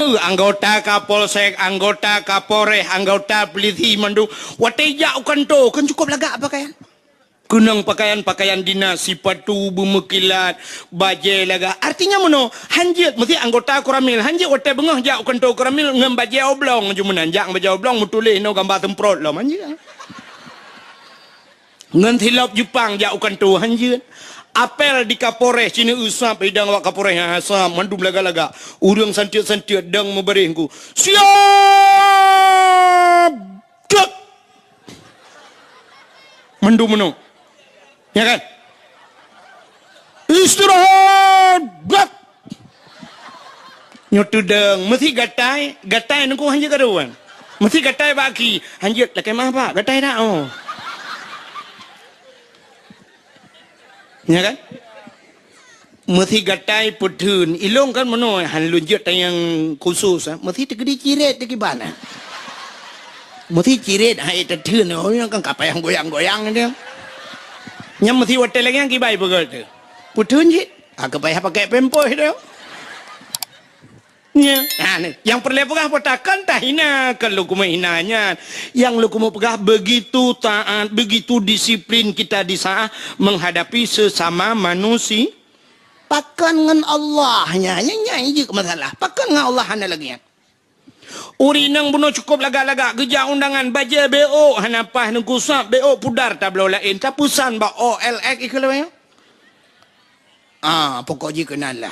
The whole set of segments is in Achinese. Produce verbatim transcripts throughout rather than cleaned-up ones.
Anggota Kapolsek, anggota Kapolres, anggota polisi mandum, watée jak u kantô kan cukup lagak pakaian. Keunong pakaian-pakaian dinas, sipatu beumeukilat, bajée lagak. Artinya meunoe, hanjeuet meusti anggota Koramil, hanjeuet watée beungoh jak u kantô Koramil ngon bajée oblong, jumeunan jak ngon bajée oblong meutuléh noe gamba seumprot lom, hanjeuet. Ngon silop Jepang jak u kantô, hanjeuet. Apel di Kapolres, cine usap idang awak Kapolres, ha, sap, mandum lagak-lagak. Ureuëng santiek-santiek dang meubareh ku. Siap! Cek! Mandum meunoe. Ya kan? Istirahat! Bak! Nyoe teudong, meusti gatai, gatai nungku hanjeuet karuan. Meusti gatai bak aki, hanjeuet lakée maaf, Pak, gatai dak, oh. Ya kan? Meusti gatai peutheun, ilong kan meunoe, han lôn jeuet tanyong khusus, ah. Meusti teukeudi ciret teukiban, ah. Meusti ciret, hai teutheun, oh, nyang kan kapayang goyang-goyang dia. Nyang meusti watée lagée nyang kibai beugöt teuh. Peutheun cit, ah, kapayah pakai pempos dia. Nya, ha, ni. Nyang peureulée peugah peutakan tahina, kon lôn keumeung hina nyan. Nyang lôn keumeung peugah begitu taat, begitu disiplin kita di saat menghadapi sesama manusia. Pakon ngon Allah nyan, nyan, nyan jeuet masalah. Pakon ngon Allah hana lagée nyan. Ureuëng inong bunoe cukup lagak-lagak geujak undangan bajée beok hana paih neugusab beok pudar tabloe laén tapeusan bak O L X ikeu lawée. Ah, pokok jih keunan lah.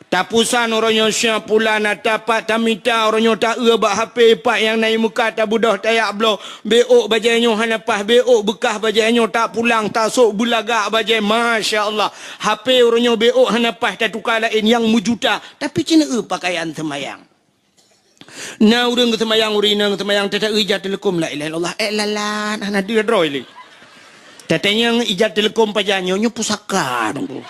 Tapusan uroe nyoe siap pulan na tapat tamita uroe nyoe ta-eu bak H P pat nyang na i muka tabeudôh tayak bloe. Beok bajée nyoe hana paih beok beukah bajée nyoe tak pulang tasok beulagak bajée. Masya Allah. H P uroe nyoe beok hana paih tatuka laén nyang meujuta. Tapi cina eu pakaian seumayang. Na ureuëng geuseumayang, ureuëng inong geuseumayang, teuta ija teuleukom la ilaha illallah, eh, lalan, hana deuh droe lé. Tatanyong ija teuleukom pajan nyoe, nyoe pusaka, Teungku.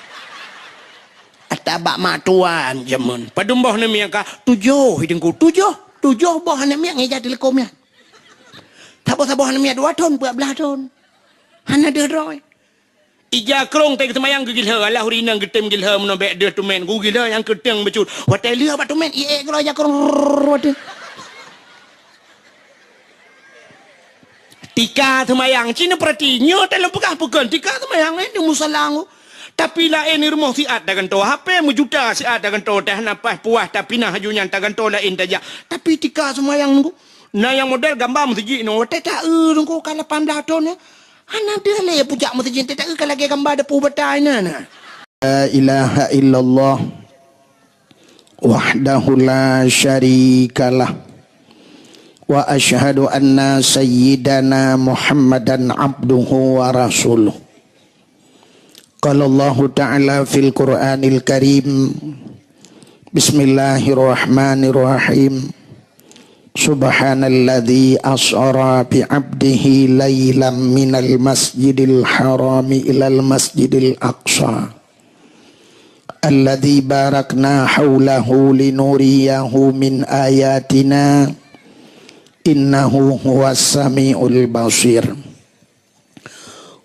Ata bak mak tuan jameun. Padum boh aneuk miet ka? Tujoh, Teungku. Tujoh, tujoh boh aneuk miet ngon ija teuleukom nyan. Saboh-saboh aneuk miet dua thon, peuet blaih thon. Hana deuh droe. Ija krong teuh geuseumayang geugilhée, alah ureuëng inong geutem gilhée meunoe bék deuh teumén, geugilhée nyang keuteng bacut. Watée lheueh bak teumén, ié keudroe ija krong, rrrr, watée. Tika seumayang, cina peurati, nyoe teuh lôn peugah peukon, tika seumayang, eh, di musala. Tapi laén di rumoh siat tagantoe, H P meujuta siat tagantoe, teuh na paih puas, tapi na haju nyan tagantoe laén tajak. Tapi tika seumayang, Teungku. Na nyang model gamba meuseujid nyoe, watée ta-eu, Teungku, ka lapan blaih thon nyoe. Hana deuh lé pujak meuseujid, teuta ka lagée gamba deupue bata inan na. La ilaha illallah wahdahu la syarikalah. Wa asyhadu anna sayyidana Muhammadan abduhu wa rasuluh. Qala Allahu Ta'ala fil Qur'anil Karim. Bismillahirrahmanirrahim. Subhanalladzi asra bi 'abdihi lailam minal masjidil harami ilal masjidil aqsa. Alladzi barakna haulahu linuriyahu min ayatina. Innahu huwas samiul basir.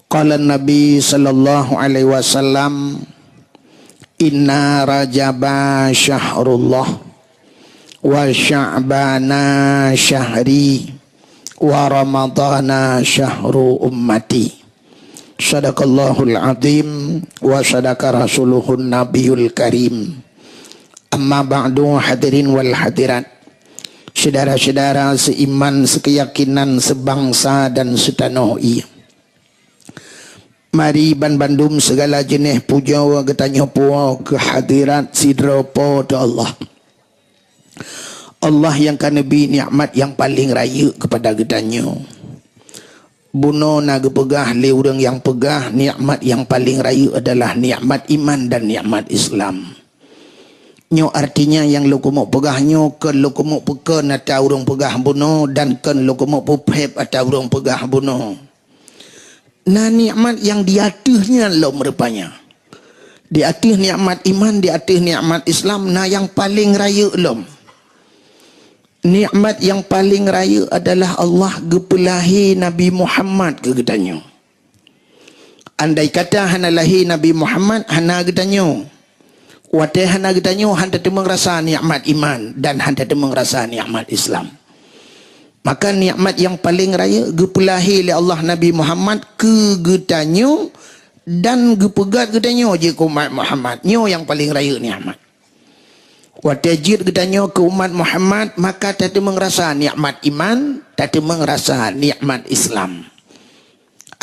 Qala Nabi sallallahu alaihi wasallam, "Inna Rajaba syahrullah, wa Sya'bana syahri, wa Ramadana syahru ummati." Sadaqallahul azim wa sadaqa rasuluhun nabiyul karim. Amma ba'du, hadirin wal hadirat, syedara-syedara seiman, sekeyakinan, sebangsa dan setanoh ie. Mari banbandum segala jeuneh pujoe geutanyoe puwoe keu hadirat sidroe Po teu Allah. Allah nyang ka neubri nikmat nyang paleng rayeuk keupada geutanyoe. Bunoe na geupeugah lé ureuëng nyang peugah nikmat nyang paleng rayeuk adalah nikmat iman dan nikmat Islam. Nyoe artinya nyang lôn keumeuk peugah nyoe kon lôn keumeuk peukon ata ureuëng peugah bunoe dan kon lôn keumeuk peuphép ata ureuëng peugah bunoe. Na nikmat nyang di ateueh nyan lom rupanya. Di ateueh nikmat iman, di ateueh nikmat Islam, na nyang paleng rayeuk lom. Nikmat nyang paleng rayeuk adalah Allah geupeulahé Nabi Muhammad keu geutanyoe. Andai kata hana lahé Nabi Muhammad, hana geutanyoe. Watée hana geutanyoe, hana tateumeung rasa nikmat iman dan hana tateumeung rasa nikmat Islam. Maka nikmat nyang paleng rayeuk geupeulahé lé Allah Nabi Muhammad keu geutanyoe dan geupeugét geutanyoe jeuet keu umat Muhammad. Nyoe nyang paleng rayeuk nikmat. Watée jeuet geutanyoe keu umat Muhammad, maka tateumeung rasa nikmat iman, tateumeung rasa nikmat Islam.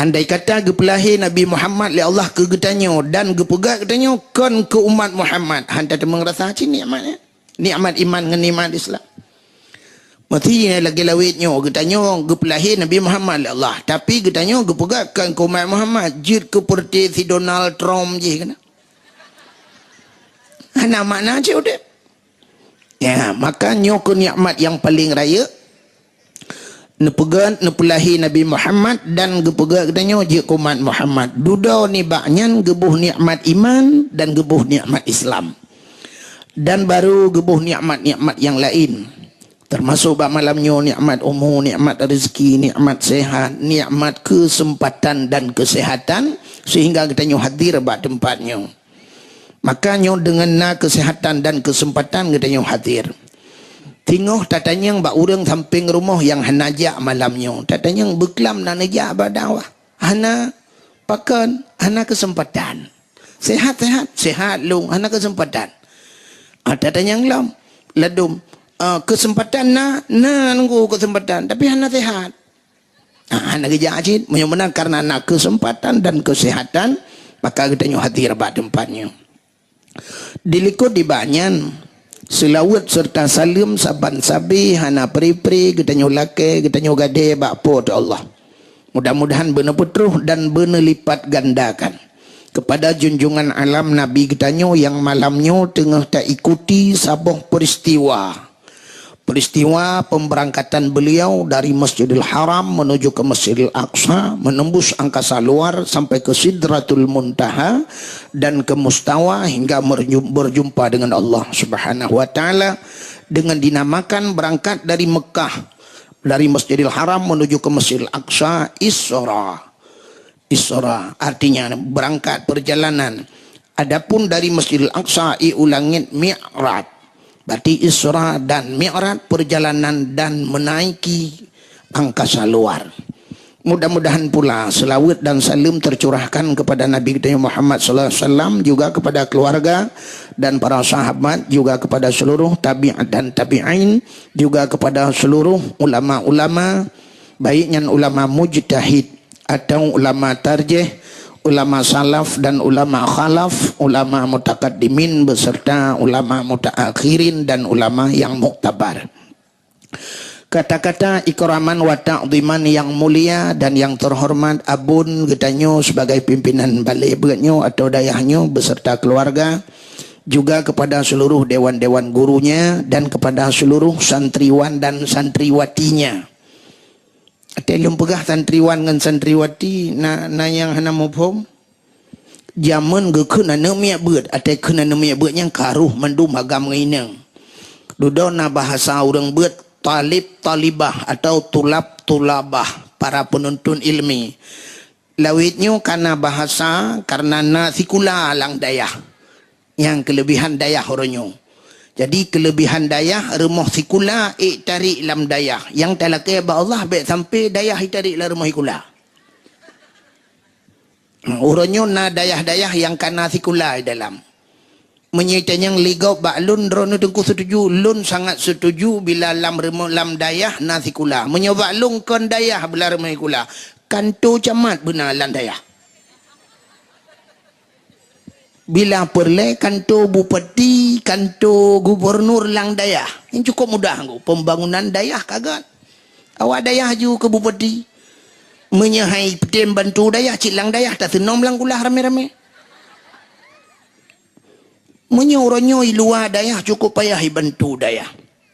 Andai kata geupeulahé Nabi Muhammad lé Allah keu geutanyoe dan geupeugét geutanyoe kon keu umat Muhammad, hana tateumeung rasa cit nikmat nyan. Nikmat iman ngon nikmat Islam. Meusti lagée lawét nyoe, geutanyoe geupeulahé Nabi Muhammad lé Allah, tapi geutanyoe geupeugét kon keu umat Muhammad, jeuet keu peureuté si Donald Trump jih keunan. Hana makna cit udeb. Ya, maka nyoe keuh nikmat nyang paleng rayeuk. Neupeugét, neupeulahé Nabi Muhammad dan geupeugét geutanyoe jeuet keu umat Muhammad. Dudoe nibak nyan geuboh nikmat iman dan geuboh nikmat Islam. Dan baru geuboh nikmat-nikmat nyang laén. Teumasok bak malam nyoe nikmat umu, nikmat rezeki, nikmat sehat, nikmat keuseumpatan dan keusehatan, seuhingga geutanyoe hadir bak teumpat nyoe. Maka nyoe deungon na keuseuhatan dan keuseumpatan geutanyoe hadir. Singoh tatanyong bak ureuëng sampéng rumoh nyang hana jak malam nyoe. Tatanyong beuklam na neujak bak dakwah. Hana, pakon, hana keuseumpatan. Sehat-sehat, sehat lôn, hana keuseumpatan. Ah, tatanyong lom, ladôm, ah, keuseumpatan na, na nunggu keuseumpatan, tapi hana sehat. Ah, hana geujak cit, meunyoe meunan kareuna na keuseumpatan dan keuseuhatan, maka geutanyoe hadir bak teumpat nyoe. Dilikot nibak nyan, seulaweuet seureuta saleuem saban sabe hana pre-pre geutanyoe lakée, geutanyoe gadée bak Po teu Allah. Mudah-mudahan beuneupeutroh dan beuneulipatgandakan keupada junjungan alam Nabi geutanyoe nyang malam nyoe teungoh taikuti saboh peuristiwa. Peristiwa pemberangkatan beliau dari Masjidil Haram menuju ke Masjidil Aqsa, menembus angkasa luar sampai ke Sidratul Muntaha dan ke Mustawa hingga merju-, berjumpa dengan Allah Subhanahu wa Taala, dengan dinamakan berangkat dari Mekah, dari Masjidil Haram menuju ke Masjidil Aqsa, Isra. Isra, artinya berangkat perjalanan. Adapun dari Masjidil Aqsa i u langét, Mi'raj. Berarti Isra dan Mi'raj, perjalanan dan menaiki angkasa luar. Mudah-mudahan pula selawat dan salam tercurahkan kepada Nabi kita Muhammad sallallahu alaihi wasallam, juga kepada keluarga dan para sahabat, juga kepada seluruh tabi'at dan tabi'in, juga kepada seluruh ulama-ulama, baik nyan ulama mujtahid atau ulama tarjih, ulama salaf dan ulama khalaf, ulama mutakaddimin beserta ulama mutaakhirin dan ulama yang muktabar. Kata-kata ikraman wa ta'ziman yang mulia dan yang terhormat abon geutanyoe sebagai pimpinan balé beuet nyoe atau dayah nyoe beserta keluarga, juga kepada seluruh dewan-dewan gurunya dan kepada seluruh santriwan dan santriwatinya. Watée lôn peugah santriwan ngon santriwati, na, na nyang hana muphom. Jameun geukheun aneuk miet beuet, watée kheun aneuk miet beuet nyan ka rôh mandum agam ngon inong. Dudoe na bahasa ureuëng beuet talib talibah atau tulab tulabah, para penuntut ilmi. Lawét nyoe ka na bahasa kareuna na sikula lam dayah. Nyang keulebihan dayah uroe nyoe. Jadi keulebihan dayah rumoh sikula ék tarék lam dayah. Nyang talakée bak Allah bék sampai dayah jitarék lam rumoh sikula. Uroe nyoe na dayah-dayah nyang ka na sikula di dalam. Meunyoe tanyong lé gob bak lôn, droeneuh Teungku setuju, lôn sangat setuju bila lam rumoh, lam dayah na sikula. Meunyoe bak lôn kon dayah bila rumoh sikula, kanto camat beuna lam dayah. Bila peureulée kanto bupati, kanto gubunur lam dayah, nyan cukôp mudah nggu, pembangunan dayah ka gét. Awak dayah ju keu bupati. Meunyoe hai peutem bantu dayah, cit lam dayah taseunom lam kulah ramé-ramé. Meunyoe uroe nyoe i luwa dayah, cukôp payah ibantu dayah.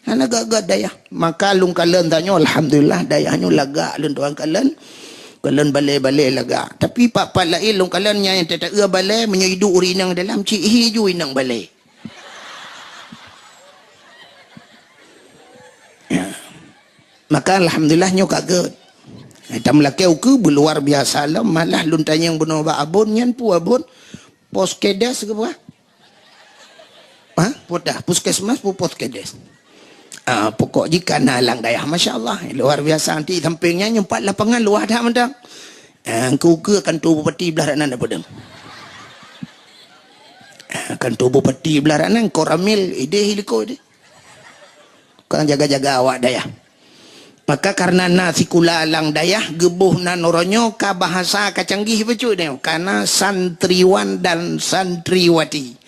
Hana gét-gét dayah. Maka lôn kalon tanyoe, alhamdulillah, dayah nyoe lagak lôn tuan kalon. Kalon balé-balé lagak. Tapi pat-pat laén lôn kalon nyang teuta-eu balé, meunyoe iduek ureuëng inong dalam, cit hi ju inong balé. Ya. Maka alhamdulillah nyoe ka gét. Tam lakée ukeue beuluar biasa lom, malah lôn tanyong bunoe bak abon nyan, peue abon? Pos kedes keu peue? Ha? Podah, puskesmas, pu-, puskesdes. Ah, pokok jih ka na lam dayah, masya Allah, luar biasa. Nanti samping nyan, nyoe pat lapangan luwah that mantong. Ah, engkau ke kantor bupati blah rak nan dak peudeueng. Ah, kantor bupati blah rak nan, Koramil, ideh iliko ideh. Kang jaga-jaga awak dayah. Maka karena na sikula lam dayah, geuboh nan uroe nyoe ka bahasa ka canggih bacut nyoe, ka na santriwan dan santriwati.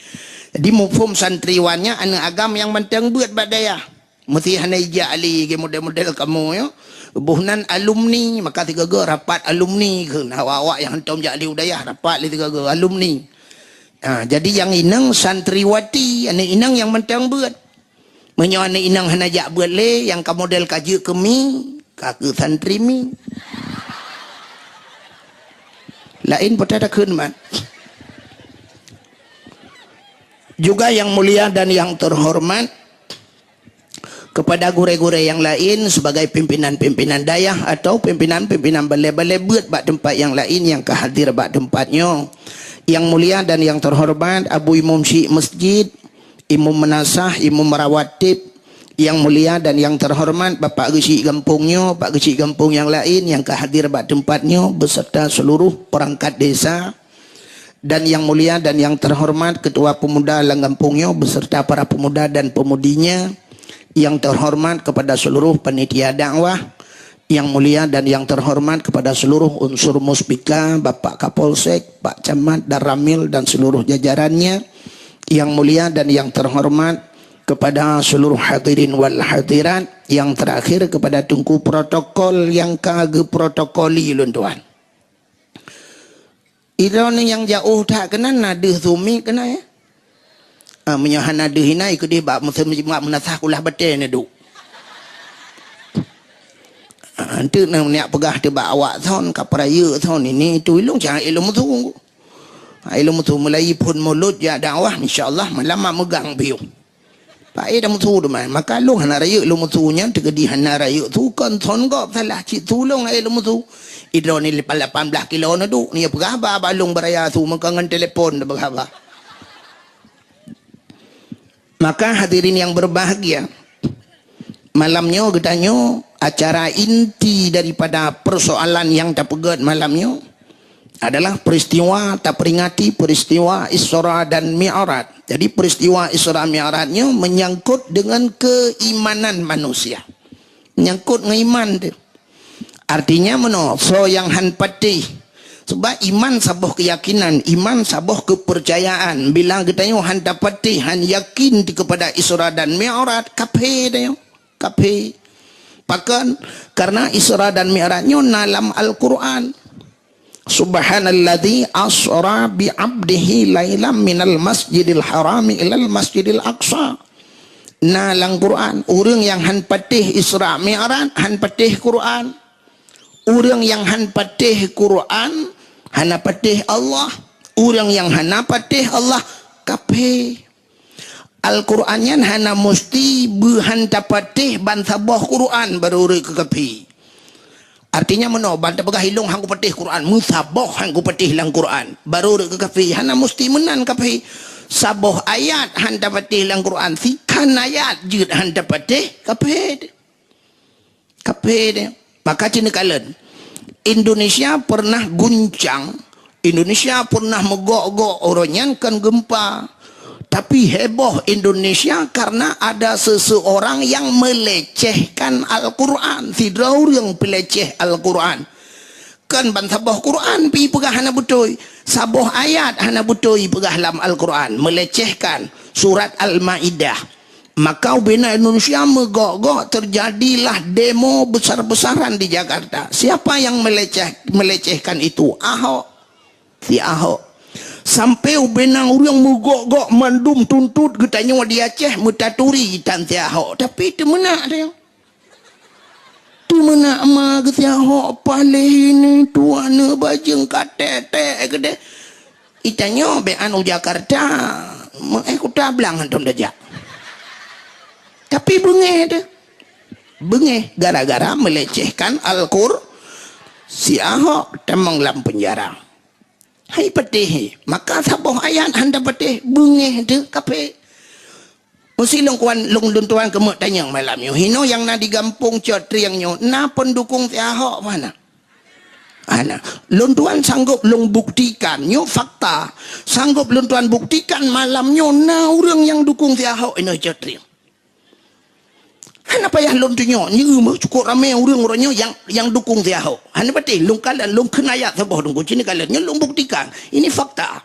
Jadi muphom santriwan nyan aneuk agam nyang mantong beuet bak dayah. Meusti hana ijak lé lagèe model-model kamoe nyoe. Boh nan alumni, maka sigoe-goe rapat alumni kheun, awak-awak nyang hantom jak lé u dayah rapat lé sigoe-goe alumni. Ha, jadi nyang inong santriwati, aneuk inong nyang mantong beuet. Meunyoe aneuk inong hana jak beuet lé, nyang ka model ka jeuet keu mi, ka keu santri mi. Laén peue takheun man. Juga yang mulia dan yang terhormat, kepada gurée-gurée nyang laén sebagai pimpinan-pimpinan dayah atau pimpinan-pimpinan balée-balée beuet bak teumpat nyang laén nyang ka hadir bak teumpat nyoe. Yang mulia dan yang terhormat Abu Imum Syik Masjid, Imum Meunasah, Imum Rawatib, yang mulia dan yang terhormat Bapak Geuchik Gampông nyoe, Pak Geuchik Gampông nyang laén nyang ka hadir bak teumpat nyoe beserta seluruh perangkat desa, dan yang mulia dan yang terhormat Ketua Pemuda lam gampông nyoe beserta para pemuda dan pemudinya, yang terhormat kepada seluruh panitia dakwah, yang mulia dan yang terhormat kepada seluruh unsur muspika, Bapak Kapolsek, Pak Camat, Danramil dan seluruh jajarannya, yang mulia dan yang terhormat kepada seluruh hadirin wal hadirat, yang terakhir kepada Teungku Protokol yang ka geuprotokoli ulôn tuan. Droeneuh nyang jiôh that keunan na deuh su miet keunan, ya. Ah, meunyoe hana deuh inan, keudeh bak musém bak meunasah kulah batée neuduek. Ah, enteuk na neujak peugah teuh bak awak thon, ka peurayeuk thon, ini itu ilong cang ilong musu. Ah, ilong musu mulai phon mulod jak dakwah, insya Allah malam mak meugang piôh. Paé dah musu teuma. Maka lôn hana rayeuk lôn musu nyan, teukeudi hana rayeuk su kon thon gob salah cit su lôn aé lôn musu. Idroe ni lapan belas kilo na duek, ni peugah haba bak lôn beuraya su meuka ngon telepon dah peugah haba. Maka hadirin yang berbahagia, malam nyoe geutanyoe acara inti daripada persoalan yang tapeugét malam nyoe adalah peristiwa, taperingati peristiwa Isra dan Mi'raj. Jadi peristiwa Isra Mi'raj nyoe menyangkut dengan keimanan manusia. Menyangkut ngon iman tu. Artinya meunoe, soe nyang han patéh. Sebab iman saboh keyakinan, iman saboh kepercayaan. Bila geutanyoe han tapatéh, han yakin kepada Isra dan Mi'raj, kafé tanyoe. Kafé. Pakon? Karena Isra dan Mi'raj nyoe na lam Al-Quran. Subhanalladzi asra bi abdihi lailam minal masjidil harami ilal masjidil aqsa. Na lam Quran, ureuëng nyang han patéh Isra Mi'raj, han patéh Quran. Ureuëng nyang han patéh Quran, hana patéh Allah. Ureuëng nyang hana patéh Allah, kafé. Al-Quran nyan hana musti beuhan tapatéh ban saboh Quran baru rhot keu kafé. Artinya meunoe, ban tapeugah ilong han kupatéh Quran, meusaboh han kupatéh lam Quran, baru rhot keu kafé. Hana musti meunan kafé. Saboh ayat han tapatéh lam Quran, sikhan ayat jeuet han tapatéh, kafé. Kafé dia. Maka cina kalon. Indonesia pernah guncang, Indonesia pernah meugok-gok uroe nyan kan gempa. Tapi heboh Indonesia karena ada seseorang yang melecehkan Al-Quran. Sidroe ureuëng peuleceh Al-Quran. Kan ban saboh Quran pi peugah hana beutôi. Saboh ayat hana beutôi peugah lam Al-Quran. Melecehkan surat Al-Maidah. Maka ubena Indonesia meugok-gok terjadilah demo besar-besaran di Jakarta. Siapa yang meleceh, melecehkan itu? Ahok. Si Ahok. Sampai ubena ureuëng meugok-gok mandum tuntot geutanyoe di Aceh meutaturi tan si Ahok. Tapi teumeunak dia. Teumeunak ma geutanyoe Ahok paléh ini tuan bajeueng katek-tek keudeh. Itanyoe bék anu Jakarta, meuéh kuta blang hantom tajak. Tapi beungéh teuh. Beungéh gara-gara melecehkan Al-Qur, si Ahok tamong lam penjara. Hai patéh, maka saboh ayat han tapatéh, beungéh teuh kafé. Meusi lôn kuan, lôn, lôn tuan keumeuk tanyong malam nyoe. Hinoe nyang na di gampông Cot Trieng nyoe, na peundukong si Ahok mana? Hana. Lôn tuan sanggob lôn buktikan, nyoe fakta. Sanggob lôn tuan buktikan malam nyoe na ureuëng nyang dukong si Ahok inoe Cot Trieng. Hana payah lôn tunyok, nyoe meuh cukôp ramé ureuëng-ureuëng nyoe nyang, nyang dukong si Ahok. Hana patéh, lôn kalon, lôn kheun ayat saboh teungku, ci neukalon. Nyoe lôn buktikan. Ini fakta.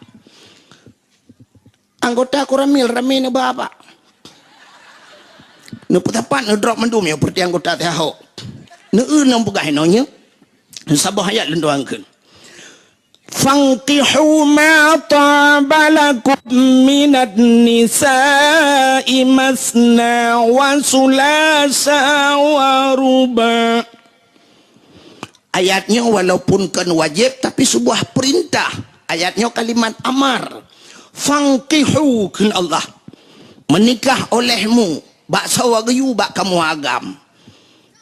Anggota Koramil ramé neuba bak. Neupeusapat neudrop mandum nyoe peureuté anggota si Ahok. Neueu nyang peugah inoe nyoe. Saboh ayat lôn tuan kheun. "Fankihu ma taba lakum minan nisa'i masna wa sulasa wa ruba." Ayat nyoe walaupun kon wajéb, tapi sebuah perintah. Ayat nyoe kalimat amar. "Fankihu," kheun Allah. "Meunikah olehmu, bak sawa geuyue bak kamoe agam."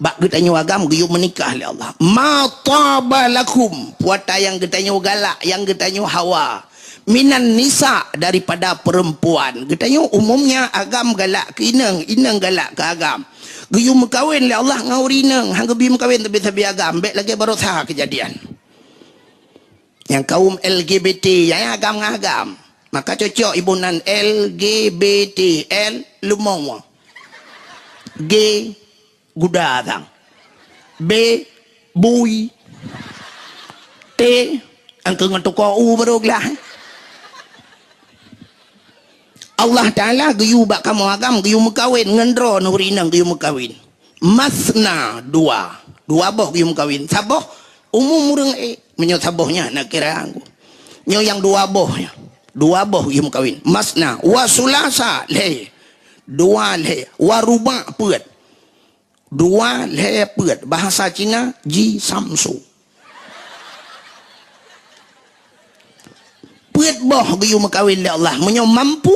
Bak geutanyoe agam geuyue meunikah lé Allah. "Ma taba lakum," puata nyang geutanyoe galak, nyang geutanyoe hawa. "Minan nisa," daripada perempuan. Geutanyoe umumnya agam galak keu inong, inong galak keu agam. Geuyue meukawen lé Allah ngon ureuëng inong, han geubi meukawen sabe-sabe agam, bék lagée baroesa keujadian. Nyang kaum L G B T, nyang agam ngon agam. Maka cocok iboh nan L G B T, L leumo, G guda sang, B bui, T angkeu ngon tuko u baru glah. Allah Taala geuyue bak kamoe agam geuyue meukawen ngon droe ureuëng inong geuyue meukawen. Masna, dua. Dua boh geuyue meukawen. Saboh umum ureuëng ék. Meunyoe saboh nyan nakira. Nyoe nyang dua boh nyan. Dua boh geuyue meukawen. Masna, wa sulasa, lhée. Dua, lhée. Wa ruba, peuet. Dua, lhée, peuet. Bahasa Cina, ji samsu. Peuet boh geuyue meukawen lé Allah. Meunyoe mampu,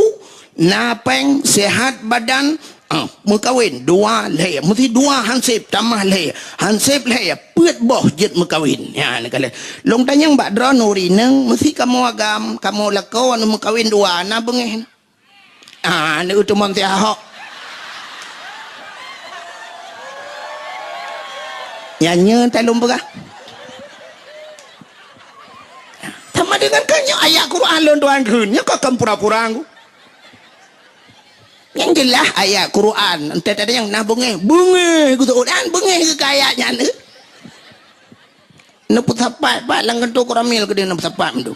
na péng, sehat badan, ah, meukawen dua lhée. Meusi dua han seb, tamah lhée. Han seb lhée, peuet boh jeuet meukawen. Nyan, neukalon. Lôn tanyong bak droeneuh ureuëng inong, meusi kamoe agam, kamoe lakoe meukawen dua, na beungéh. Ah, aneuk teumon si Ahok. Nyan nyoe talôn peugah. Sama dengan keu nyoe ayat Quran lôn tuan kheun. Nyoe ka kon pura-pura ku. Nyang jeulaih ayat Quran. Entah ada nyang na beungéh. Beungéh geuseuôt. An beungéh keu ayat nyan, eh. Neupeusapat pat lam kantô Koramil keudéh neupeusapat mandum.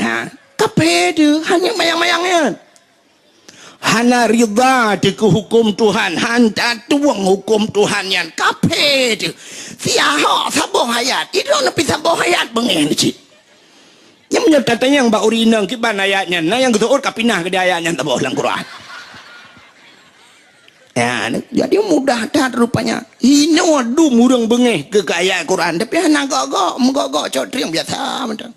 Ha, kaphé teuh, hana mayang-mayang nyan. Hana ridha teuh keu huköm Tuhan, han tatueng huköm Tuhan nyan, kaphé teuh. Si Ahok saboh ayat, idroe neupi saboh ayat beungéh cit. Nyang meunyoe tatanyong bak ureuëng inong kiban ayat nyan, na nyang geuseuôt ka pinah keudéh ayat nyan saboh lam Quran. Ya, jadi mudah that rupanya. Inoe dum ureuëng beungéh keu ayat Quran, tapi hana gok-gok, meugok-gok cok trieng biasa mantong.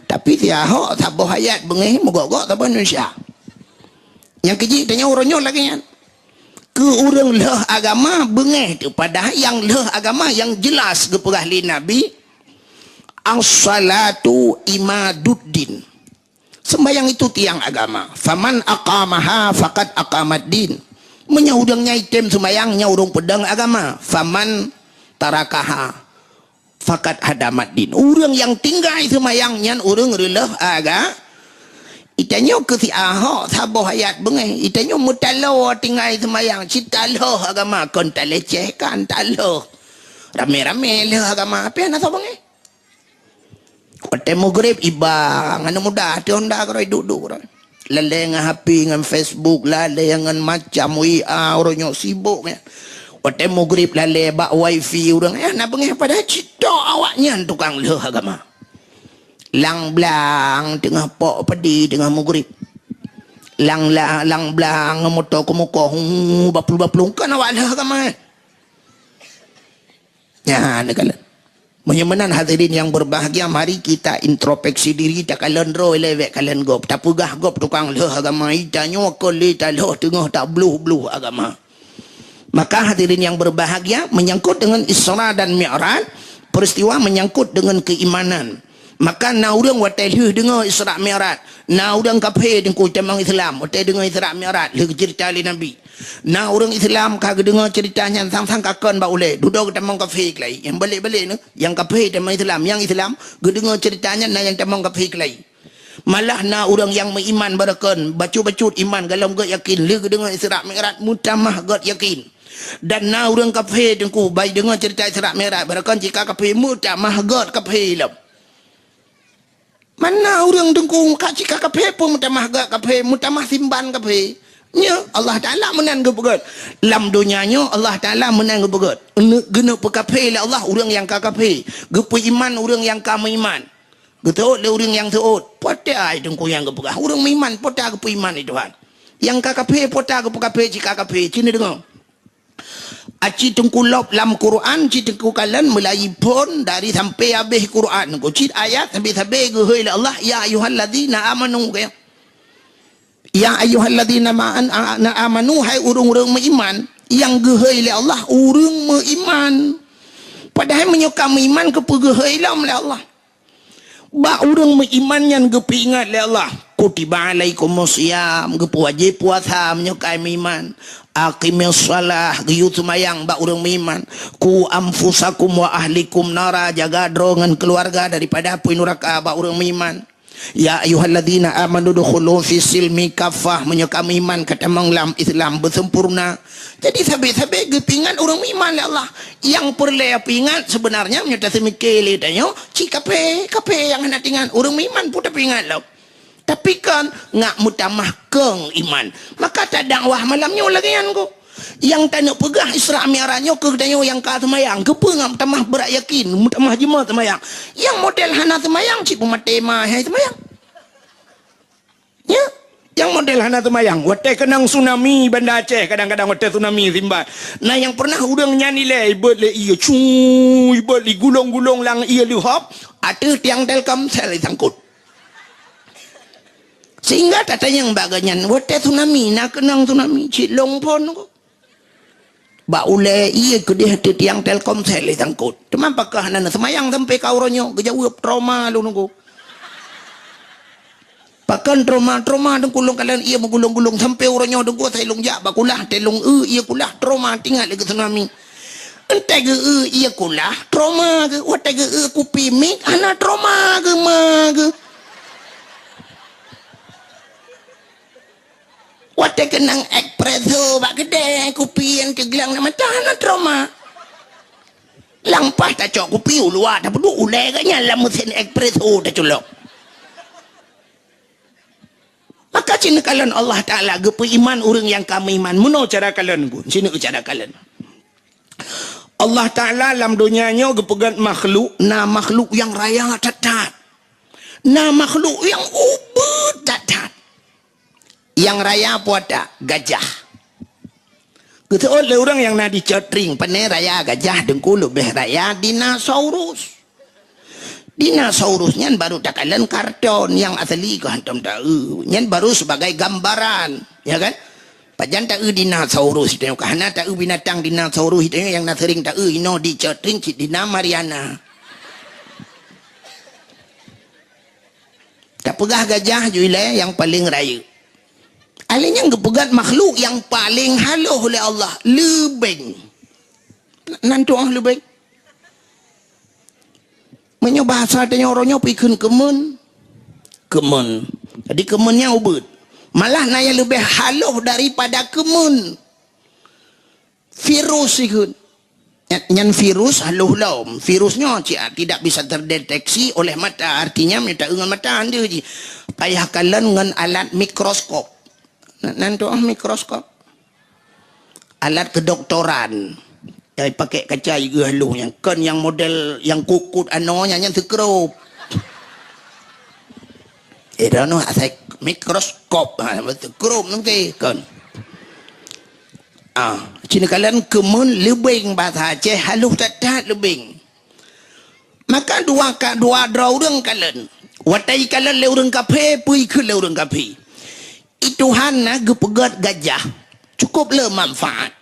Tapi si Ahok saboh ayat beungéh meugok-gok saboh Indonesia. Nyang keujih tanyoe uroe nyoe lagée nyan. Keu ureuëng lheueh agama beungéh teuh, padahai nyang lheueh agama nyang jeulaih geupeugah lé Nabi, "As-salatu imaduddin." Sembahyang itu tiang agama. "Faman aqamaha faqad aqamaddin." Meunyoe ureuëng nyang item sembahyang nyan ureuëng peudong agama. "Faman tarakaha faqad hadamaddin." Ureuëng nyang tinggai sembahyang nyan ureuëng reuleueh aga. Itanyoe keu si Ahok saboh ayat beungéh. Itanyoe meutaloe tinggai sembahyang cit talheueh agama kon talecehkan talheueh. Ramé-ramé lheueh agama, tapi hana soe beungéh. Watée meugreb iba ngon muda teuh honda keuroi duek-duek keuroi. Lalée ngon H P ngon Facebook, lalée ngon macam W A uroe nyoe sibok nyan. Watée meugreb lalée bak wifi ureuëng, eh, na beungéh padahai cit tok awaknyan tukang lheueh agama. Lang blang teungoh pok padi teungoh meugreb. Lang la-, lang blang moto keumukoh, hu, baplu-baplu kan awak lheueh agama. Nyan neukalon. Meunyoe meunan hadirin yang berbahagia, mari kita introspeksi diri, takalon droe lé bék kalon gob. Tapeugah gob tukang lheueh agama, itanyoe kon lé talheueh teungoh tabloh-bloh agama. Maka hadirin yang berbahagia, menyangkut dengan Isra dan Mi'raj, peristiwa menyangkut dengan keimanan. Maka na ureuëng watée lheueh deungoe Isra Mi'raj, na ureuëng kafé teungku tamong Islam watée deungoe Isra Mi'raj lheueh geuceurita lé Nabi. Na ureuëng Islam ka geudeungoe ceurita nyan sang-sang ka kon bak ulée, dudoe geutamong kafé keulai. Nyang balek-balek nyoe, nyang kafé tamong Islam, nyang Islam geudeungoe ceurita nyan na nyang tamong kafé keulai. Malah na ureuëng nyang meuiman barokon, bacut-bacut iman gohlom gét yakin, lheueh geudeungoe Isra Mi'raj meutamah gét yakin. Dan na ureuëng kafé teungku, bai deungoe ceurita Isra Mi'raj, barokon jika kafé meutamah gét kafé lom. Mana ureuëng teungku ka cika kafé pun meutamah gét kafé, meutamah simban kafé. Nyoe Allah Taala meunan geupeugét. Lam donya nyoe Allah Taala meunan geupeugét. Geuneuk peukafé lé Allah ureuëng nyang ka kafé, geupeuiman ureuëng nyang ka meuiman. Geuseuôt lé ureuëng nyang seuôt. Pote ai teungku nyang geupeugah ureuëng meuiman, pote geupeuiman lé Tuhan. Nyang ka kafé pote geupeukafé cika kafé, cina deungoe. Aci teungku lop lam Quran, ci teungku kalon meulayi phon dari sampai habéh Quran. Ku cit ayat sabe-sabe geuhôi lé Allah, "Ya ayyuhalladzina amanu," kaya. "Ya ayyuhalladzina ma-, an-, a-, na amanu," hai ureuëng-ureuëng meuiman, nyang geuhôi lé Allah ureuëng meuiman. Padahai meunyoe ka meuiman keupeue geuhôi lom lé Allah? Bak ureuëng meuiman nyan geupeuingat lé Allah, "Kutiba alaikumus siyam," geupeuwajéb puasa meunyoe ka meuiman. "Aqimis shalah," geuyue seumayang bak ureuëng meuiman. "Qu anfusakum wa ahlikum nara," jaga droe ngon keuluwarga daripada apui nuraka bak ureuëng meuiman. "Ya ayyuhalladzina amanu dukhulu fis silmi kaffah," meunyoe ka meuiman ka tamong lam Islam beusempurna. Jadi sabe-sabe geupeuingat ureuëng meuiman lé Allah. Nyang peureulée peuingat seubeunarnya meunyoe taseumike lé tanyoe, cit kafé, kafé nyang hana teuingat, ureuëng meuiman pun tapeuingat lom. Tapi kan ngak meutamah kong iman. Maka tadakwah malam nyoe lagée nyan ko. Nyang taneuk peugah Isra Mi'raj nyoe keu tanyoe nyang ka seumayang, keupeue ngak meutamah brat yakin, meutamah jeumoe seumayang. Nyang model hana seumayang cit peumaté ma hai seumayang. Ya, nyang model hana seumayang. Watée keunong tsunami Banda Aceh, kadang-kadang watée tsunami simban. Nah, nyang pernah ureuëng nyan ilée, ibeuet lé ié, cu, ibeuet lé gulong-gulong lam ié leuhop, ateueh tiang Telkomsel isangkot. Sehingga tatanyong bak geuhnyan, watée tsunami, na keunong tsunami, cit lôn phon ko. Bak ulée ié keudeh teu tiang Telkomsel isangkot. Teuma pakon hana seumayang sampai ka uroe nyoe, geujaweueb trauma lôn nunggu. Pakon trauma, trauma teungku lôn kalon ié meugulong-gulong sampai uroe nyoe teungku asai lôn jak bak kulah, teuh lôn eu ié kulah, trauma teuingat lé keu tsunami. Entée geu eu ié kulah, trauma geu, watée geu eu kupi mik, hana trauma geu ma geu. Watée keunong espresso bak keudée, kupi nyang teuglang lam mata hana trauma. Lampah tacok kupi u luwa tapeuduek ulée geuhnyan lam meusén espresso taculok. Maka cit neukalon Allah Taala geupeuiman ureuëng nyang ka meuiman. Meunoe cara kalon, Bu. Cit neukalon cara kalon. Allah Taala lam donya nyoe geupeugét makhluk, na makhluk nyang raya that-that. Na makhluk nyang ubit that-that. Nyang raya peue that? Gajah. Geuseuôt lé ureuëng nyang na di Cot Tring, pane raya gajah teungku leubeh raya dinosaurus. Dinosaurus nyan baru takalon karton, nyang asli keu hantom taeu. Nyan baru sebagai gambaran, ya kan? Pajan taeu dinosaurus itu, ka hana taeu binatang dinosaurus itu nyang na sering taeu inoe di Cot Tring cit dino Mariana. Tapeugah gajah ju ilée nyang paleng rayeuk. Alé nyang geupeugét makhluk nyang paleng haloh lé Allah, leubeng. Nan tuoh leubeng. Meunyoe bahasa tanyoe uroe nyoe peue kheun keumeun? Keumeun. Jadi keumeun nyan ubit. Malah na nyang leubeh haloh daripada keumeun. Virus ikheun. Nya-, nyan virus haloh lom. Virus nyoe cit tidak bisa terdeteksi oleh mata. Artinya meunyoe taeu ngon mata hana jih. Payah kalon ngon alat mikroskop. Nan, nan tuoh mikroskop. Alat kedoktoran. Nyang pakai kaca jigeue haloh nyan. Kon nyang model nyang kukut anoe nyan, nyan sekrup. Eh, dah noh asai mikroskop. Ha, sekrup nanti kon. Ah, cit neukalon keumeun leubeng, bahasa Aceh haloh that-that leubeng. Maka dua ka, dua droe ureuëng kalon. Watée jikalon lé ureuëng kafé, peue ikheun lé ureuëng kafé. I Tuhan na geupeugét gajah, cukup le manfaat.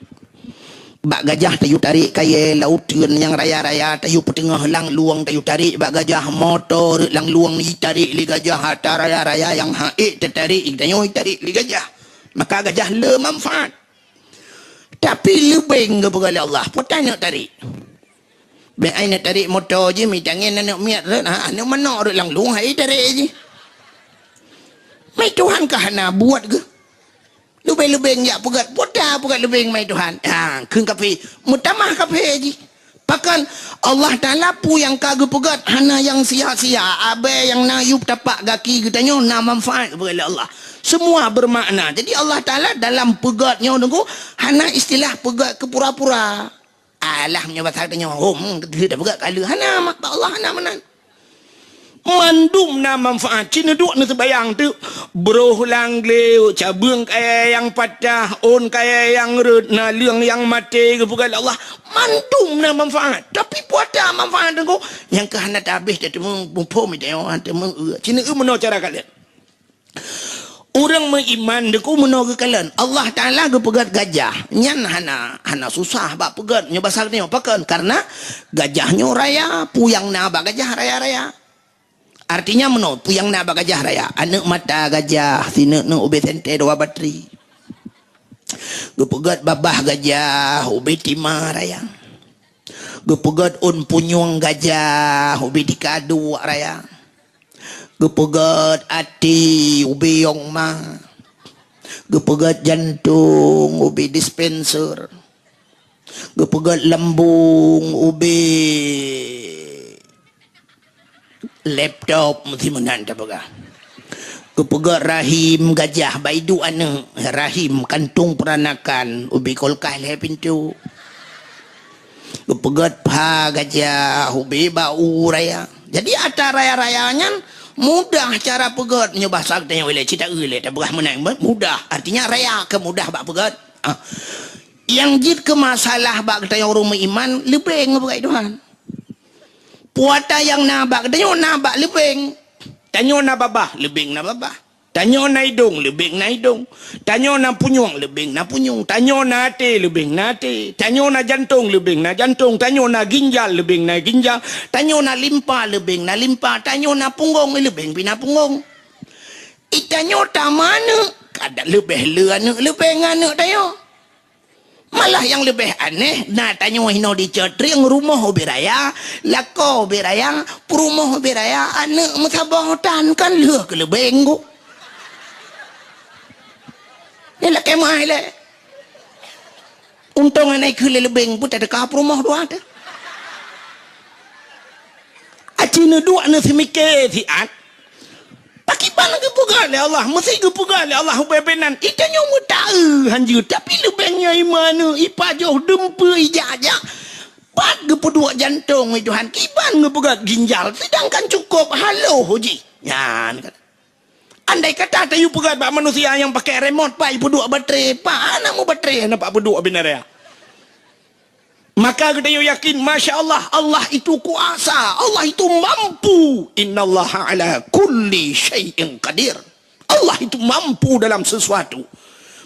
Bak gajah tayue tarek kayée, lauteuen nyang raya-raya tayue peuteungoh langlueng tayue tarek bak gajah, moto rot langlueng jitarek lé gajah, atra raya-raya nyang han ék teutarek, tanyoe jitarek lé gajah. Maka gajah le manfaat. Tapi leubeng geupeugah lé Allah, peue ta neuk tarek? Bék ai neuk tarek moto jih, mitangen aneuk miet rot, ha, aneuk manok rot langlueng hai tarek jih. Mai Tuhan ka hana buet geuh. Leubeng-leubeng jak peugét, peue ta peugét leubeng mai Tuhan. Ha, kheun kafé, meutamah kafé jih. Pakon Allah Taala peue nyang ka geupeugét hana nyang sia-sia, abée nyang na yup tapak gaki geutanyoe na manfaat geupeugét lé Allah. Semua bermakna. Jadi Allah Taala dalam peugét nyoe nunggu hana istilah peugét keu pura-pura. Alah meunyoe basa geutanyoe, hom, geutanyoe peugét kaleue hana, mak Allah hana meunan. Mandum na manfaat. Ci neuduek neuseubayang teuk, broh lam glé, cabeueng kayée nyang patah, ôn kayée nyang rhot, naleueng nyang maté geupeugah lé Allah. Mandum na manfaat. Tapi peue ta manfaat teungku, nyang ka hana tabéh teuteumé muphom ita nyoe, teumeung eu. Ci neueu meunoe cara kalon. Ureuëng meuiman deungoe meunoe geukalon, Allah Taala geupeugét gajah. Nyan hana, hana susah bak peugét nyoe basa geutanyoe. Pakon? Karena gajah nyoe raya, peue nyang na bak gajah raya-raya. Artinya meunoe, peue nyang na bak gajah raya. Aneuk mata gajah, sineuk-neuk ubé sentée dua batri. Geupeugét babah gajah, ubé tima raya. Geupeugét ôn punyueng gajah, ubé tika duek raya. Geupeugét até ubé yong ma. Geupeugét jantong ubé dispenser. Geupeugét lambong ubé laptop, meusi meunan tapeugah. Geupeugét rahim gajah bak iduek aneuk, rahim kantong peuranakan ubé kulkas lhée pintoe. Geupeugét pha gajah ubé bak u raya. Jadi atra raya-raya nyan mudah cara peugét nyoe basa geutanyoe ilée cit taeu ilée tapeugah meunan mudah. Artinya raya keu mudah bak peugét. Ah. Nyang jeuet keu masalah bak geutanyoe ureuëng meuiman leubeng bak Tuhan. Peue ta nyang na bak geutanyoe na bak leubeng. Tanyoe na babah, leubeng na babah. Tanyoe na idong, leubeng na idong. Tanyoe na punyueng, leubeng na punyueng. Tanyoe na até, leubeng na até. Tanyoe na jantong, leubeng na jantong. Tanyoe na ginjal, leubeng na ginjal. Tanyoe na limpa, leubeng na limpa. Tanyoe na punggong, leubeng pih na punggong. Itanyoe tameuaneuk, kadang leubeh le aneuk, leubeng aneuk tanyoe. Malah nyang leubeh aneh, na tanyoe hinoe di Cot Trieng rumoh ubé raya, lakoe ubé raya, peurumoh ubé raya, aneuk meusaboh tan kan lheueh keu leubeng ku. Nyan lakée meu'ah ilée. Untông anai keu lé leubeng pun teuka peurumoh dua teuh. Aci neuduek neuseumike siat. Pakriban geupeugah lé Allah, meusi geupeugah lé Allah ubé-ubé nan, itanyoe meutaeu hanjeuet, tapi leubeng nyan iman, ipajoh, dumpeue, ijak-jak. Pat geupeuduek jantong, wahai Tuhan, kiban geupeugah ginjal, seudangkan cukôp haloh jih. Nyan kan. Andai kata tayue peugah bak manusia nyang pakai remote, pat ipeuduek baterai, pat hana meubaterai, hana pat peuduek ubé raya. Maka geutanyoe yakin, masya Allah, Allah itu kuasa, Allah itu mampu. Innallaha ala kulli syai'in qadir. Allah itu mampu dalam sesuatu.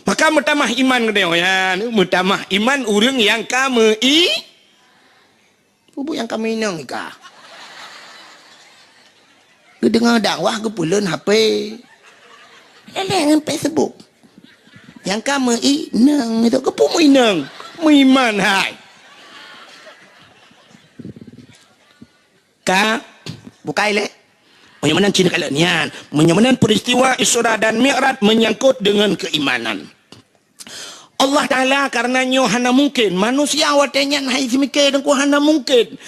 Maka meutamah iman geutanyoe, ya, meutamah iman ureuëng nyang ka meu-i-, bubu nyang ka meuinong ika. Geudeungoe dakwah geupeuleuen H P. Leleng ngon Facebook. Nyang ka meuinong itu, keupeue meuinong? Meuiman hai. Ka bukai lé. Meunyoe meunan cit kalon nyan. Meunyoe meunan peristiwa Isra dan Mi'raj menyangkut dengan keimanan. Allah Taala karena nyoe hana mungkin. Manusia watée nyan hai seumike deungku hana mungkin.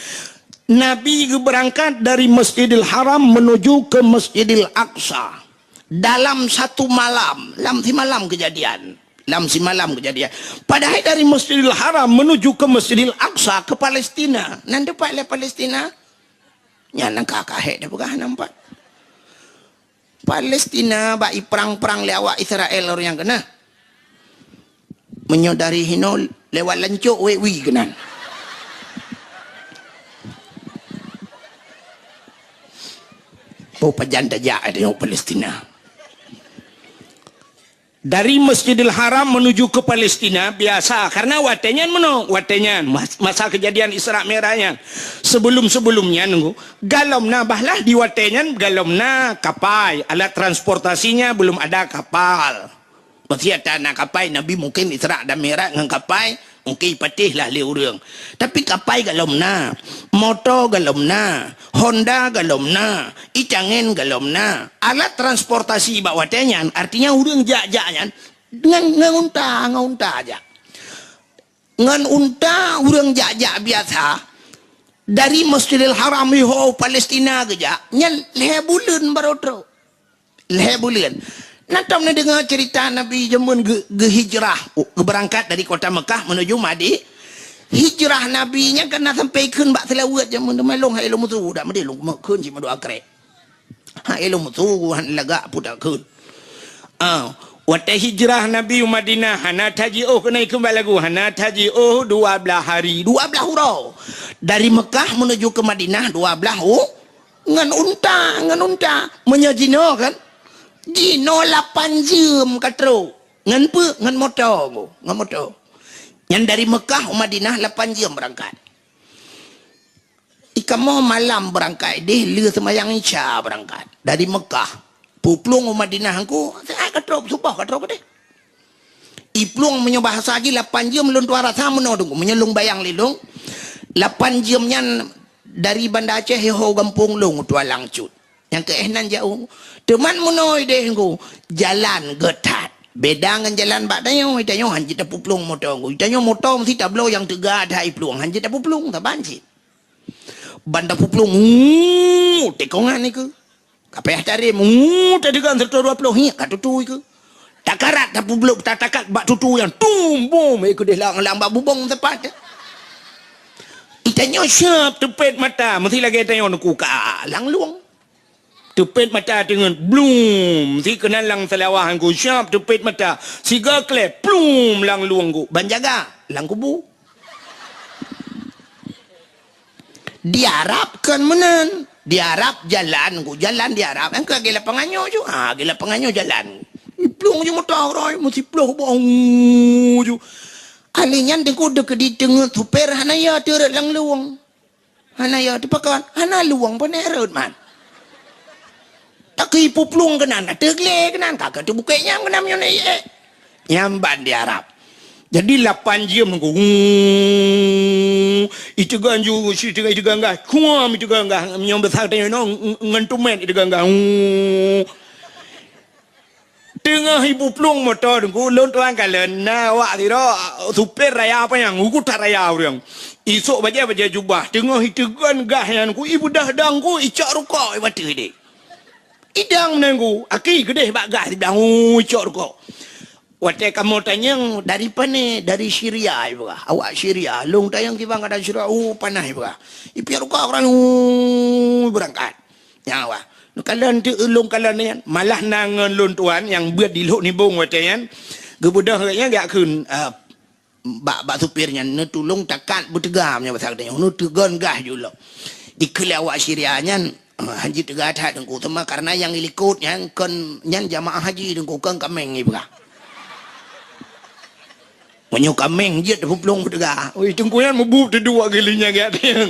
Nabi geubeurangkat dari Masjidil Haram menuju ke Masjidil Aqsa. Dalam satu malam, lam simalam kejadian. Lam simalam kejadian. Padahai dari Masjidil Haram menuju ke Masjidil Aqsa, ke Palestina. Nan teumpat lé Palestina? Nyan nyang ka kahek dah peugah nampak. Palestina bak iprang-prang lé awak Israel ureuëng nyang keunah. Meunyoe dari hinoe lewat lancok wék wie keunan. Oh, pajan tajak ada nyang Palestina. Dari Masjidil Haram menuju ke Palestina biasa, karena watée nyan meunoe, watée nyan mas-, masa kejadian Isra Mi'raj nyan. Sebelum-sebelum nyan, nunggu, galom na bahlah di watée nyan, galom na kapai, alat transportasinya belum ada kapal. Masih ada na kapai, Nabi mungkin Isra dan Mi'raj ngon kapai, mungkin ipatéh lah lé ureuëng. Tapi kapai galom na, moto galom na, Honda galom na, icangen galom na. Alat transportasi bak watée nyan, artinya ureuëng jak-jak nyan ngon, ngon unta, ngon unta jak. Ngon unta ureuëng jak-jak biasa, dari Masjidil Haram iho Palestina geujak, nyan lhée buleuen baroe trok. Lhée buleuen. Na tom neudeungoe cerita Nabi jameun geu-, geuhijrah, geubeurangkat dari kota Mekah menuju Madi-, hijrah Nabi nyan kan na sampai kheun bak seulaweuet jameun teuma lôn hai lôn musu dak meudeh lôn kheun cit meudua krek. Hai lôn musu han lagak pudak kheun. Ah, watée hijrah Nabi u Madinah hana tajiôh keunoe keumbali lagu hana tajiôh dua blaih hari, dua blaih uroe. Dari Mekah menuju ke Madinah dua blaih u-, ngon unta, ngon unta. Meunyoe jinoe kan, jinoe lapan jeuem ka trok. Ngon peue? Ngon moto, ngon moto. Nyan dari Mekah u Madinah lapan jeuem beurangkat. Ikamoe malam beurangkat deh, lheueh seumayang Isya beurangkat. Dari Mekah. Peuplueng u Madinah engku, siat ka trok, suboh ka trok deh. Iplueng meunyoe bahasa jih lapan jeuem lôn tuan rasa meunoe teungku. Meunyoe lôn bayang lé lôn, lapan jeuem nyan dari Banda Aceh iho gampông lôn u Tualang Cut. Nyang keu éh nan jauh. Teuma meunoe deh ngku, jalan geutat. Beda ngon jalan bak tanyoe, tanyoe han jeuet tapeuplueng moto ngku. Tanyoe moto meusti tabloe nyang teuga that iplueng, han jeuet tapeuplueng, saban cit. Ban tapeuplueng, uu, tikongan ikeue. Kapéh tarem, uu, tadeugan seratus dua puluh, hiek ka tutui keue. Takarat tapeubloe, tatakat bak tutui nyan, tum, bom, eh, keudeh lang, lang bak bubong tepat. Itanyoe siap teupet mata, meusti lagée tanyoe neukuka lang lueng. Teupet mata teungeut, blum, si keunan lang seulawah ngku siap teupet mata. Siga kleh, plum, lang lueng ngku. Ban jaga, lang kubu. Di Arab kon meunan. Di Arab jalan ngku, jalan di Arab. Engka lagée lapangan nyoe ju. Ha, lagée lapangan nyoe jalan. Iplueng ju moto roe, meusti ploh boh ju. Ahli nyan teungku deuk di teungeut super hana ya teureuet lang lueng. Hana ya teupakon, hana lueng peuneureuet man. Takeu ipuplueng keunan, ateueh glé keunan, ka ka teubukek nyang keunan meunyoe na ié. Nyang ban di Arab. Jadi lapan jeuem nunggu. Iteugan ju, si iteugan, iteugan gah. Kuam iteugan gah. Meunyoe beusa tanyoe nyoe, ng-, ng-, ngon tumet iteugan gah. Teungoh ipuplueng moto teungku, lôn tuan kalon na awak sidroe, supir raya panyang, ugu that raya ureuëng. Isok bajée-bajée jubah, teungoh iteugon gah nyan ku, ibeudah dang ku, icok rukok ibateue deh. Idang meunan ku, aki geudeh bak gah siblang, uu, icok rukok. Watée kamoe tanyong, "Dari pane?" "Dari Syria," ipeugah. "Awak Syria, lôn tanyong kiban gata Syria, uu, panas," ipeugah. Ipiep rukok ureuëng, uu, beurangkat. Nyan wah. Neukalon teuk ulôn kalon nyan, malah na ngon lôn tuan nyang beuet di Lhok Nibong watée nyan, geubeudôh gobnyan geujak kheun, eh, bak, bak supir nyan, neutulông takat beuteuga meunyoe basa geutanyoe, neuteugon gah ju lom. Dikheun lé awak Syria nyan, eh, hanjeuet teuga that teungku, teuma kareuna nyang ilikot nyan kon, nyan jamaah haji teungku, kon kaméng ipeugah. Meunyoe kaméng jeuet teuplueng beuteuga. Ui, teungku nyan meubuet teuduek geuh lé nyan geuh.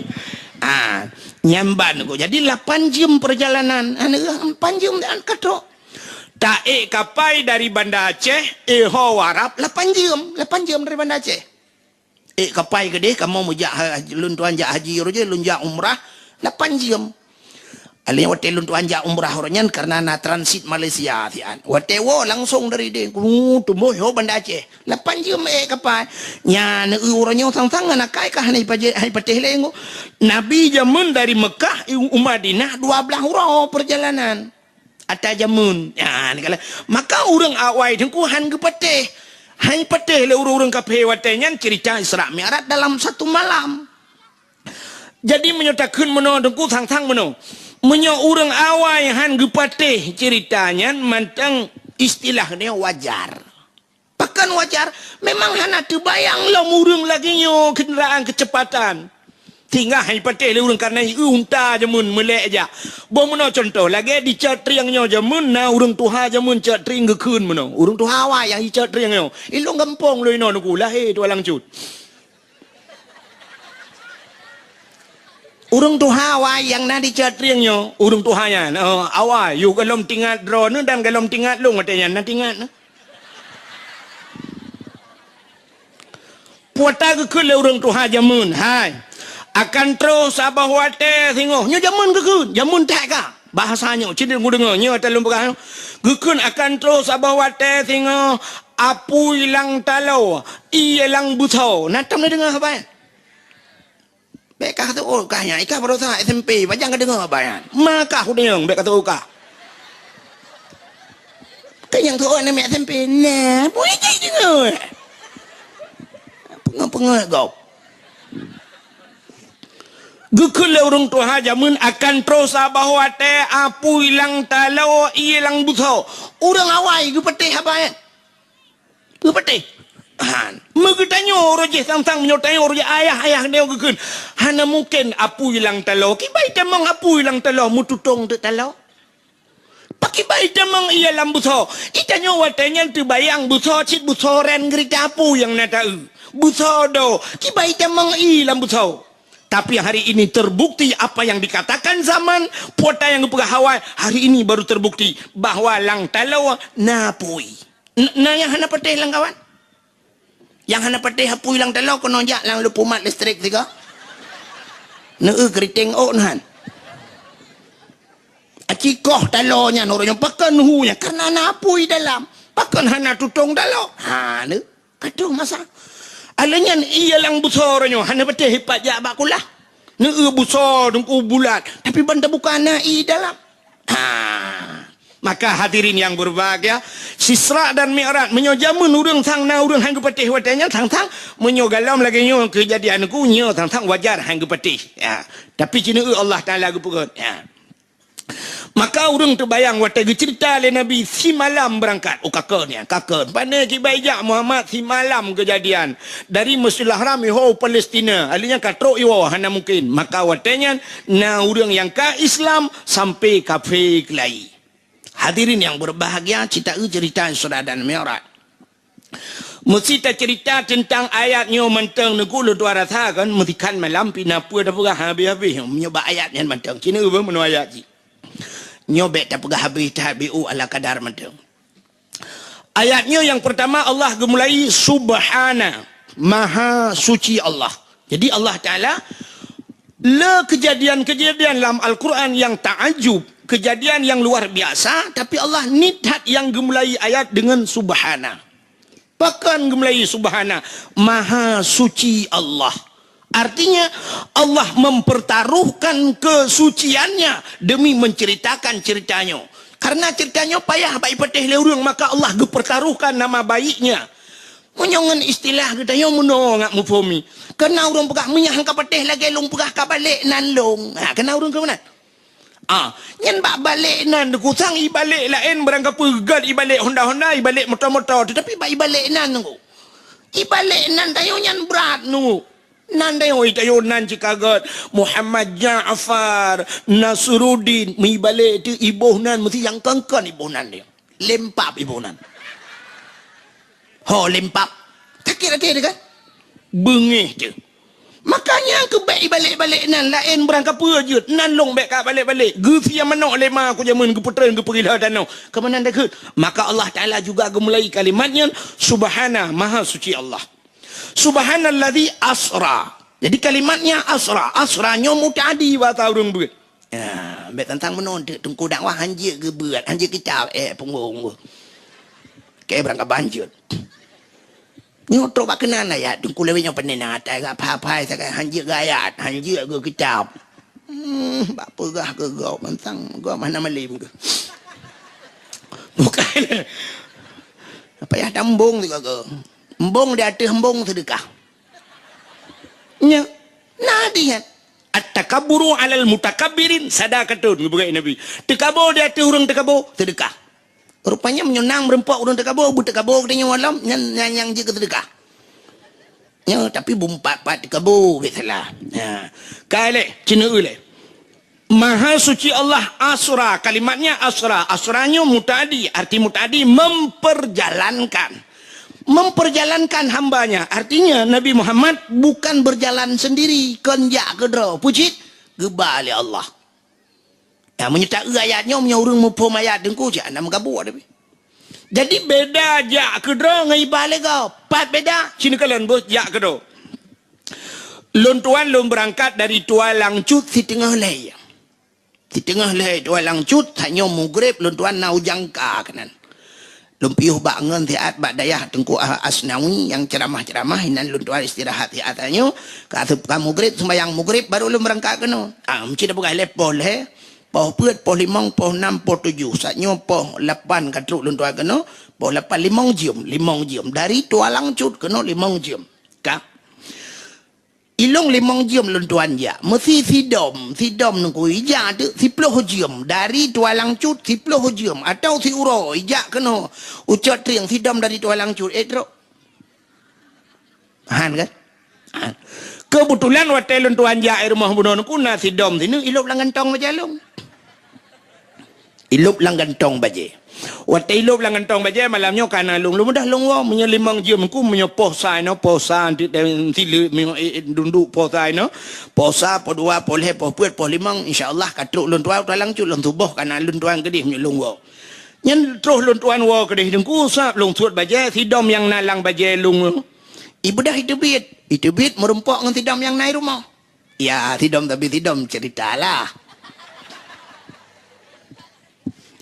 Ah, nyan ban ku. Jadi lapan jeuem peurjalanan. Aneuk lapan jeuem dan ka trok. Taék kapai dari Banda Aceh, éh ho Arab lapan jeuem. Lapan jeuem dari Banda Aceh. Ék kapai keudeh, kamoe meujak ha-, lôn tuan jak haji roh jih, lôn jak umrah lapan jeuem. Alèh watèe lôn tuan jak umrah uroe nyan kareuna na transit Malaysia siat. Watèe woe langsong dari deh, ku tumbôh ho Banda Aceh. Lapan jeuem ék kapai. Nyan, eu, uroe nyoe sang-sang aneuk kai ka hana ipaje-, hana ipatéh lé ngo. Nabi jameun dari Mekah u Madinah dua blaih uroe peurjalanan. Ata jameun. Nyan, kala. Maka ureueng awai teungku han geupatéh. Han ipatéh lé ureueng-ureueng kafé watèe nyan cerita Isra Mi'raj dalam satu malam. Jadi, meunyoe takheun meunoe, Teungku, sang-sang meunoe. Meunyoe ureueng awai han geupatéh ceurita nyan, mantong istilah nyoe wajar. Pakon wajar? Memang hana teubayang lom ureueng lagèe nyoe keundaraan keuceupatan. Tinggai hai patéh lé ureuëng kareuna i eu unta jameun meulek jak. Boh meunoe cuntoh, lagée di Cot Trieng nyoe jameun na ureuëng tuha jameun Cot Trieng geukheun meunoe. Ureuëng tuha awai nyang i Cot Trieng nyoe. I lôn gampông lôn inoe nuku lahé tualang cut. Ureuëng tuha awai nyang na di Cot Trieng nyoe, ureuëng tuha nyan, eh, awai, yôh golom tingat droeneuh dan golom tingat lôn watée nyan na tingat na. Puata geukheun lé ureuëng tuha jameun, hai, akan troh saboh watée singoh. Nyoe jameun geukheun, jameun that ka. Bahasa nyoe, cit geudeungoe, nyoe ata lôn peugah nyoe. Geukheun akan troh saboh watée singoh apui lam taloe, ié lam beusoe. Na tom neudeungoe haba nyan? Bék kah teuôt kah nyan, ikah baroesa S M P, pajan ka deungoe haba nyan. Ma kah udeueng, bék kah teuôt kah. Keu nyang teuôt aneuk miet S M P, nah, bui jih deungoe. Peungeut-peungeut gob. Geukheun lé ureuëng tuha jameun akan troh saboh watée apui lam taloe ié lam beusoe. Ureuëng awai geupatéh haba nyan. Geupatéh. Han. Meugeutanyoe uroe jih sang-sang meunyoe tanyoe uroe jih ayah-ayah nyoe geukheun. Hana mungken apui lam taloe. Kiban itamong apui lam taloe meututong teuk taloe. Pakiban itamong ié lam beusoe. Itanyoe watée nyan teubayang beusoe cit beusoe ran geurita apui nyang na ta-eu. Beusoe do. Kiban itamong ié lam beusoe. Tapi hari ini terbukti apa yang dikatakan zaman, puata nyang geupeugah awai, hari ini baru terbukti bahwa lam taloe na apui. N-, na nyang hana patéh lam kawan? Nyang hana patéh apui lam taloe keunoe jak lam leupumat listrik sigoe. Neu-eu keuriteng ôk nyan. Aci koh taloe nyan ureuëng nyoe pakon hu nyan karena na apui dalam. Pakon hana tutong taloe? Ha, lé. Ka troh masa. Alèh nyan ié lam beusoe uroe nyoe hana patéh ipat jak bak kulah. Neu-eu beusoe teungku bulat, tapi ban tabuka na ié dalam. Ha. Maka hadirin yang berbahagia, Isra dan Mi'raj, meunyoe jameun ureuëng sang na ureuëng han geupatéh watèe nyan sang-sang, meunyoe golom lagèe nyoe keujadian ku nyoe sang-sang wajar han geupatéh. Ya. Tapi ci neu-eu Allah Taala geupeugöt. Ya. Maka ureuëng teubayang watèe geuceurita lé Nabi simalam beurangkat. Oh, ka kön nyan, ka kön. Pane kiban jak Muhammad simalam keujadian. Dari Masjidil Haram iho Palestina. Alèh nyan ka trok iwoe hana mungken. Maka watèe nyan na ureuëng nyang ka Islam sampai kafé keulayi. Hadirin yang berbahagia, ci ta-eu ceurita Isra dan Mi'raj. Meusti taceurita teuntang ayat nyoe mantong, neugöt lôn tuan rasa kan, meusikan malam pih na peue tapeugah habéh-habéh nyoe, meunyoe bak ayat nyan mantong. Ci neu-eu beuh meunoe ayat jih. Nyoe bèk tapeugah habéh, tabi'u ala qadar mantong. Ayat nyoe nyang peurtama Allah geumulai, Subhana, Maha Suci Allah. Jadi Allah Taala, le keujadian-keujadian lam Al-Quran nyang taajub, keujadian nyang luar biasa, tapi Allah niet that nyang geumulai ayat deungon Subhana. Pakon geumulai Subhana? Maha Suci Allah. Artinya, Allah mempertaruhkan kesuciannya demi menceritakan ceritanya. Karena ceritanya payah bak ipatéh lé ureuëng, maka Allah geupertaruhkan nama baiknya. Meunyoe ngon istilah geutanyoe meunoe ngat meuphom i. Keu na ureuëng peugah, "Meunyoe han ka patéh lagèe lôn peugah, ka balek nan lôn." Ha, keu na ureuëng keu meunan. Ah, nyan bak balek nan, teungku, sang ibalek laén barang kapeue, gèt ibalek honda-honda, ibalek moto-moto, teutapi bak ibalek nan, teungku. Ibalek nan tanyoe nyan brat, teungku. Nan tanyoe, tanyoe nan cit ka gèt, Muhammad Ja'far Nasruddin, meuibalek teuh iboh nan, meusti nyang kon-kon iboh nan teuh. Lempap iboh nan. Ho, lempap. Sakét até teuh kan? Beungéh teuh. Makanya keu bèk ibalek-balek nan laén barang kapeue jeuet. Nan lôn bèk ka balek-balek. Geusiam manok lé ma ku jameun geupeutreun geupeugila tanoh. Keu meunan takheun. Maka Allah Taala juga geumulai kalimat nyan, Subhana, Maha Suci Allah. Subhanalladzi asra. Jadi kalimatnya asra. Asra nyoe muta'addi bahasa ureuëng beuet. Ya, bèk tantang meunoe teuk, teungku dakwah han jeuet geubeuet, han jeuet kitab, eh, punggong. Oke, barangkaban jeuet. Nyoe trok bak keunan ayat, teungku lewat nyoe peunah na atai gak phai-phai sagai han jeuet geuayat, han jeuet geukitab. Hmm, bak peugah keu gob mantang, gob hana malem keu. Bukan. Payah tambong sigoe keu. Embong di ateueh embong seudeukah. Nya, na hadih nyan. At-takabburu 'alal mutakabbirin sadaqatun, geupeugah Nabi. Teukabo di ateueh ureuëng teukabo, seudeukah. Rupanya meunyoe na meurumpok ureuëng teukabo, beuteukabo geutanyoe walom, nyan, nyan nyang jeuet keu seudeukah. Ya, tapi bumpat-pat dikebu, biasalah. Ya. Ka lé, cina lé. Maha Suci Allah asra, kalimatnya asra. Asra nyoe muta'adi, arti muta'adi memperjalankan. Memperjalankan hambanya. Artinya Nabi Muhammad bukan berjalan sendiri, kon jak keudroe. Pucit, geuba lé Allah. Ya, meunyoe taeu ayat nyoe, meunyoe ureuëng muphom ayat teungku, cit hana meugabuk tapi. Jadi beda jak keudroe ngon iba lé gob. Pat beda, sini kalon beuh jak keudroe. Lôn tuan lôn beurangkat dari Tualang Cut siteungoh lhée. Siteungoh lhée Tualang Cut, tanyoe mugreb lôn tuan na u Jangka keunan. Lôn piôh bak ngon siat bak dayah Teungku Asnawi nyang ceuramah-ceuramah, inan lôn tuan istirahat siat tanyoe, ka aseup ka mugreb, sumbayang mugreb baru lôn beurangkat keunoe. Ah, meuci tapeugah lé poh lhée, poh peuet, poh limong, poh nam, poh tujoh. Saat nyoe poh lapan ka trok lôn tuan keunoe, poh lapan limong jeuem, limong jeuem. Dari Tualang Cut keunoe limong jeuem. Ka. Ilong limong jeuem lôn tuan jak. Meusi sidom, sidom nungku ijak teuk siploh jeuem. Dari Tualang Cut siploh jeuem. Atau siuroe ijak keunoe. U Cot Trieng sidom dari Tualang Cut. Eh, trok. Han kan? Han. Keubeutulan watée lôn tuan jak i rumoh bunoe nungku na sidom sineuk ilop lam gantong bajée lôn. Ilop lam gantong bajée. Watée ilop lam gantong bajée malam nyoe ka na lôn, lôn mudah lôn woe. Meunyoe limong jeuem ku, meunyoe poh sa inoe, poh sa nanti dan sileuk, meunyoe, eh, eh, dunduk poh sa inoe, poh sa, poh dua, poh lhée, poh peuet, poh limong, insya Allah ka trok lôn tuan, Tualang Cut lôn tuboh ka na lôn tuan keudeh meunyoe lôn woe. Nyan troh lôn tuan woe keudeh teungku, sab lôn suet bajée, sidom nyang na lam bajée lôn. Ibeudôh iteubiet, iteubiet meurumpok ngon sidom nyang na i rumoh. Ya, sidom tapi sidom cerita lah.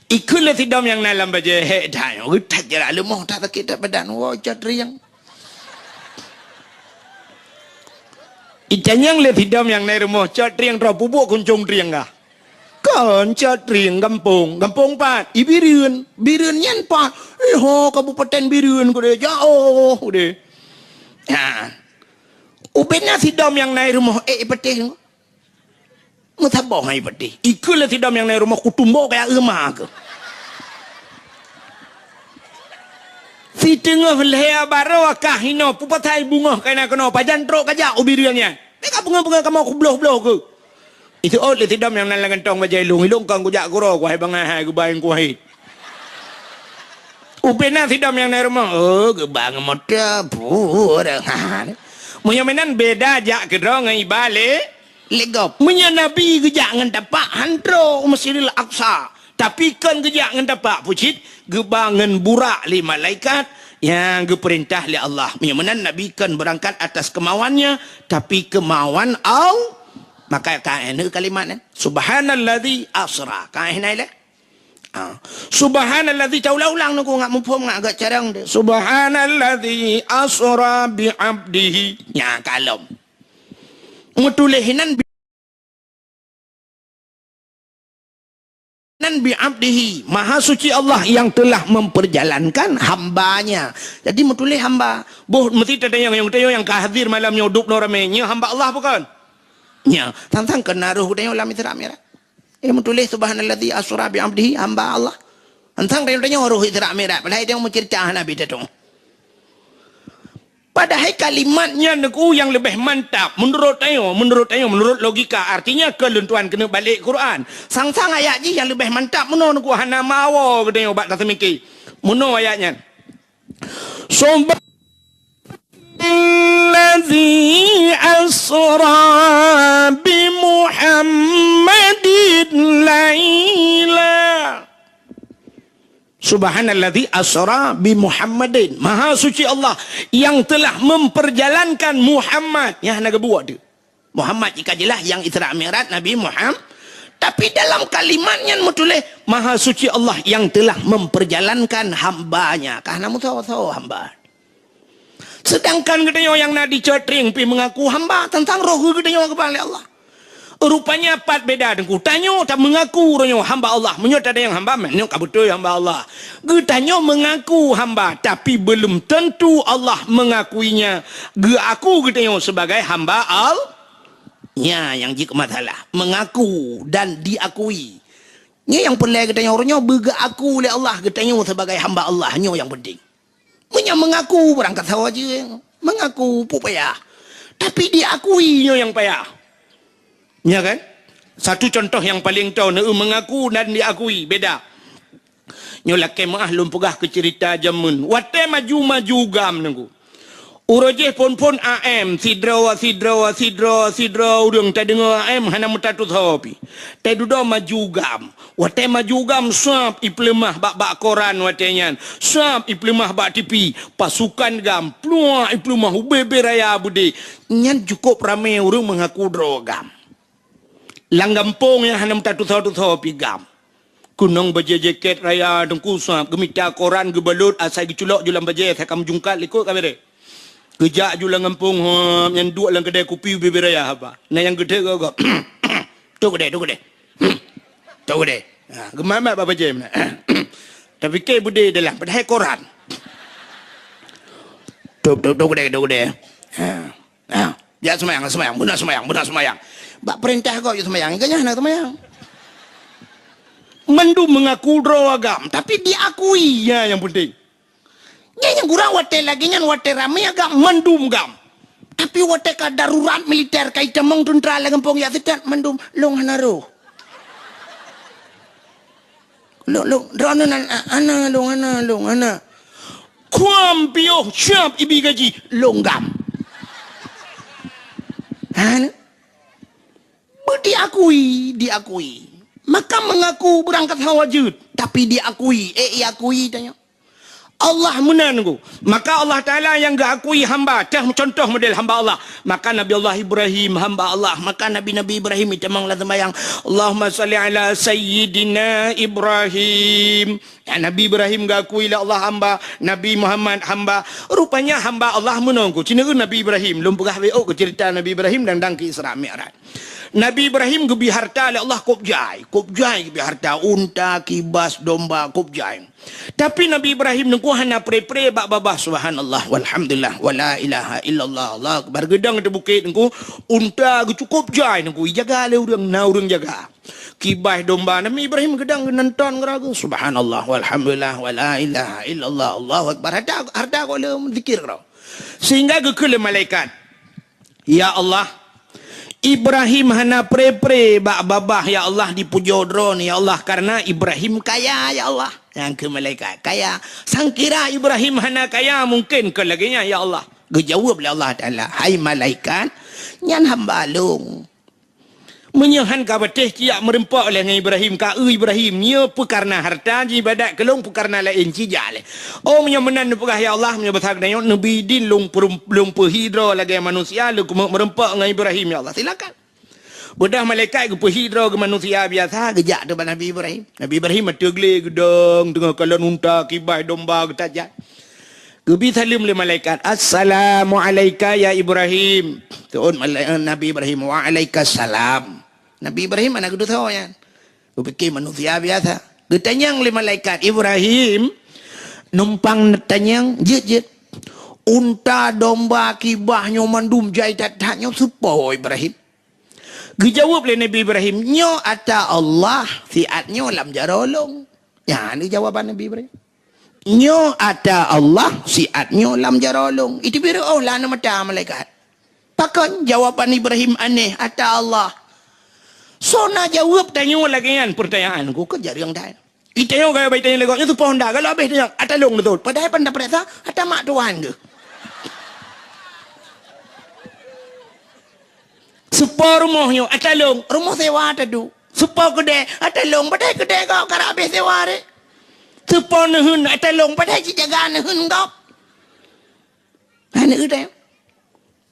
Ikheun lé sidom nyang na lam bajée hék that nyoe, geutat jarak leumoh that sakét that badan, woe Cot Trieng. Itanyong lé sidom nyang na i rumoh Cot Trieng, troh peubuet kuncong trieng kah? Kon Cot Trieng gampông, gampông pat? I Bireuen. Bireuen nyan pat? Iho, Kabupaten Bireuen keudeh, jaoh keudeh. Ha. Ubena sidom nyang na i rumoh ék i patéh. Meusaboh hai patéh. Ikheun lé sidom nyang na i rumoh kutumbok kaya euma keuh. Siteungoh lhée baroe kah inoe pupasai beungoh ka na keunoe pajan trok kajak u Bireuen nyan. Nyan ka beungoh-beungoh kamoe kubloh-bloh keuh. Iseuôt lé sidom nyang na lam gantong bajée lôn, ilôn kon kujak keudroe, kuhai bangai hai geuba nyang kuhai. Ubena sidom nyang na i rumoh, oh, geuba ngon moto, puh, ha. Meunyoe meunan beda jak keudroe ngon iba lé, lé gob. Meunyoe Nabi geujak ngon tapak han trok u Masjidil Aqsa, tapi kon geujak ngon tapak pucit, geuba ngon burak lé malaikat nyang geupeurintah lé Allah. Meunyoe meunan Nabi kon beurangkat atas kemauannya, tapi kemauan Allah. Maka ka éh kalimat nyan, "Subhanalladzi asra." Ka éh nai lé? Ah. "Subhanalladzi," taulang-ulang nungku ngat muphom ngat agak carang deh. "Subhanalladzi asra bi abdihi." Nya kalom. Meutuléh nan bi-, nan bi abdihi, Maha Suci Allah yang telah memperjalankan hambanya. Jadi meutuléh hamba. Boh meusti tatanyong nyang tanyong nyang ka hadir malam nyoe dub nyoe ramé, nyoe hamba Allah bukan? Nya, tang-tang keunaroh geutanyoe lam Isra Mi'raj. Eh, meutuléh, "Subhanalladzi asra bi abdihi," hamba Allah. Tang-tang tanyoe roh Isra Mi'raj, padahai tanyoe meuceurita hana bit tanyoe. Padahai kalimat nyan nungku nyang leubeh mantap, meunurot tanyoe, meunurot tanyoe, meunurot logika, artinya keu lôn tuan keuneuk balek Quran. Sang-sang ayat jih nyang leubeh mantap meunoe nungku hana meuawoe geutanyoe bak taseumiké. Meunoe ayat nyan. Subhanalladzi asra bi Muhammadin laila. Subhanalladzi asra bi Muhammadin. Maha Suci Allah yang telah memperjalankan Muhammad. Nyang hana geubuet tu. Muhammad jika jeulaih nyang Isra Mi'raj Nabi Muhammad. Tapi dalam kalimat nyan meutuléh, "Maha Suci Allah yang telah memperjalankan hamba-Nya." Ka hana meusawa-sawa hamba. Sedangkan geutanyoe nyang na di Cot Trieng pih meungaku hamba, tang-tang roh geutanyoe geuba lé Allah. Rupanya pat beda teungku. Tanyoe tameungaku roh nyoe hamba Allah. Meunyoe tatanyong hamba, nyoe ka beutôi hamba Allah. Geutanyoe meungaku hamba, tapi belum tentu Allah mengakuinya. Geuaku geutanyoe sebagai hamba Allah. Nya nyang jeuet keu masalah. Mengaku dan diakui. Nyoe nyang peureulée geutanyoe uroe nyoe beugeuaku lé Allah geutanyoe sebagai hamba Allah. Nyoe nyang penting. Meunyoe mengaku beurangkat sawa jeuet. Mengaku payah. Tapi diakui nyoe nyang payah. Ya kan? Satu contoh yang paling tau, neu mengaku dan diakui, beda. Nyoe lakée meuáh lôn peugah keu cerita jameun. Watée maju-maju GAM Teungku. Uroe jéh phon-phon A M, sidroe, sidroe, sidroe, sidroe ureuëng tadeungoe A M hana meutatusoe pi. Teududoe maju GAM. Watée maju GAM sab ipeuleumah bak-bak koran watée nyan. Sab ipeuleumah bak T V. Pasukan GAM, pluak ipeuleumah ubé-bé raya beudé. Nyan cukôp ramé ureuëng mengaku droe GAM. Lam gampông nyang hana meutatusoe-tusoe pi GAM. Keunong bajée jakét raya Teungku sab, geumita koran geubalot asai geuculok ju lam bajée asai ka meujungkat likot ka bereh. Geujak ju lam gampông, hop, nyan duek lam keudée kupi ubé-bé raya haba. Na nyang geuthée gob-gob. Tok keudée, tok keudée. Tok keudée. Ha, geumat-mat bak bajée meunan. Tapike beudé dalam, padahai koran. Tok, tok, tok keudée, tok keudée. Ha. Nah, jak seumayang, seumayang, beuna seumayang, beuna seumayang. Bak peurintah gob jak seumayang, ingat nyan hana seumayang. Mandum mengaku droe GAM, tapi diakui, ya, nyang penting. Nyan nyang kurang watée lagée nyan, watée ramé GAM, mandum GAM. Tapi watée ka darurat militer, ka itamong teuntra lam gampông jak seutôt, mandum lôn hana roh. Lôn, lôn, droeneuh nan, a-, hana lôn, hana lôn, hana. Kuam piôh siab ibi gaji, lôn GAM. Hana. Beu diakui, diakui. Maka mengaku beurangkat hawa jeuet, tapi diakui, eh, iakui tanyoe. Allah meunan Teungku. Maka Allah Taala nyang geuakui hamba, teuh contoh model hamba Allah. Maka Nabi Allah Ibrahim hamba Allah, maka Nabi-Nabi Ibrahim itamong lam seumayang. Allahumma salli ala sayyidina Ibrahim. Ya, Nabi Ibrahim geuakui lé Allah hamba, Nabi Muhammad hamba. Rupanya hamba Allah meunan Teungku. Cina Nabi Ibrahim, lôn peugah W O keu cerita Nabi Ibrahim dan dang keu Isra Mi'raj. Nabi Ibrahim geubi harta lé Allah kôb jai. Kôb jai geubi harta, unta, kibas, domba, kôb jai. Tapi Nabi Ibrahim Teungku hana pre-pre bak babah, subhanallah, walhamdulillah, wala ilaha illallah, Allahu akbar. Geudong di bukét Teungku, unta geucukôp jai Teungku, ijaga lé ureuëng, na ureuëng jaga. Kibas domba, Nabi Ibrahim geudong geunonton geuragu, subhanallah, walhamdulillah, wala ilaha illallah, Allahu akbar. Harta, harta gohlom zikir keudroe. Sehingga geukheun lé malaikat, "Ya Allah, Ibrahim hana pre-pre bak babah, ya Allah, dipujoe Droeneuh, ya Allah, karena Ibrahim kaya, ya Allah." Nyang keu malaikat, "Kaya. Sangkira Ibrahim hana kaya, mungkin kon lagée nyan, ya Allah." Geujaweueb lé Allah Taala, "Hai malaikat, nyan hamba Lôn. Meunyoe han ka patéh, cijak meureumpok lé ngon Ibrahim, ka eu Ibrahim, nyoe peu kareuna harta, jiibadat keu Lôn, peu kareuna laén, cijak lé." Oh, meunyoe meunan neupeugah, "Ya Allah, meunyoe basa geutanyoe, neubi idin lôn peurum-, lôn peuhi droe lagée manusia, lôn keumeuk meureumpok ngon Ibrahim, ya Allah, silakan." Beudôh malaikat geupeuhi droe geumanusia biasa, geujak teuk bak Nabi Ibrahim. Nabi Ibrahim ateueh glé geudong, teungoh kalon unta, kibas domba geutajak. Geubi saleuem lé malaikat, "Assalamu alaika ya Ibrahim." Teuôt malai-, Nabi Ibrahim, "Wa alaika salam." Nabi Ibrahim hana geuteusoe nyan. Geupike manusia biasa. Geutanyong lé malaikat, "Ibrahim, numpang neutanyong, jeuet-jeuet. Unta, domba, kibas nyoe mandum jai that-that nyoe soe po Ibrahim?" Geujaweueb lé Nabi Ibrahim, "Nyoe ata Allah, siat nyoe lam jaroe lôn." Nyan jawaban Nabi Ibrahim. "Nyoe ata Allah, siat nyoe lam jaroe lôn." Iteubiet reuôh lam mata malaikat. Pakon jawaban Ibrahim aneh, "Ata Allah"? Soe na jaweueb tanyoe lagée nyan peurtanyaan? Ku keu jareueng that. Itanyong gaya baitanyong lé gob, nyoe soe po Honda, galak habéh tanyong, "Ata lôn neutôt." Padahai pan tapeuriksa, ata mak tuan geuh. Soe po rumoh nyoe, "Ata lôn," rumoh sewa taduek. Soe po keudée, "Ata lôn," padahai keudée gob karab habéh sewa ré. Soe po neuheun, "Ata lôn," padahai cit jaga neuheun gob. Hana eu tanyong.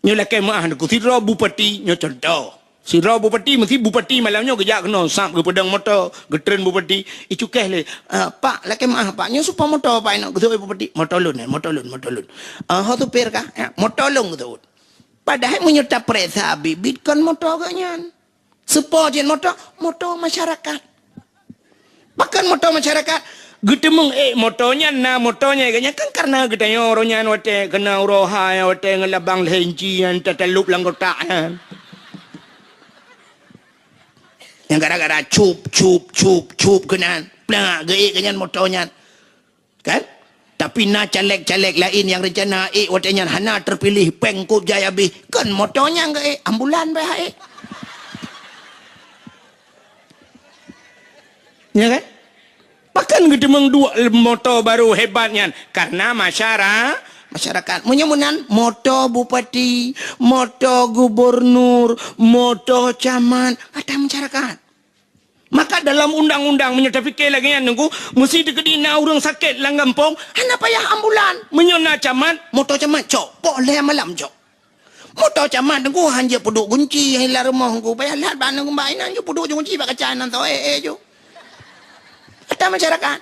Nyoe lakée meuáh Teungku, sidroe bupati, nyoe contoh. Sidroe bupati, meusi bupati malam nyoe geujak keunoe, sab geupeudong moto, geutreun bupati, icukéh lé, "Ah, Pak, lakée meuáh, Pak, nyoe soe po moto, Pak, inong?" Geuseuôt bupati, "Moto lôn, eh, moto lôn, moto lôn." "Ah, ho supir kah?" "Ya, moto lôn," geuseuôt. Padahai meunyoe tapeuriksa biet-biet kon moto geuh nyan. Soe po jeuet moto? Moto masyarakat. Pakon moto masyarakat? Geuteumeung ék moto nyan, na moto nyan, geuhnyan kan kareuna geutanyoe uroe nyan watée keunoe uroe hai, watée ngon labang lhée inci nyan tatalop lam kotak nyan. Nyang gara-gara cup, cup, cup, cup keunan, plak geuék geuhnyan moto nyan. Kan? Tapi na caleg-caleg laén nyang reuncana ék watée nyan hana teupiléh, péng kôb jai habéh. Kon moto nyang geuék, ambulan beh ék. Ya kan? Pakon geuteumeung duek moto barô hebat nyan? Karena masyara-, masyarakat. Meunyoe meunan, moto bupati, moto gubernur, moto camat, ata masyarakat. Maka dalam undang-undang, meunyoe tapike lagée nyan, Teungku, meusi teukeudi na ureuëng sakét lam gampông, hana payah ambulan. Meunyoe na camat, moto camat cok, poh lhée malam cok. Moto camat, Teungku, han jeuet peuduek gunci, hai lam rumoh, Teungku, payah lhat bak aneuk mbak inan jeuet peuduek gunci bak kaca nan tho, eh, eh, ju. Kata masyarakat,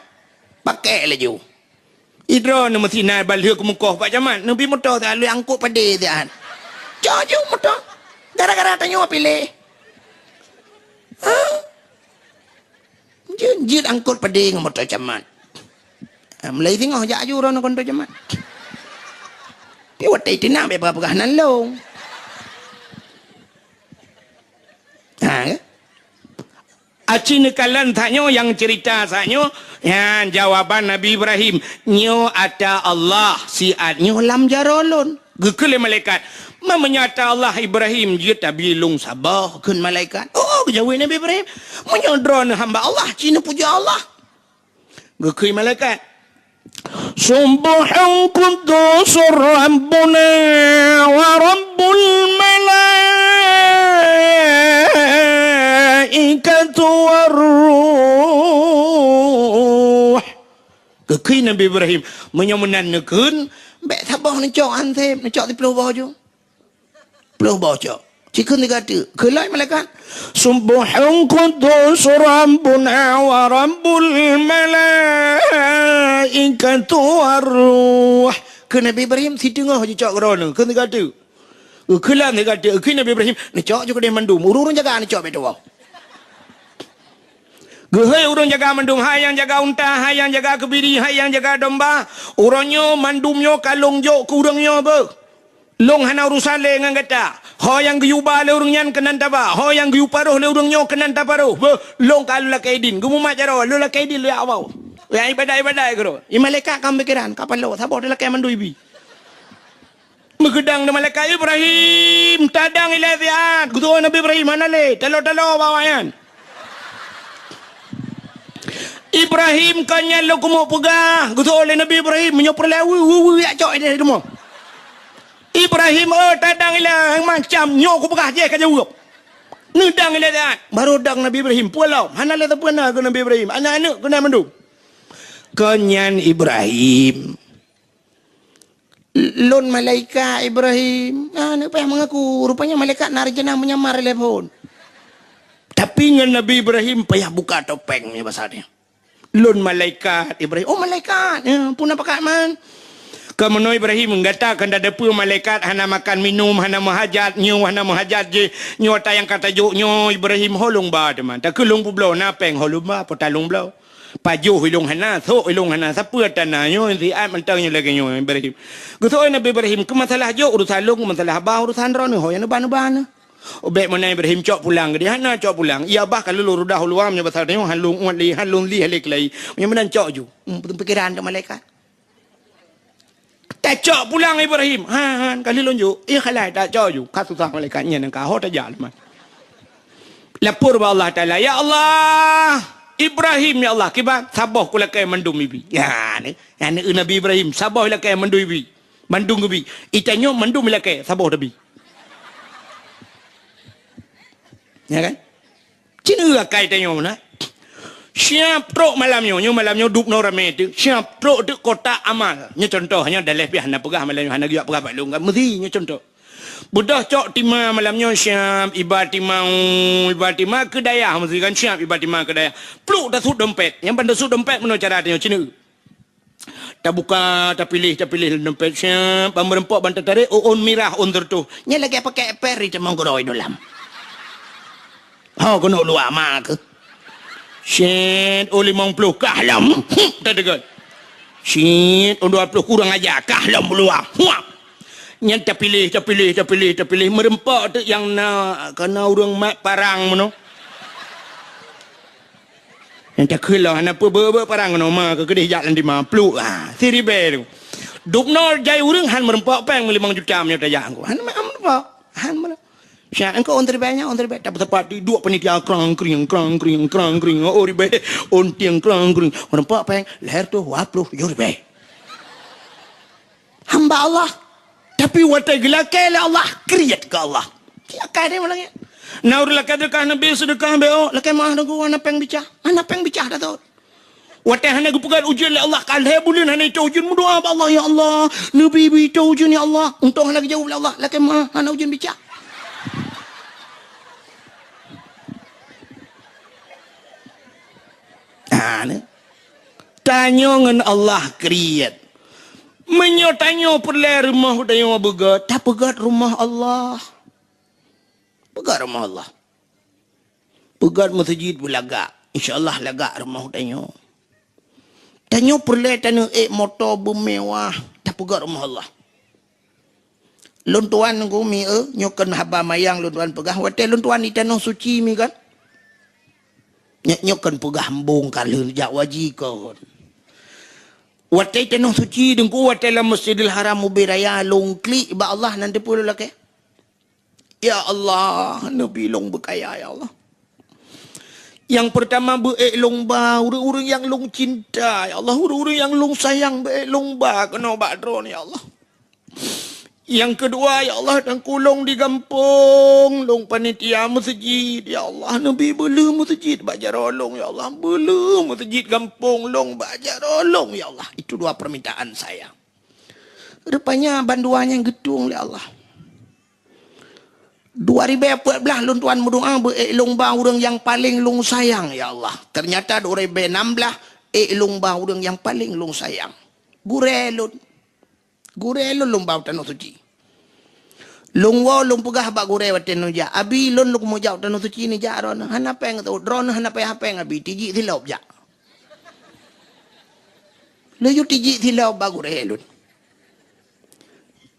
pakai laju. Idroe neu meusinan balheueh keumukoh bak camat, neubi moto siat, lheueh angkot padé siat. Cok ju moto. Gara-gara tanyoe piléh. Ha? Jeuet, jeuet angkot padé ngon moto camat. Ha, mulai singoh jak ju droeneuh ngon moto camat. Pi watée tina bèk peugah-peugah nan lông. Ha, ya? Aci neukalon saat nyoe nyang cerita saat nyoe, nyan jawaban Nabi Ibrahim, "Nyoe ata Allah, siat nyoe lam jaroe lôn." Geukheun lé malaikat, "Ma meunyoe ata Allah Ibrahim, jeuet tabi lôn saboh," kheun malaikat. "Oh," geujaweueb Nabi Ibrahim, "meunyoe droeneuh hamba Allah, ci neupuja Allah." Geukheun malaikat, "Subbuhun quddusur Rabbuna wa Rabbul malaikati war ruh." Geukheun Nabi Ibrahim, "Meunyoe meunan neukheun, bèk saboh neucok han sép, neucok siplôh boh ju." Plôh boh cok. Ci kheun siga teuk. Kheun lom malaikat, "Subbuhun quddus Rabbuna wa Rabbul malaikatu war ruh." Kheun Nabi Ibrahim, "Siteungoh jicok keudroe nyoe." Kheun siga teuk. Kheun lom siga teuk. Kheun Nabi Ibrahim, "Neucok ju keudeh mandum. Ureuëng-ureuëng jaga neucok bèk tuwoe." Geuhôi ureuëng jaga mandum, hai nyang jaga unta, hai nyang jaga keubiri, hai nyang jaga domba, uroe nyoe mandum nyoe ka lôn jok keu ureuëng nyoe beuh. Lôn hana urusan lé ngon gata. Ho nyang geuyue ba lé ureuëng nyan keunan taba, ho nyang geuyue paroh lé ureuëng nyoe keunan taparoh. Beuh, lôn ka lôn lakée idin. Geumumat jaroe, lôn lakée idin lôn jak woe. Nyang iébadat-iébadat keudroe. Di malaikat ka meupikiran, ka paloe, saboh talakée mandum ibi. Meugeudang di malaikat, "Ibrahim, tadang ilée siat." Geuteupeue Nabi Ibrahim hana lé, talo-talo bak awaknyan. "Ibrahim, kon nyan lôn keumeung peugah," geuteupeue lé Nabi Ibrahim, "meunyoe peureulée weu, weu, weu, jak cok ideh teuma." "Ibrahim, oh, tadang ilée macam nyoe kupeugah jih ka jaweueb." Neudang ilée siat, barô dang Nabi Ibrahim, peue lom, hana lé sapeue na keu Nabi Ibrahim, aneuëk-aneuëk keunan mandum. "Kon nyan Ibrahim." "Lôn malaikat Ibrahim." Nah, hana payah meungaku. Rupanya malaikat na rencana menyamar telepon. Tapi ngon Nabi Ibrahim payah buka topeng nyoe basa nyoe. "Lôn malaikat Ibrahim." "Oh, malaikat. Ya, peue na pakat man?" "Kamoe Ibrahim, gata kan tadeungoe malaikat hana makan minum, hana meuhajat, nyoe hana meuhajat jih. Nyoe ata nyang ka tajok nyoe Ibrahim, ho lôn ba teuma. Takheun lôn peubloe, na péng ho lôn ba, peue ta lôn bloe. Pajoh ilôn hana, sôk ilôn hana, sapeue tana nyoe siat mantong nyoe lagée nyoe Ibrahim." Geuteupeue Nabi Ibrahim, "Keu masalah jok urusan lôn, keu masalah ba urusan droeneuh, ho nyang neuba-neuba neuh." "Oh, bèk meunan Ibrahim, cok pulang." "Geudeh hana cok pulang. Iya bah ka lôn reudah u luwa meunyoe basa tanyoe, han lôn uet lé, han lôn lieh lé keulayi. Meunyoe meunan cok ju." Hmm, pikiran tu malaikat. "Tacok pulang Ibrahim." "Ha, ha, ka lheueh lôn jok." "Iya khalai, tacok ju." Ka susah malaikat nyan ka ho tajak leumah. Lapor bak Allah Taala, "Ya Allah, Ibrahim ya Allah, kiban saboh kulakée mandum ibi." Ya, ni, ya, ni Nabi Ibrahim, saboh ilakée mandum ibi. Mandum geubi. Itanyoe mandum ilakée, saboh tabi. Ya kan? Cina akai tanyoe na. Siap trok malam nyoe, nyoe malam nyoe dub noe ramé teuk. Siap trok teuk kotak amal. Nyoe contoh, nyoe daleh pih hana peugah malam nyoe, hana geujak peugah bak lôn kan. Meusi nyoe contoh. Beudôh cok tima malam nyoe siap, iba tima, iba tima keu dayah meusi kan siap iba tima keu dayah. Pluk tasut dompet. Nyang ban tasut dompet meunoe cara tanyoe cina. Tabuka, tapiléh, tapiléh lam dompet siap, ban meureumpok ban tatarek, oh, ôn mirah, ôn seureutôh. Nyan lagée pakai eper di teumong keudroe dalam. Ho keuneuk luwa ma keuh. Siet, oh, limong ploh kah lom. Huh, tadeungon. Siet, oh, dua ploh kurang aja kah lom luwa. Huah. Nyan tapiléh, tapiléh, tapiléh, tapiléh meureumpok teuk nyang na, kana ureuëng mat parang meunoe. Nyang takheun lom hana peue, beu-beu parang ngon oma keu keudeh jak lam dima, pluek, ha, siribèe tu. Dubnoe jai ureueng han meureumpok pèng meulimong juta meunyoe tajak ngon. Han meureumpok, han meureumpok. Siat engkau on ribèe nyan, on ribèe. Tapi tepat di dua panitia krang kring, krang kring, krang kring. Oh ribèe, on tieng krang kring. Meureumpok pèng, leher tu dua ploh tujoh ribèe. Hamba Allah. Tapi watèe geulakèe lé Allah, kriet keu Allah. Lakèe deh malam nyan. Na ureueng lakèe seudeukah Nabi seudeukah bèk, lakèe meuah Teungku, hana pèng bicah. Hana pèng bicah dah tu. Watèe hana geupeugah ujeuen lé Allah, ka lhèe buleuen hana itoe ujeuen, meudoa bak Allah, "Ya Allah, neubi bri itoe ujeuen ya Allah." Untông hana geujaweueb lé Allah, lakèe meuah hana ujeuen bicah. Ha, ni. Tanyoe ngon Allah kriet. Meunyoe tanyoe peureulèe rumoh tanyoe beugöt, tapeugöt rumoh Allah. Peugöt rumoh Allah. Peugöt meuseujid beulagak. Insya Allah lagak rumoh tanyoe. Tanyoe peureulèe taneuk ék moto beumewah, tapeugöt rumoh Allah. Lôn tuan Teungku, mi eu, nyoe kheun haba manyang lôn tuan peugah, watèe lôn tuan di Tanoh Suci mi kan. Nyoe, nyoe kheun peugah embong ka lheueh jak waji kon. Watèe Tanoh Suci Teungku, watèe lam Masjidil Haram ubé raya lôn klik bak Allah nan teupeue lôn lakèe. Ya Allah, neubi lôn beukaya ya Allah. Nyang peurtama beuék lôn ba ureueng-ureueng nyang lôn cinta ya Allah, ureueng-ureueng nyang lôn sayang beuék lôn ba keunoe bak Droeneuh ya Allah. Nyang keudua ya Allah, Teungku lôn di gampông, lôn panitia meuseujid ya Allah, neubi beuleueh meuseujid bak jaroe lôn ya Allah, beuleueh meuseujid gampông lôn bak jaroe lôn ya Allah. Itu dua permintaan saya. Rupanya bandua nyan geutueng lé Allah. Dua ribèe peuet blah lôn tuan meudoa beuék lôn ba ureueng nyang paleng lôn sayang ya Allah. Ternyata dua ribèe nam blah ék lôn ba ureueng nyang paleng lôn sayang. Gurèe lôn. Gurèe lôn lôn ba u Tanoh Suci. Lôn woe lôn peugah bak gurèe watèe neujak, "Abi, lôn lôn meujak u Tanoh Suci neujak Droeneuh. Hana pèng teuôt, Droeneuh hana payah pèng Abi, tijik silop jak." Laju tijik silop bak gurèe lôn.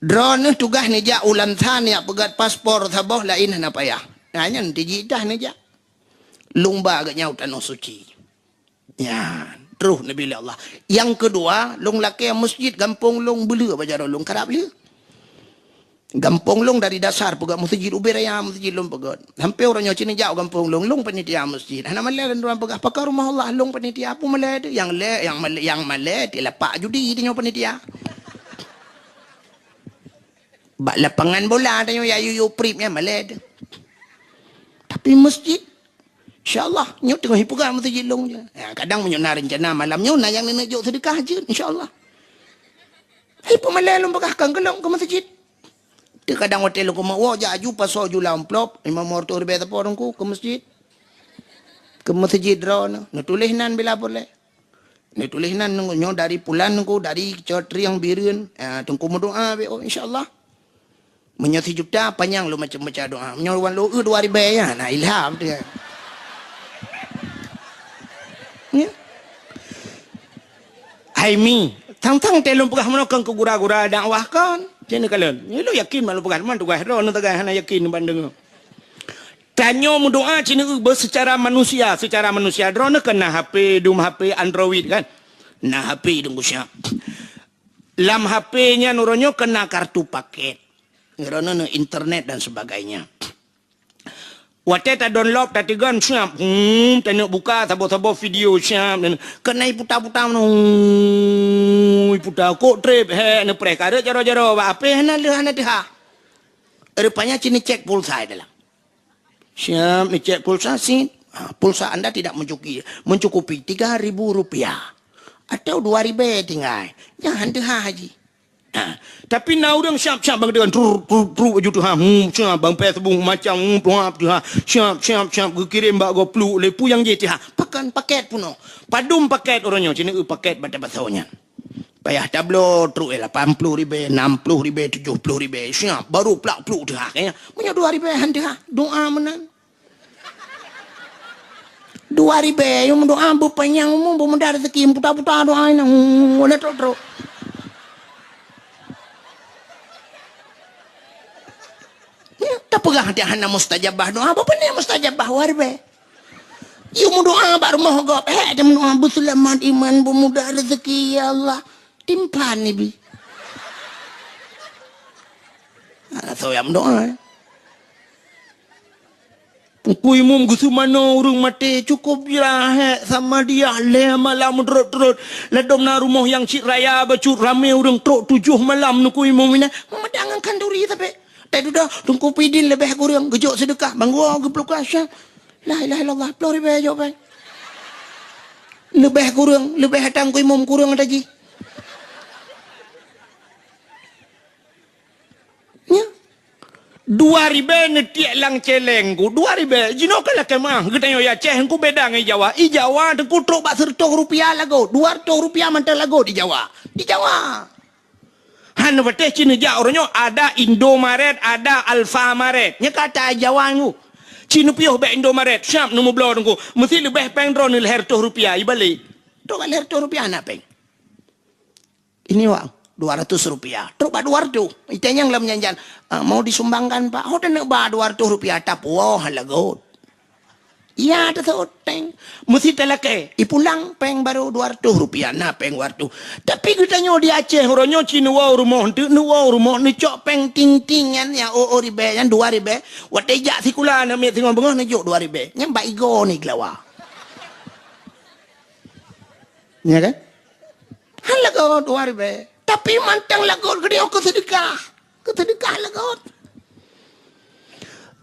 Droeneuh tugaih neujak u Lansa neujak peugöt paspor saboh, laén hana payah. Nah, nyan tijik tah neujak. Lôn ba geuh nyan u Tanoh Suci. Nyan, troh neubi lé Allah. Nyang keudua, lôn lakèe meuseujid gampông lôn beuleueh bak jaroe lôn, karab lheueh. Gampông lôn dari dasar peugöt meuseujid, ubé raya meuseujid lôn peugöt. Sampoe uroe nyoe ci neujak u gampông lôn, lôn panitia meuseujid. Hana malèe lôn tuan peugah, "Pakon rumoh Allah?" Lôn panitia. Peue malèe teuh? Nyang lé, nyang malèe, nyang malèe di lapak judi tanyoe panitia. Bak lapangan bola tanyoe ya yu-yu prip nyan malèe teuh. Tapi meuseujid, insya Allah, nyoe teungoh ipeugah meuseujid lôn je. Ya, kadang meunyoe na reuncana malam nyoe na nyang neuneuk jok seudeukah jeuet, insya Allah. Hai peumalèe lôn peugah kan keu lôn keu meuseujid. Teukadang watèe lôn keumeung woe jak aju pasoe ju lam amplop, limong reutôh ribèe sapo Teungku keu meuseujid. Keu meuseujid Droeneuh, neutuléh nan bila peureulèe. Neutuléh nan nyoe dari Pulan Teungku, dari Cot Rieng Bireuen, ah, Teungku meudoa bèk, oh, insya Allah. Meunyoe sijuta, panyang lôn macam baca doa. Meunyoe wan lôn eu dua ribèe, ya, na ilham tu, ya. Ya. Hai mi, tang-tang teh lôn peugah meunoe kon keu gura-gura dakwah kon. Cen kalon. Nyoe lôn yakin mak lôn peugah, man tugaih droe, nyoe tagai hana yakin bandum. Tanyoe meudoa cen eu beu secara manusia, secara manusia. Droeneuh kan na H P, dum H P Android kan. Na H P dum siap. Lam H P nyan uroe nyoe kan na kartu paket. Droeneuh na internet dan sebagainya. Watèe ta-download, tateugon, siap. Hmm, taneuk buka saboh-saboh video, siap. Dan keunan iputa-puta meunoe. Hmm, iputa kok treb, he, neupreh kareuet jaroe-jaroe bak H P hana leuh, hana teuhah. Rupanya cit neucek pulsa dalam. Siap, neucek pulsa, sit. Ha, pulsa anda tidak mencukupi, mencukupi tiga ribu rupiah. Atau dua ribèe tinggai. Nyan han teuhah ji. Ha, tapi na ureueng siap-siap bang dengan truk, truk, truk, aju teuhah. Hmm, siap bang Facebook macam, hmm, tuha teuhah. Siap, siap, siap geukirém bak gopluk lé peue nyang jih teuhah. Pakon paket peunoh. Padum paket uroe nyoe, cit na eu paket bak tabaso nyan. Payah tabloe truk, eh, lapan ploh ribèe, enam ploh ribèe, tujoh ploh ribèe. Siap, baru plak pluk teuhah. Kayaknya, meunyoe dua ribèe han teuhah. Doa meunan. Dua ribèe, yum doa beupanyang umu, beumudah rezeki, puta-puta doa inong, hmm, udah trok-trok. Hmm, tapeugah hana mustajabah doa, apa ni mustajabah dua ribèe? Yue meudoa bak rumoh gob, hék, teuh meudoa, "Beuseulamat iman, beumudah rezeki, ya Allah." Timphan ibi. Hana soe nyang meudoa, eh. Teungku Imum geuseumanoe ureuëng maté, cukôp jirahat sama dia lhée malam meutreut-treut. Ladôm na rumoh nyang cit raya bacut, ramé ureuëng trok tujoh malam Teungku Imum inan. Meudang ngon khanduri sabe. Teududoe Teungku Pidin leubeh kureueng, geujok seudeukah, banggua geupluka syah. La ilaha illallah, ploh ribée jok péng. Leubeh kureueng, leubeh ata Teungku Imum kureueng ata jih. Nyan. Dua ribée neutiek lam céléng ku, dua ribée. Jinoe ka lakée meuah, geutanyoe i Aceh Teungku beda ngon i Jawa. I Jawa Teungku trok bak seureutôh rupiah lagot, dua reutôh rupiah mantong lagot i Jawa. Di Jawa. Han patéh ci neujak uroe nyoe ada Indomaret, ada Alfamaret. Nyan ka ata i Jawa Teungku. Ci neupiôh bak Indomaret, siap neumeubloe Teungku. Meusti leubeh péng droeneuh lhée reutôh rupiah, ibalek. Trok bak lhée reutôh rupiah na péng. Ini, Wak, dua ratus rupiah. Trok bak dua reutôh. Itanyong lam janjan, "Ah, mau disumbangkan, Pak?" "Oh, teuneuk ba dua reutôh rupiah, tapuwoe lagot." Iya, teuseuôt péng. Meusti talakée. Ipulang péng barô dua reutôh rupiah, na péng dua reutôh. Tapi geutanyoe di Aceh, uroe nyoe ci neuwoe rumoh, enteuk neuwoe rumoh, neucok péng ting-ting nyan, nyang oh, oh ribée, nyan dua ribée. Watée jak sikula, aneuk miet singoh beungoh neujok dua ribée. Nyan bak igoe ni geulawa. Ya kan? Han lagot dua ribée. Tapi mantong lagot geutanyoe keu seudeukah. Keu seudeukah lagot.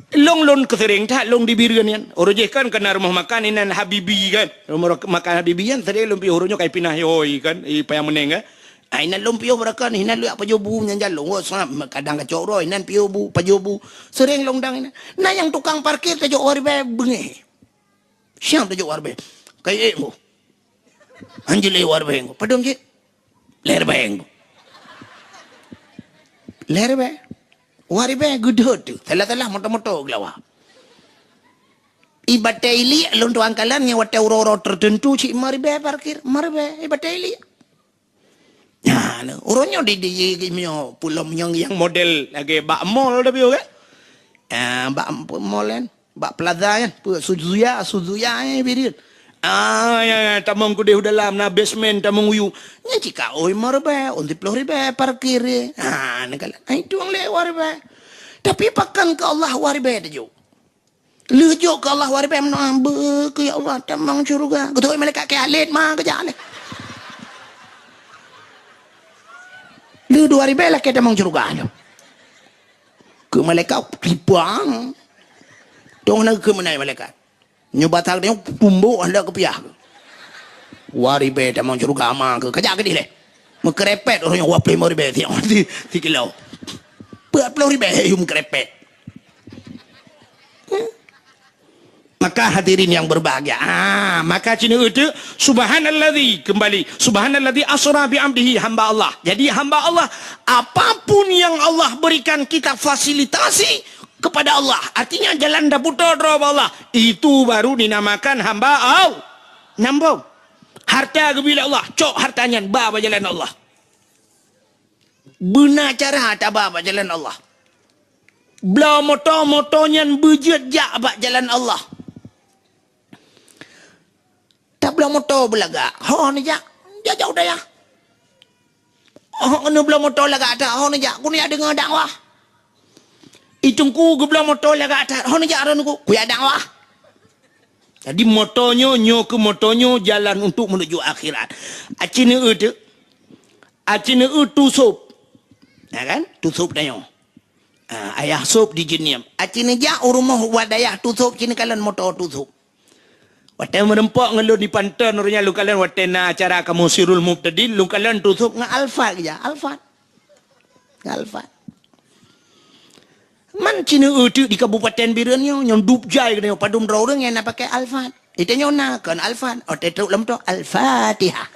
Lôn, lôn keuseureng that lôn di Bireuen nyan. Uroe jih kan ka na rumoh makan inan Habibi kan. Rumoh makan Habibi nyan sering lôn piôh uroe nyoe ka ipinah hôi kan, i Paya Meuneng kan. Ah, inan lôn piôh beurakan, inan lôn jak pajoh bu nyan jalong. Oh, seungab kadang kacok uroe, inan piôh bu, pajoh bu. Sering lôn dang inan. Na nyang tukang parkir tajok dua ribée beungéh. Siang tajok dua ribée. Kai ék mu. Anjli dua ribée. Padum cit? Lhée ribée. Lhée ribée. Dua ribée geudeuet tu. Salah-salah moto-moto geulawa. I Batée Iliek lôn tuan kalon nyang watée uroe-uroe tertentu cit lima ribée parkir. Lima ribée i Batée Iliek. Nah, uroe nyoe di, di, di, di mio pulom nyang, nyang model lagée bak mall tapi kan. Ah, bak mall kan. Bak plaza kan. Peue Suzuya, Suzuya eh Bireuen. Ah, ya, ya, tamong keudeh u dalam na basement tamong uyu. Nyan cika oi lima ribée, ôn siploh ribée parkir. Ah, na kala. Ai tuang lé dua ribée. Tapi pakon keu Allah dua ribée tajok. Lheueh jok keu Allah dua ribée meunoe, "Beu keu ya Allah tamong syeuruga." Geutôi malaikat keu alet ma keujak lé. Lheueh dua ribée lakée tamong syeuruga nyoe. Keu malaikat tipang. Dong na keu meunai malaikat. Nyoe batang nyoe tumbok handak keupiah. Dua ribée tamong syeuruga ma keu. Keujak keudeh lé. Meukeurepet ureuëng nyoe dua ploh lima ribée si, si, si kilo. Dua ploh ribée yu meukeurepet. Maka hadirin yang berbahagia, ah, maka ci neueu teuk, subhanalladzi, kembali, subhanalladzi asra bi abdihi, hamba Allah. Jadi hamba Allah, apapun yang Allah berikan kita fasilitasi kepada Allah, artinya jalan daputo droe bak Allah, itu baru dinamakan hamba Allah. Nyambung. Harta geubri lé Allah, cok harta nyan ba bak jalan Allah. Beuna cara taba bak jalan Allah. Bloe moto, moto nyan beujeuet jak bak jalan Allah. Tabloe moto beulagak, ho neujak, jak-jak u dayah. Ho neubloe moto lagak that, ho neujak, keuneuk jak deungoe dakwah. I teungku geubloe moto lagak that, ho neujak droeneuh, keuneuk jak dakwah. Jadi moto nyoe, nyoe keu moto nyoe jalan untuk menuju akhirat. Aci neueu teuk. Aci neueu tu sôb. Ya kan? Tu sôb tanyoe. Ah, ayah sôb di Jeunieb. Aci neujak u rumoh u dayah tu sôb, ci neukalon moto tu sôb. Watée meureumpok ngon lôn di Panton, uroe nyan lôn kalon watée na acara kamoe Sirul Mubtadin, lôn kalon tu sôb ngon Alphard keujak. Alphard. Ngon Alphard. Man ci neueu teuk di Kabupaten Bireuen nyoe, nyang dub jai geutanyoe padum droe ureuëng nyang na pakai Alphard. Di tanyoe na kon Alphard, oh, teutôk lom tu Al-Fatihah.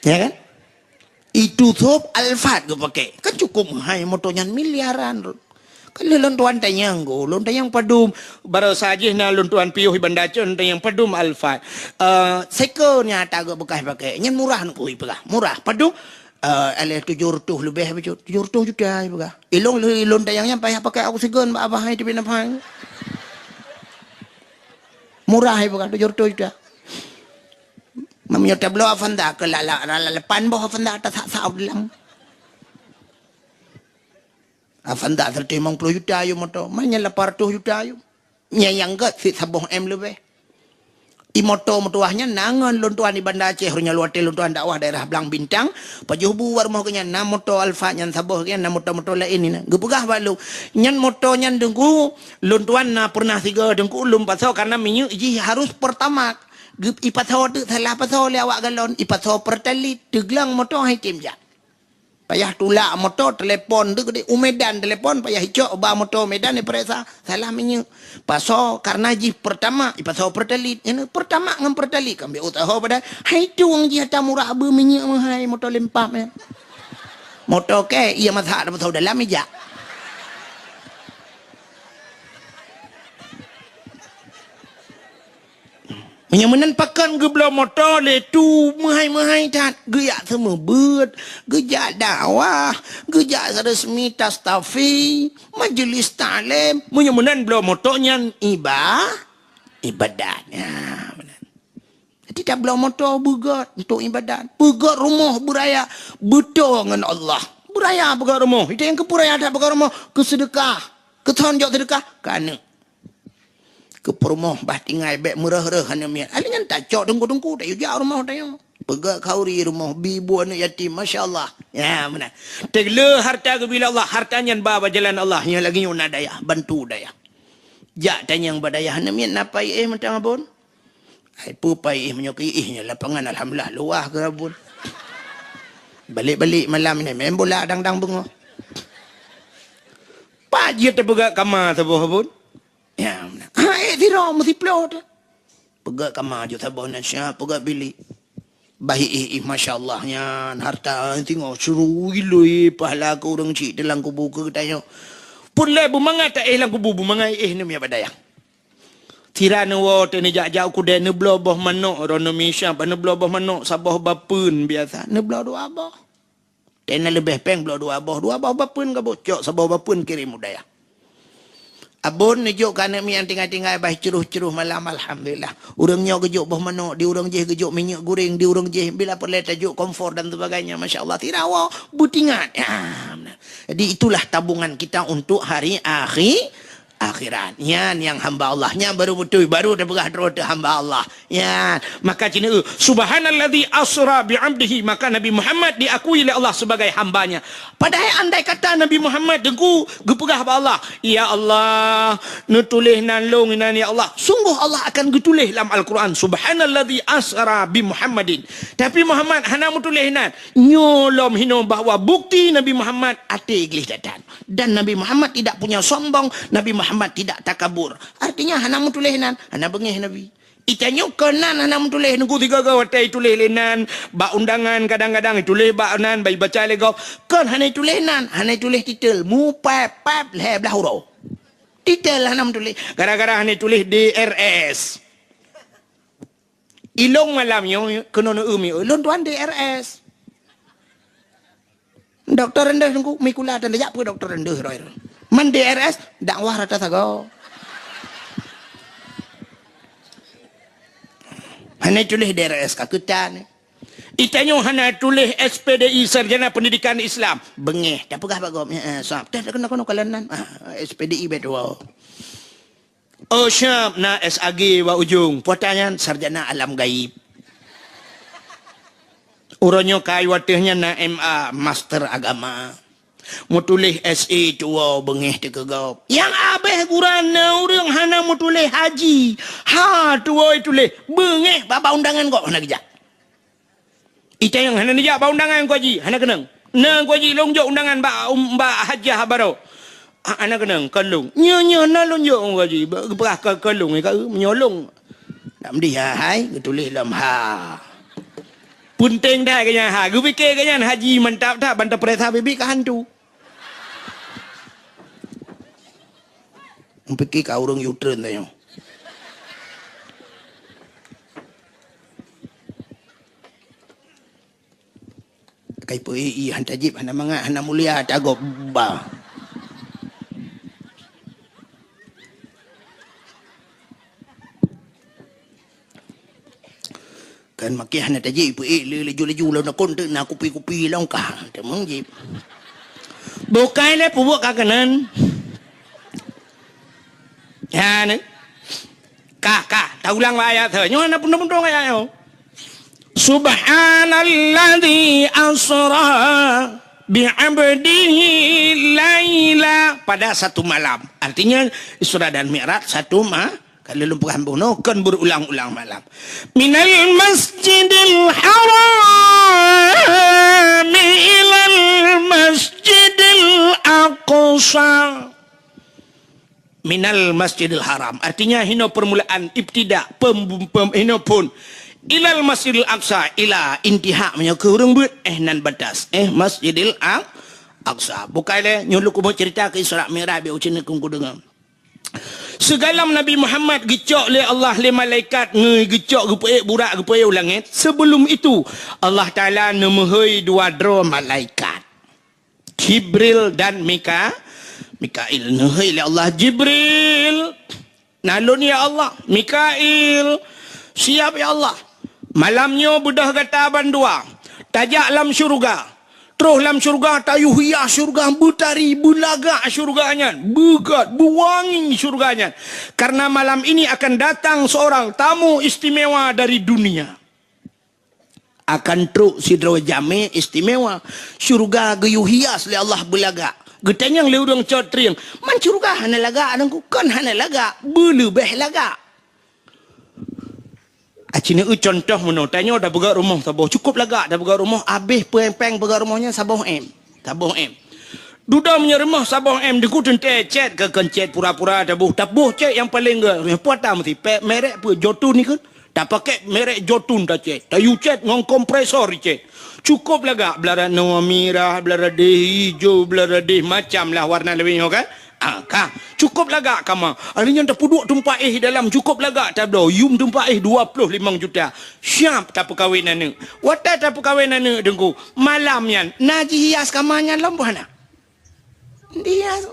Ya kan? Itu sôb Alphard geupakai. Kan cukup hai moto nyan miliaran. Kan lé lôn tuan tanyong go, lôn tanyong padum, barosa jih na lôn tuan piôh i Banda Aceh, lôn tanyong padum Alphard. Eh, seko nyata geuh beukah pakai. Nyan murah nukui peugah. Murah. Padum, Eh, alah tujoh reutôh leubeh bacut. Tujoh reutôh juta, ipeugah. Ilôn, ilôn tanyong nyan payah pakai oksigen bak abah hai teubiet nafai. Murah, ipeugah, tujoh reutôh juta. Meunyoe tabloe Avanza keu la, la, la, la, lapan boh Avanza tasak-sak u dalam. Avanza seratus lima puluh juta yum moto, manyang lapan ratus juta yum. Nyang, nyang gèt cit saboh M leubeh. I moto meutuwah nyan na ngon lôn tuan di Banda Aceh, uroe nyan lôn watèe lôn tuan dakwah daerah Blang Bintang, pajoh bu bak rumoh geuh nyan na moto Alphard nyan saboh geuh nyan na moto-moto laén nyan. Geupeugah bak lôn, nyan moto nyan Teungku, lôn tuan na pernah sigoe Teungku lôn pasoe karena minyeuk jih harus Pertamax. Geu-, ipasoe teuk salah pasoe lé awak galon, ipasoe Pertalite, teuglang moto hai tem jak. Payah tulak moto, telepon tu geude u Medan telepon, payah icok ba moto Medan dipeuriksa, salah minyeuk. Pasoe karena jih Pertamax, ipasoe Pertalite. Nyan Pertamax ngon Pertalite kan bèk usaha padahai. Hai tueng jih ata murah beu minyeuk meuhai moto lempam nyan. Moto kèe, iya masak dah pasoe dalam ijak. Meunyoe meunan pakon geubloe moto lé tu meuhai-meuhai that, geujak seumeubeuet, geujak dakwah, geujak resmi tastafi, majeulis taklim. Meunyoe meunan bloe moto nyan iba-, ibadat. Ya, meunan. Jadi tabloe moto beugèt untuk ibadat. Beugèt rumoh beuraya, beutôi ngon Allah. Beuraya beugèt rumoh. Itu nyang keupeuraya that beugèt rumoh, keu seudeukah. Keu thon jok seudeukah, keu aneuk. Keu peurumoh bah tinggai bèk meureuh-reuh aneuk miet. Aneuk nyan tacok teungku-teungku, tayue jak rumoh tanyoe. Peugah khauri rumoh bi bu aneuk yatim, masya Allah. Ya, meunan. Teuk le harta geubri lé Allah, harta nyan ba bak jalan Allah, nyoe lagèe nyoe na dayah, bantu dayah. Jak tanyong bak dayah, aneuk miet na pai éh mantong Abon? Ai peue pai éh meunyoe keu éh nyoe lapangan alhamdulillah luwah keu Abon. Balek-balek malam ni main bola dang-dang beungoh. Pat jeuet teupeugah kama saboh Abon? Ya, meunan. Ha, éh sidroe meusiplôh teuh. Peugah kama jeuet saboh na siap, peugah bilik. Bah éh, éh, masya Allah nyan harta singoh suru iloi pahala keu ureueng chik dalam kubu keu geutanyoe. Peureulèe beumangat ta éh lam kubu, beumangat éh neumi bak dayah. Sira neuwoe teuh neujak-jak u keudè neubloe boh manok, droeneuh misya, bah neubloe boh manok saboh bapeuen biasa, neubloe dua boh. Tena leubeh péng bloe dua boh, dua boh bapeuen gabôh cok, saboh bapeuen kirém u dayah. Abon neujok keu aneuk miet nyang tinggai-tinggai bah ceuruh-ceuruh malam, alhamdulillah. Ureueng nyoe geujok boh manok, di ureueng jéh geujok minyeuk goreng, di ureueng jéh bila peureulèe tajok kompor dan sebagainya, masya Allah, sira woe beutingat. Ya, meunan. Jadi itulah tabungan kita untuk hari akhi-, akhirat. Nyan nyang hamba Allah. Nyan baru beutôi, baru teupeugah droe teuh hamba Allah. Nyan. Maka cina, "Subhanalladzi asra bi 'abdihi." Maka Nabi Muhammad diakui lé Allah sebagai hamba-Nya. Padahai andai kata Nabi Muhammad teungku geupeugah bak Allah, "Ya Allah, neutuléh nan lôn inan ya Allah." Sungguh Allah akan geutuléh lam Al-Quran, "Subhanalladzi asra bi Muhammadin." Tapi Muhammad hana meutuléh nan. Nyoe lom hinoe bahwa bukti Nabi Muhammad até gleh that-that. Dan Nabi Muhammad tidak punya sombong, Nabi Muhammad tidak takabur. Artinya hana meutuléh nan, hana beungéh Nabi. Itanyoe kon nan hana meutuléh, teungku sigoe-goe watèe ituléh lé nan, bak undangan kadang-kadang ituléh bak nan, bak ibaca lé gob. Kon hana ituléh nan, hana ituléh titel, mupép-pép lhèe blah uroe. Titel hana meutuléh, gara-gara hana ituléh D R S. Ilôn malam nyoe keunoe neueu mi, lôn tuan D R S. Dokto rendeh teungku, mi kula tan jak peue dokto rendeh roi. Man D R S dakwah rata sagoe. Hana tuléh D R S ka keutan. Itanyoe hana tuléh S P D I, Sarjana Pendidikan Islam. Beungéh, tapeugah bak gob, eh, eh, sab. Teuh keunoe-keunoe kalon nan. Ah, S P D I bèk tuwoe. Oh, siap na S A G bak ujong. Puata nyan sarjana alam gaib. Uroe nyoe kai watèe nyan na M A, master agama. Meutuléh S A tuwoe beungéh teuh keu gob. Nyang abéh gurèe na ureueng hana meutuléh haji. Ha tuwoe tuléh beungéh bak undangan gob hana geujak. Itanyong hana neujak bak undangan Teungku Haji, hana keunong. Na Teungku Haji, lôn jok undangan bak, um, bak hajah baroe. Ah, hana keunong, kon lôn. Nyoe, nyoe na lôn jok Teungku Haji, ba-, geupeugah kon, kon lôn, ka, meunyoe lôn. Nak meudeh ha hai, geutuléh lom ha. Peunteng that geuh nyan ha, geupike geuh nyan haji mantap that, ban tapeuriksa bibi ka hantu. Pike ka ureueng U-turn tanyoe. Ai peu i hana tajib, hana mangat, hana mulia, tagob ba. Kan makai hana tajib, peu i le laju-laju lom nakon tu na kupi-kupi lom kah. Teumang jib. Bukai le pubuet ka keunan. Ya ni. Kah, kah, taulang bak ayat tu. Nyoe na pundong-pundong ayat nyoe. Subhanalladzi asra bi'abdihi laila, pada satu malam. Artinya Isra dan Mi'raj satu ma-, kalau lôn peugah bunoe kan berulang-ulang malam. Minal masjidil haram ilal masjidil aqsa. Minal Masjidil Haram. Artinya hino permulaan, ibtida, pem-, pem-, hino phon. Ilal Masjidil Aqsa, ila intiha, meunyoe keu ureuëng beuet, eh, nan batas, eh, Masjidil Aq-, Aqsa. Bukai le, nyoe lôn kuboh cerita keu Isra Mi'raj, biar ucin keu kudeungoe. Sigohlom Nabi Muhammad geucok lé Allah lé malaikat, ngeugeucok geupeuék burak geupeuék u langét. Sebelum itu, Allah Taala neumeuhôi dua droe malaikat. Jibril dan Mika-, Mikail. Neuhôi lé Allah, "Jibril, na lôn ya Allah." "Mikail, siap ya Allah." "Malam nyoe beudôh gata bandua, tajak lam syeuruga. Troh lam syeuruga, tayue hias syeuruga, beutari, beulagak syeuruga nyan, beugat, beuwangi syeuruga nyan. Karena malam ini akan datang seorang tamu istimewa dari dunia." Akan trok sidroe jamé istimewa. Syeuruga geuyue hias lé Allah beulagak. Geutanyong lé ureuëng cot trieng, "Man syeuruga hana lagak, Teungku?" "Kon hana lagak, beuleubeh lagak." Aci neueu contoh meunoe, tanyoe tapeugah rumoh saboh, cukôp lagak tapeugah rumoh, abéh péng-péng peugah rumoh nyan saboh M. Saboh M. Dudoe meunyoe rumoh saboh M, Teungku, teuntée cét keu kon cét pura-pura taboh. Taboh cét nyang paleng gét. Peue ata meusti? Pe-, merek peue? Jotun ni kan? Tapakék merek Jotun tacét. Tayue cét ngon kompresor cét. Cukôp lagak, blah ranoe mirah, blah radeh ijo, blah radeh macam lah warna lawét nyoe kan? Ah, ka. Cukôp lagak kama. Ari nyan tapeuduek teumpat éh dalam, cukôp lagak tabloe. Yum teumpat éh dua ploh limong juta. Siap tapeukawen aneuk. Watée tapeukawen aneuk, Teungku, malam nyan na jihias kama nyan lom boh hana? Dihias.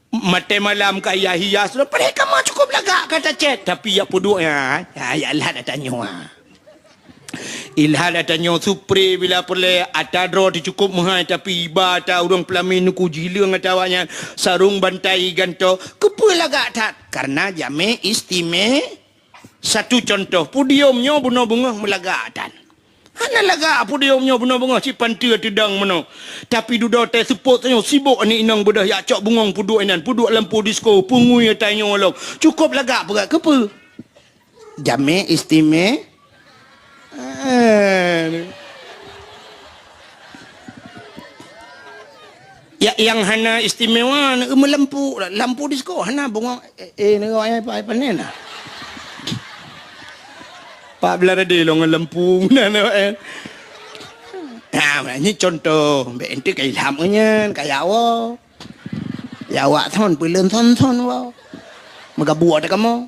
Maté malam ka hias-hias lom, padahai kama cukôp lagak ka tacét, tapi jak peuduek nyan, ha, jak lhat ata nyoe. Ilhat ata nyoe supre bila peureulée, ata droe teuh cukôp meuhai, tapi iba ata ureuëng peulamin, Teungku, jileueng ata awaknyan, sarong bantai gantoe. Keupeue lagak that? Karena jamé istime-, satu contoh, podium nyoe bunoe beungoh meulagak that. Hana lagak podium nyoe bunoe beungoh cit panteue teudong meunoe. Tapi dudoe teuh seupôt nyoe sibok aneuk inong beudôh jak cok bungong peuduek inan, peuduek lampu disko, peungui ata nyoe lom. Cukôp lagak peugah keupeue? Jamé istime-, eh. Ya, nyang hana istimewa, meuleumpuk, lampu disko hana bungong, eh, eh, nyoe ai, ai, ai panen na. Pak Belarade lôn ngon lampu na, na, eh. Nah, nyoe contoh, bèk ente ka ilham nyan, ka ya Allah. Ya awak thon, peuleun thon-thon wa. Meugabuk ata kamoe.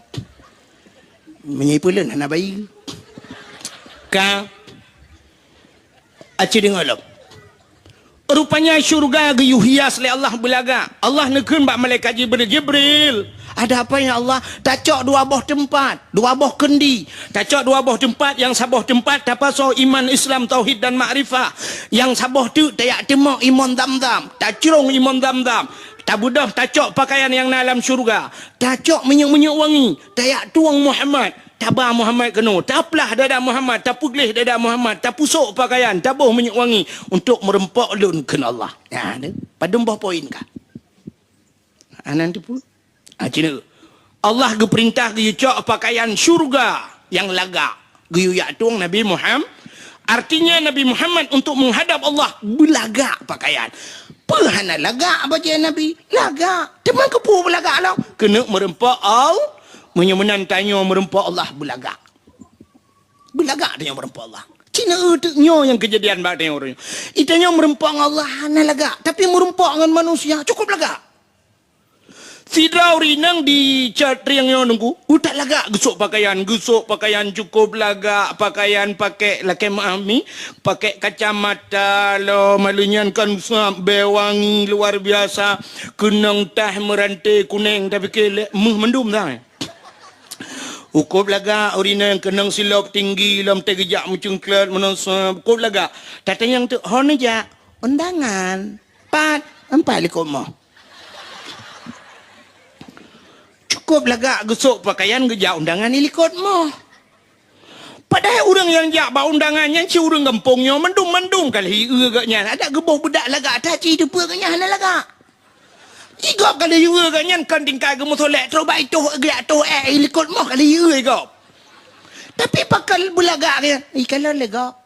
Meunyoe peuleun hana bayi. Ka Aci deungoe lom. Rupanya syeuruga geuyue hias lé Allah beulagak. Allah neukheun bak malaikat Jibril, "Jibril, ada apa ya Allah?" "Tacok dua boh teumpat, dua boh keundi. Tacok dua boh teumpat, nyang saboh teumpat tapasoe iman, Islam, tauhid dan makrifah. Nyang saboh teuk tajak teumok imon Zamzam, tacrông imon Zamzam. Tabeudôh tacok pakaian nyang na lam syeuruga. Tacok minyeuk-minyeuk wangi, tajak tueng Muhammad." Taba Muhammad keunoe, taplah dada Muhammad, tapeugleh dada Muhammad, tapusok pakaian, taboh minyeuk wangi untuk meureumpok lôn kheun Allah. Nah, tu, padum boh poin ka? Anan tu pun. Ah, cina. Allah geupeurintah geuyue cok pakaian syeuruga nyang lagak. Geuyue jak tueng Nabi Muhammad. Artinya Nabi Muhammad untuk menghadap Allah beulagak pakaian. Peue hana lagak bajée Nabi? Lagak. Teuma keupeue beulagak lom? Keuneuk meureumpok Allah. Meunyoe meunan tanyoe meureumpok Allah beulagak. Beulagak tanyoe meureumpok Allah. Cina teuk nyoe nyang keujadian bak tanyoe uroe nyoe. Itanyoe meureumpok ngon Allah hana lagak, tapi meureumpok ngon manusia cukôp lagak. Sidroe ureueng inong di Catriang nyoe nunggu. Utak lagak geusok pakaian, geusok pakaian cukup lagak, pakaian pakai lakée meuah mi, pakai kacamata lo malu nyan kan sab bée wangi luar biasa, keunong tah meurante kuneng tapi keu lé meuh mandum dah. Ukop lagak ureueng inong keunong silop tinggi lom teugeujak meucungklat meunoe sab, ukop lagak. Tatanyong teuk, "Ho neujak?" "Undangan." "Pat?" "Empat likot moh." Cukup lagak geusok pakaian geujak undangan di likot moh. Padahai ureueng nyang jak bak undangan nyan cit ureueng gampông nyoe mandum-mandum ka lheueh ieu gobnyan. Adak geuboh beudak lagak that cit teupeue gobnyan hana lagak. Jigop ka lheueh ieu gobnyan kon tingkat geumeusolek trok bak itoh geujak toh ék di likot moh ka lheueh ieu gop. Tapi pakon beulagak gobnyan, ikalon lé gop.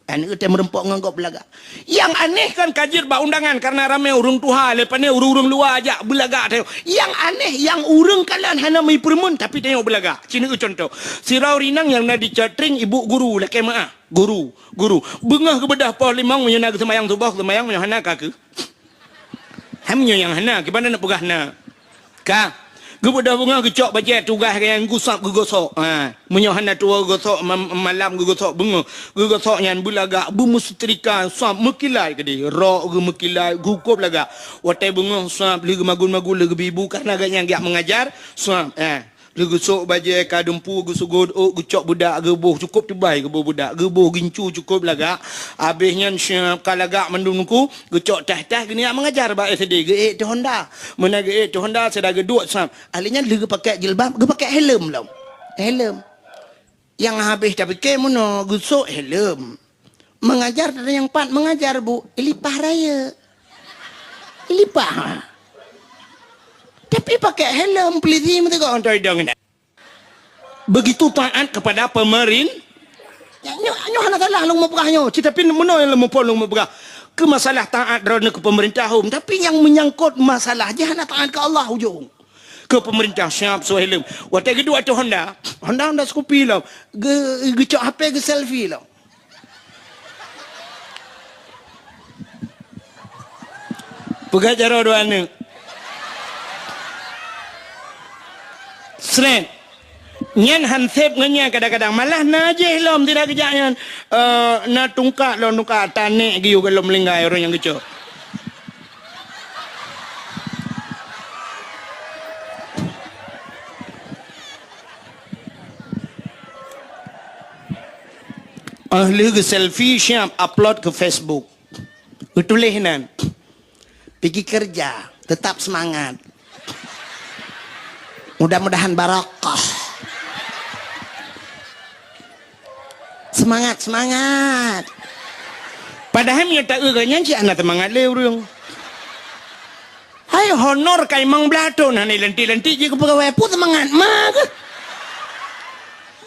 Aneuk teuh meureumpok ngon gob beulagak. Nyang aneh kan ka jeuet bak undangan kareuna ramé ureueng tuha, leupah nyan ureueng-ureueng luwa jak beulagak teuh. Nyang aneh, nyang ureueng kalon hana meupeureumeun tapi tanyoe beulagak. Ci neueu cuntoh. Sidroe ureueng inong nyang na di Catriang ibu guru lakée meuah. Guru, guru. Beungoh geubeudôh poh limong meunyoe na geuseumayang suboh, geuseumayang, meunyoe hana ka keuh. Hai meunyoe nyang hana, kiban na peugah na. Ka. Geubeudôh beungoh geucok bajée tugaih gobnyan geusab geugosok. Ha, meunyoe hana tuwoe geugosok ma-, malam geugosok beungoh. Geugosok nyan beulagak, beumeusetrika, sab meukilai keudeh. Rok geuh meukilai, geukop lagak. Watée beungoh sab lheueh geumagun-magun lheueh geubi-ibu kareuna gobnyan geujak meungajar, sab, eh. Lheueh geusok bajée ka dumpeue, geuseugot ôk, geucok beudak geuboh, cukup teubai geuboh beudak, geuboh gincu cukup lagak. Abéh nyan siab ka lagak mandum nungku, geucok tah-tah geunyak meungajar bak S D, geuék teuh honda. Meunan geuék teuh honda, sira geuduek sab. Ahli nyan lheueh geupakék jilbab, geupakék helm lom. Helm. Nyang habéh tapiké meunoe geusok helm. Meungajar teuh nyang pat meungajar, Bu, ilipah rayeuk. Ilipah. Tapi pakai helm polisi meuteugok ngon idong nyan. Begitu taat kepada pemerin-, nyoe, nyoe hana salah lôn mupeugah nyoe. Ci tapi meunoe lôn muphom lôn mupeugah. Keu masalah taat droeneuh keu pemerintah hom, tapi nyang menyangkut masalah jih hana taat keu Allah ujong. Keu pemerintah siab soe helm. Watée geuduek ateueh Honda, Honda, Honda Scoopy lom. Ge-, geucok H P geuselfie lom. Peugah jaroe dua aneuk. Sret. Nyan han sép ngon nyan kadang-kadang. Malah na jih lom tidak geujak nyan. Eh, na tungkak lom tungkak tanek geuyue lom linggai ureueng nyang geucok. Ah, lheueh geuselfie siap upload ke Facebook. Geutuléh nan, "Pigi kerja, tetap semangat. Mudah-mudahan barokah." Semangat, semangat. Padahai meunyoe taeu gobnyan cit hana seumangat lé ureueng. Hai honor ka limong blaih thon hana lantik-lantik jih keu peugawai, peue seumangat ma keuh?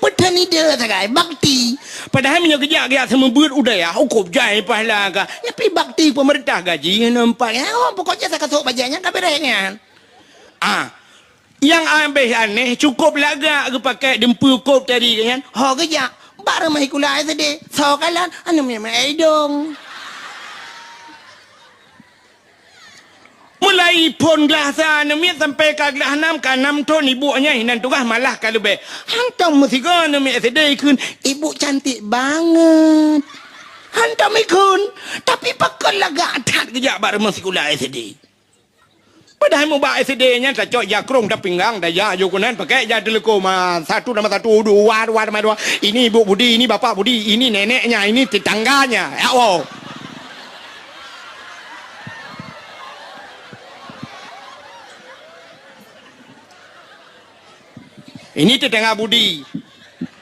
Beuteun ide sagai bakti. Padahai meunyoe geujak-geujak seumeubeuet u dayah, ukop jai pahala ka. Nyapi bakti pemerintah gaji hana empat. Ya, oh, pokoknya sakasok bajai nyan ka beres nyan. Ah, nyang abéh aneh, cukup lagak geupakai dumpeue kop tadi nyan. Ho geujak, bak rumoh sikula S D, soe kalon, aneuk miet-miet idong. Mulai phon glah sa aneuk miet sampai ka glah nam, ka nam thon ibu nyan hinan tugaih malah ka leubeh. Hantom meusigoe aneuk miet S D ikheun, "Ibu cantik banget." Hantom ikheun, tapi pakon lagak that geujak bak rumoh sikula S D. Padahai mubak S D nyan tacok ija krong tapinggang, taja aju keunan, pakai ija teuleuko ma satu nama satu, dua, dua nama dua. Ini ibu Budi, ini bapak Budi, ini neneknya, ini tetangganya. Ya Allah. Ini tetangga Budi.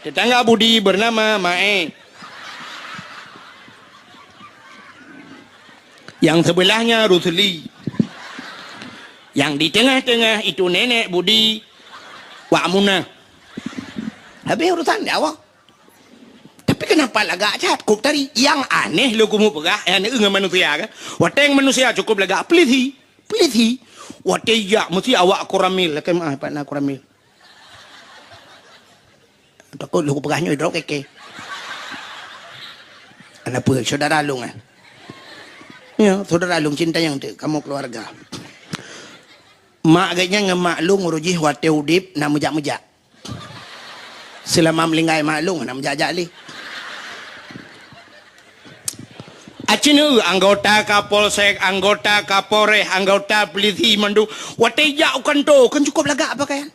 Tetangga Budi bernama Mae. Yang sebelahnya Rusli. Yang di tengah-tengah itu nenek Budi, Wak Munah. Habis urusan dia awak. Tapi kenapa lagak cat kop tadi? Yang aneh leuku mupeugah, eh, aneh ngon manusia kan? Wateng manusia cukup lagak pelisi. Pelisi. Wateng jak mesti awak koramil. Lakée meuah pat na koramil. Takot leuku peugah nyoe droe keke. Ana peue saudara lôn, eh? Ya, saudara lôn cinta nyang tu, kamu keluarga. Mak geuh nyan ngon mak lôn uroe jih watée udeb na meujak-meujak. Seulama meuninggai mak lôn na meujak-jak lé. Aci neu anggota Kapolsek, anggota Kapolres, anggota polisi mandum watée jak u kantô kan cukup lagak pakaian.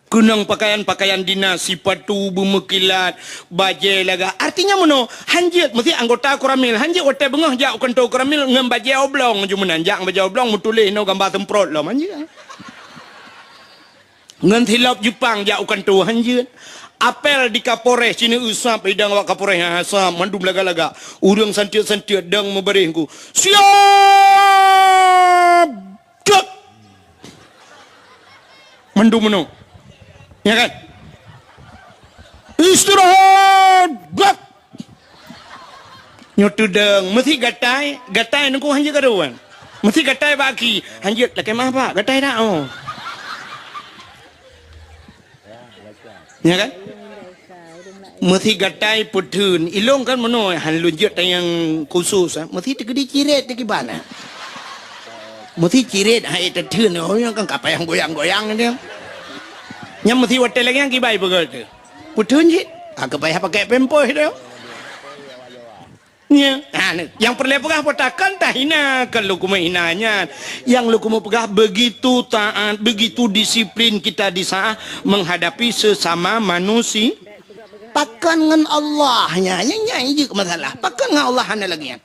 Keunong pakaian-pakaian dinas, sipatu beumeukilat, bajée lagak. Artinya meunoe, hanjeuet meusti anggota Koramil, hanjeuet watée beungoh jak u kantô Koramil ngon bajée oblong ju meunan, jak ngon bajée oblong meutuléh inoe gamba seumprot lom, hanjeuet. Ngon silop Jepang jak u kantô, hanjeuet. Apel di Kapolres, ci neu sab idang awak Kapolres, ha, sab mandum lagak-lagak. Ureuëng santiek-santiek dang meubaréh ku. Siap! Cek! Mandum meunoe. Ya kan? Istirahat! Gerak! Nyoe teudong, meusi gatai, gatai nungku hanjeuet karuan. Meusi gatai bak aki, hanjeuet lakée mah bak, gatai dak, oh. Ya kan? Meusi gatai peutheun, ilong kan meunoe, han lôn jeuet tanyong khusus, ah. Meusi teukeudi ciret teukiban, ah. Meusi ciret, hai teutheun, oh, nyang kan kapayang goyang-goyang dia. Nyang meusi watée lagée nyang kibai peugah tu. Peutheun jih, ah, keupayah pakai pampers tu. Nya, ha, ni, nyang peureulée peugah peue takon tahina, kon lôn keumeung hina nyan. Nyang lôn keumeung peugah begitu taat, begitu disiplin kita di saat menghadapi sesama manusia. Pakon ngon Allah nya, nya, nya jeuet masalah. Pakon ngon Allah hana lagée nyan.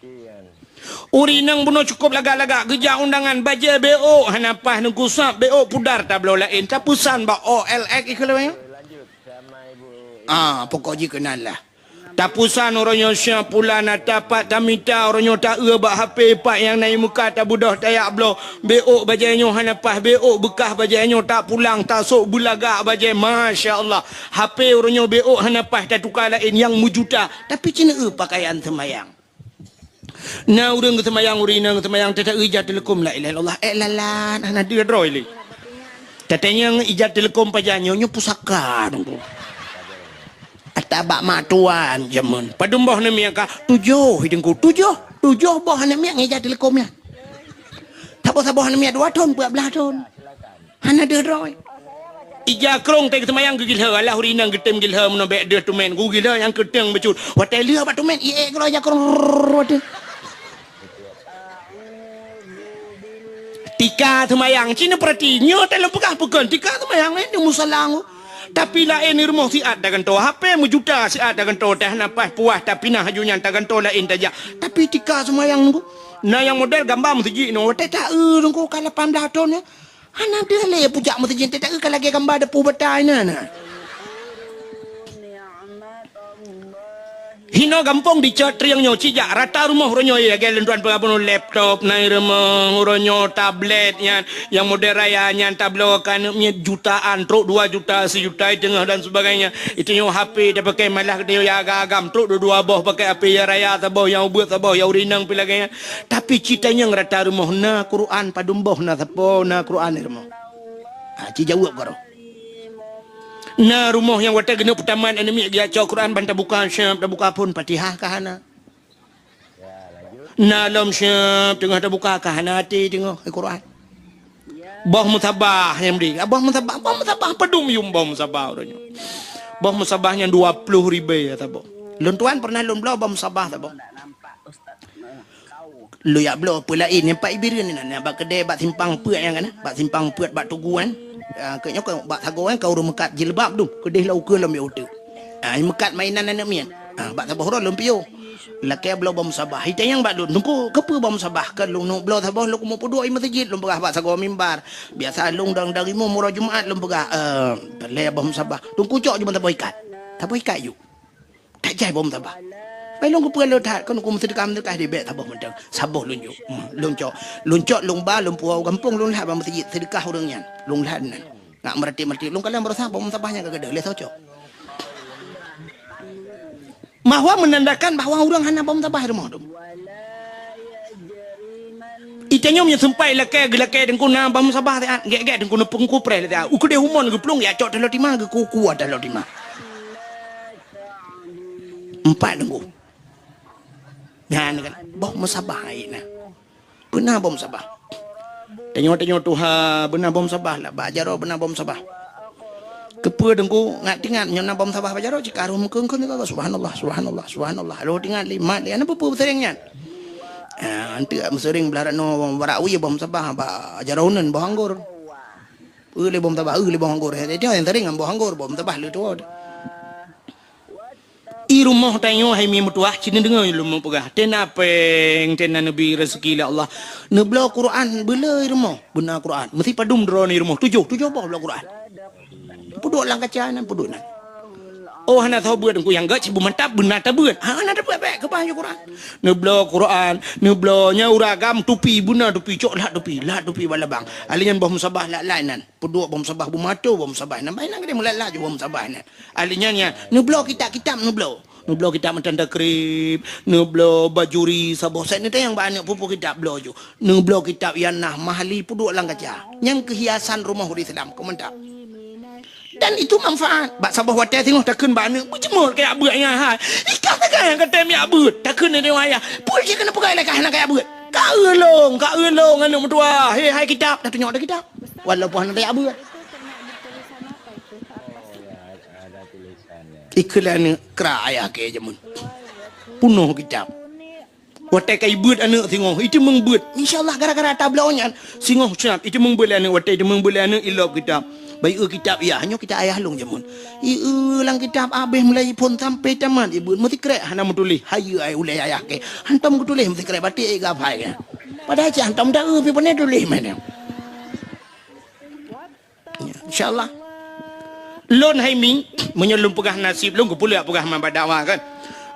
Ureuëng inong bunoe cukup lagak-lagak geujak undangan bajée B O hana paih nungku sab B O pudar tabloe laén tapeusan bak O L X ikeu lawée. Ah, pokok jih keunan lah. Tapusan uroe nyoe sia pulan ata pat tamita uroe nyoe ta-eu bak H P pat nyang na i muka tabeudôh tayak bloe. Beok bajée nyoe hana paih, beok beukah bajée nyoe tak pulang, tasok beulagak bajée. Masya Allah. H P uroe nyoe beok hana paih tatuka laén nyang meujuta. Tapi ci neu-eu pakaian seumayang. Na ureuëng geuseumayang, ureuëng inong geuseumayang, teuta-eu ija teuleukom la ilaha illallah, ék lalan, hana deuh droe lé. Tatanyong ija teuleukom pajan nyoe, nyoe pusaka teungku. Ata bak mak tuan jameun. Padum boh aneuk miet ka? Tujoh, teungku. Tujoh, tujoh boh aneuk miet ngon ija teuleukom nyan. Saboh-saboh aneuk miet dua thon, peuet blaih thon. Hana deuh droe. Ija krong teuh geuseumayang geugilhée, alah ureuëng inong geutem gilhée meunoe bék deuh teumén, geugilhée nyang keuteng bacut. Watée lheueh bak teumén, iék keudroe ija krong, rrrr, watée. Tika seumayang, ci neupeurati, nyoe teuh lôn peugah peue kon, tika seumayang, eh, di musala. Tapi laén di rumoh siat tagantoe, H P meujuta siat tagantoe, teuh hana paih puas, tapi na haju nyan tagantoe laén tajak. Tapi tika seumayang nungku, na nyang model gamba meuseujid nyoe, watée ta-eu nungku ka lapan blaih thon nyoe. Hana deuh lé pujak meuseujid, teuta-eu ka lagée gamba depu bata inan na. Hinoe gampông dicot trieng nyoe cijak rata rumoh uroe nyoe lagée lôn tuan peugah bunoe laptop na i rumoh uroe nyoe tablet nyan nyang model raya nyan tabloe keu aneuk miet jutaan trok dua juta sijuta i teungoh dan sebagainya. Itu nyoe H P tapakai malah geutanyoe ya agam-agam trok dua-dua boh pakai H P ya raya saboh nyang ubeuet saboh ya ureuëng inong pi lagée nyan. Tapi ci tanyong rata rumoh na Quran padum boh na sapo na Quran di rumoh. Ha, ci jaweueb garoh. Na rumoh nyang watée geuneuk peutamat aneuk miet geujak cok Quran ban tabuka syab tabuka phon Fatihah ka hana. Na lom syab teungoh tabuka ka hana até teungoh Quran. Boh musabah nyang bri. Ah, boh musabah, boh musabah padum yum boh musabah uroe nyoe. Boh musabah nyang dua ploh ribée ya saboh. Lôn tuan pernah lôn bloe boh musabah saboh. Lôn jak bloe peue laén nyang pat Ibireuen inan, bak keudée bak simpang peuet nyang kana, bak simpang peuet bak tugu kan. Ah, keu nyoe ka bak sagoe kan ka ureuëng meukat jilbab dum, keudeh lom ukeue lom bieu uteuk. Ah, meukat mainan aneuk miet. Ah, bak saboh uroe lôn piôh. Lakée bloe boh musabah. Itanyong bak lôn, "Teungku, keupeue boh musabah?" Keu lôn neuk bloe saboh lôn keumeung peuduek i meuseujid lôn peugah bak sagoe mimbar. Biasa lôn dang dari mu uroe Jumat lôn peugah, eh, peureulée boh musabah. Teungku cok ju ban saboh ikat. Saboh ikat ju. That jai boh musabah. Pai lôn keupeue lôn that, kon ku meuseudeukah-meuseudeukah di bék saboh mantong. Saboh lôn jok. Hmm, lôn cok. Lôn cok, lôn ba, lôn puwoe u gampông, lôn lhat bak meuseujid seudeukah ureuëng nyan. Lôn lhat nan. Ngak meuratik-meuratik, lôn kalon baroesa boh musabah nyang ka gadôh, lé soe cok. Bahwa menandakan bahwa ureuëng hana boh musabah di rumoh tu. Itanyong nyang seumpai lakée, geulakée teungku na boh musabah siat, gét-gét teungku neupeukupreh lé siat. Ukeudeh umon geuplueng, ya cok taloh tima, geukuku taloh tima. Empat teungku. Nyan kan, boh musabah ai na. Peue na boh musabah. Tanyoe-tanyoe tuha beuna bom sabah lah, bak jaroe beuna bom sabah. Keupeue Teungku ngat-ingat nyoe na bom sabah bak jaroe, cit ka roh meukeung-keung teuka, "Subhanallah, subhanallah, subhanallah." Lheueh ingat lé mat lé, "Ana peue-peue meuseureng nyan?" Ah, anteuk meuseureng blah ranoe barak wie bom sabah bak jaroe uneun boh anggor. Eu lé bom sabah, eu lé bom anggor. Hai, nyang sering ngon boh anggor, bom sabah lé tuwoe. I rumoh tanyoe hai mi meutuwah, ci neudeungoe lôn meupeugah. Tena péng, tena neubri raseuki lé Allah. Neubloe Quran, beuleu i rumoh, beuna Quran. Meusi padum droeneuh i rumoh, tujoh, tujoh boh bloe Quran. Peuduek lam kaca nan, peuduek nan. Oh, hana soe beuet Teungku nyang gét, ci beumantap, beuna tabeuet. Ha, hana tabeuet, bék keubah ju Quran. Neubloe Quran, neubloe nyan ureueng agam tupi, beuna tupi, cok lat tupi, lat tupi bak labang. Ahli nyan boh musabah lat-lat nan. Peuduek bom sabah beumato bom sabah. Nambah inong geude meulat laju bom sabah nyan. Ahli nyan nyan, neubloe kitab-kitab neubloe. Neubloe kitab meutan takrib, neubloe bajuri saboh set neutanyong bak aneuk peue-peue kitab bloe ju. Neubloe kitab Ianah Mahli peuduek lam kaca. Nyang keuhiasan rumoh ureueng Islam, keu mantap. Dan itu manfaat. Bak saboh watèe singoh takheun bak aneuk, "Beujeumeuk keu jak beuet nyan hai." Ikah sagai nyang ka tem jak beuet. Takheun di ayah, "Peue jih keuneuk peugah ilèe kah hana kajak beuet?" "Ka eu lôn, ka eu lôn aneuk meutuwah. He hai kitab, dah tunyok dah kitab." Walaupun hana tajak beuet. Ikheun lé aneuk kra ayah keu jameun. Punoh kitab. Watèe ka ibeuet aneuk singoh, iteumeung beuet. Insya Allah gara-gara tabloe nyan, singoh siap iteumeung beuet lé aneuk, watèe iteumeung beuet lé aneuk ilop kitab. Bai eu kitab yah, nyoe kitab ayah lôn jameun. Ieu lam kitab abéh mulai phôn sampai tamat, ibeuet meusikrek hana meutuléh. Hayeue ai ulèe ayah kèe. Hantom geutuléh meusikrek batik ék geuhafai kèe. Padahai cit hantom taeu pi pane tuléh meunan. Ya, insya Allah. Lôn hai mi, meunyoe lôn peugah nasib lôn, keupeue lôn peugah man bak dakwah kan.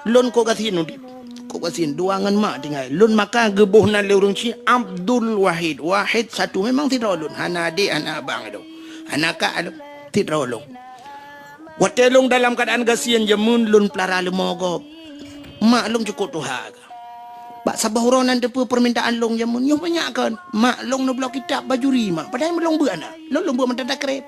Lôn kok gasien udép. Kok gasien dua ngon mak tinggai. Lôn maka geuboh nan lé ureueng chik Abdul Wahid. Wahid satu memang sidroe lôn. Hana adék, hana abang lôn. Hana kak lôn. Sidroe lôn. Watèe lôn dalam keuadaan gasien jameun lôn peulara leumo gob. Mak lôn cukôp tuha. Bak saboh uroe nan teupeue peurmintaan lôn jameun nyoe banyak kon. Mak lôn neubloe kitab bajuri mak. Padahai lôn beuet na. Lôn lôn beuet mantong takrib.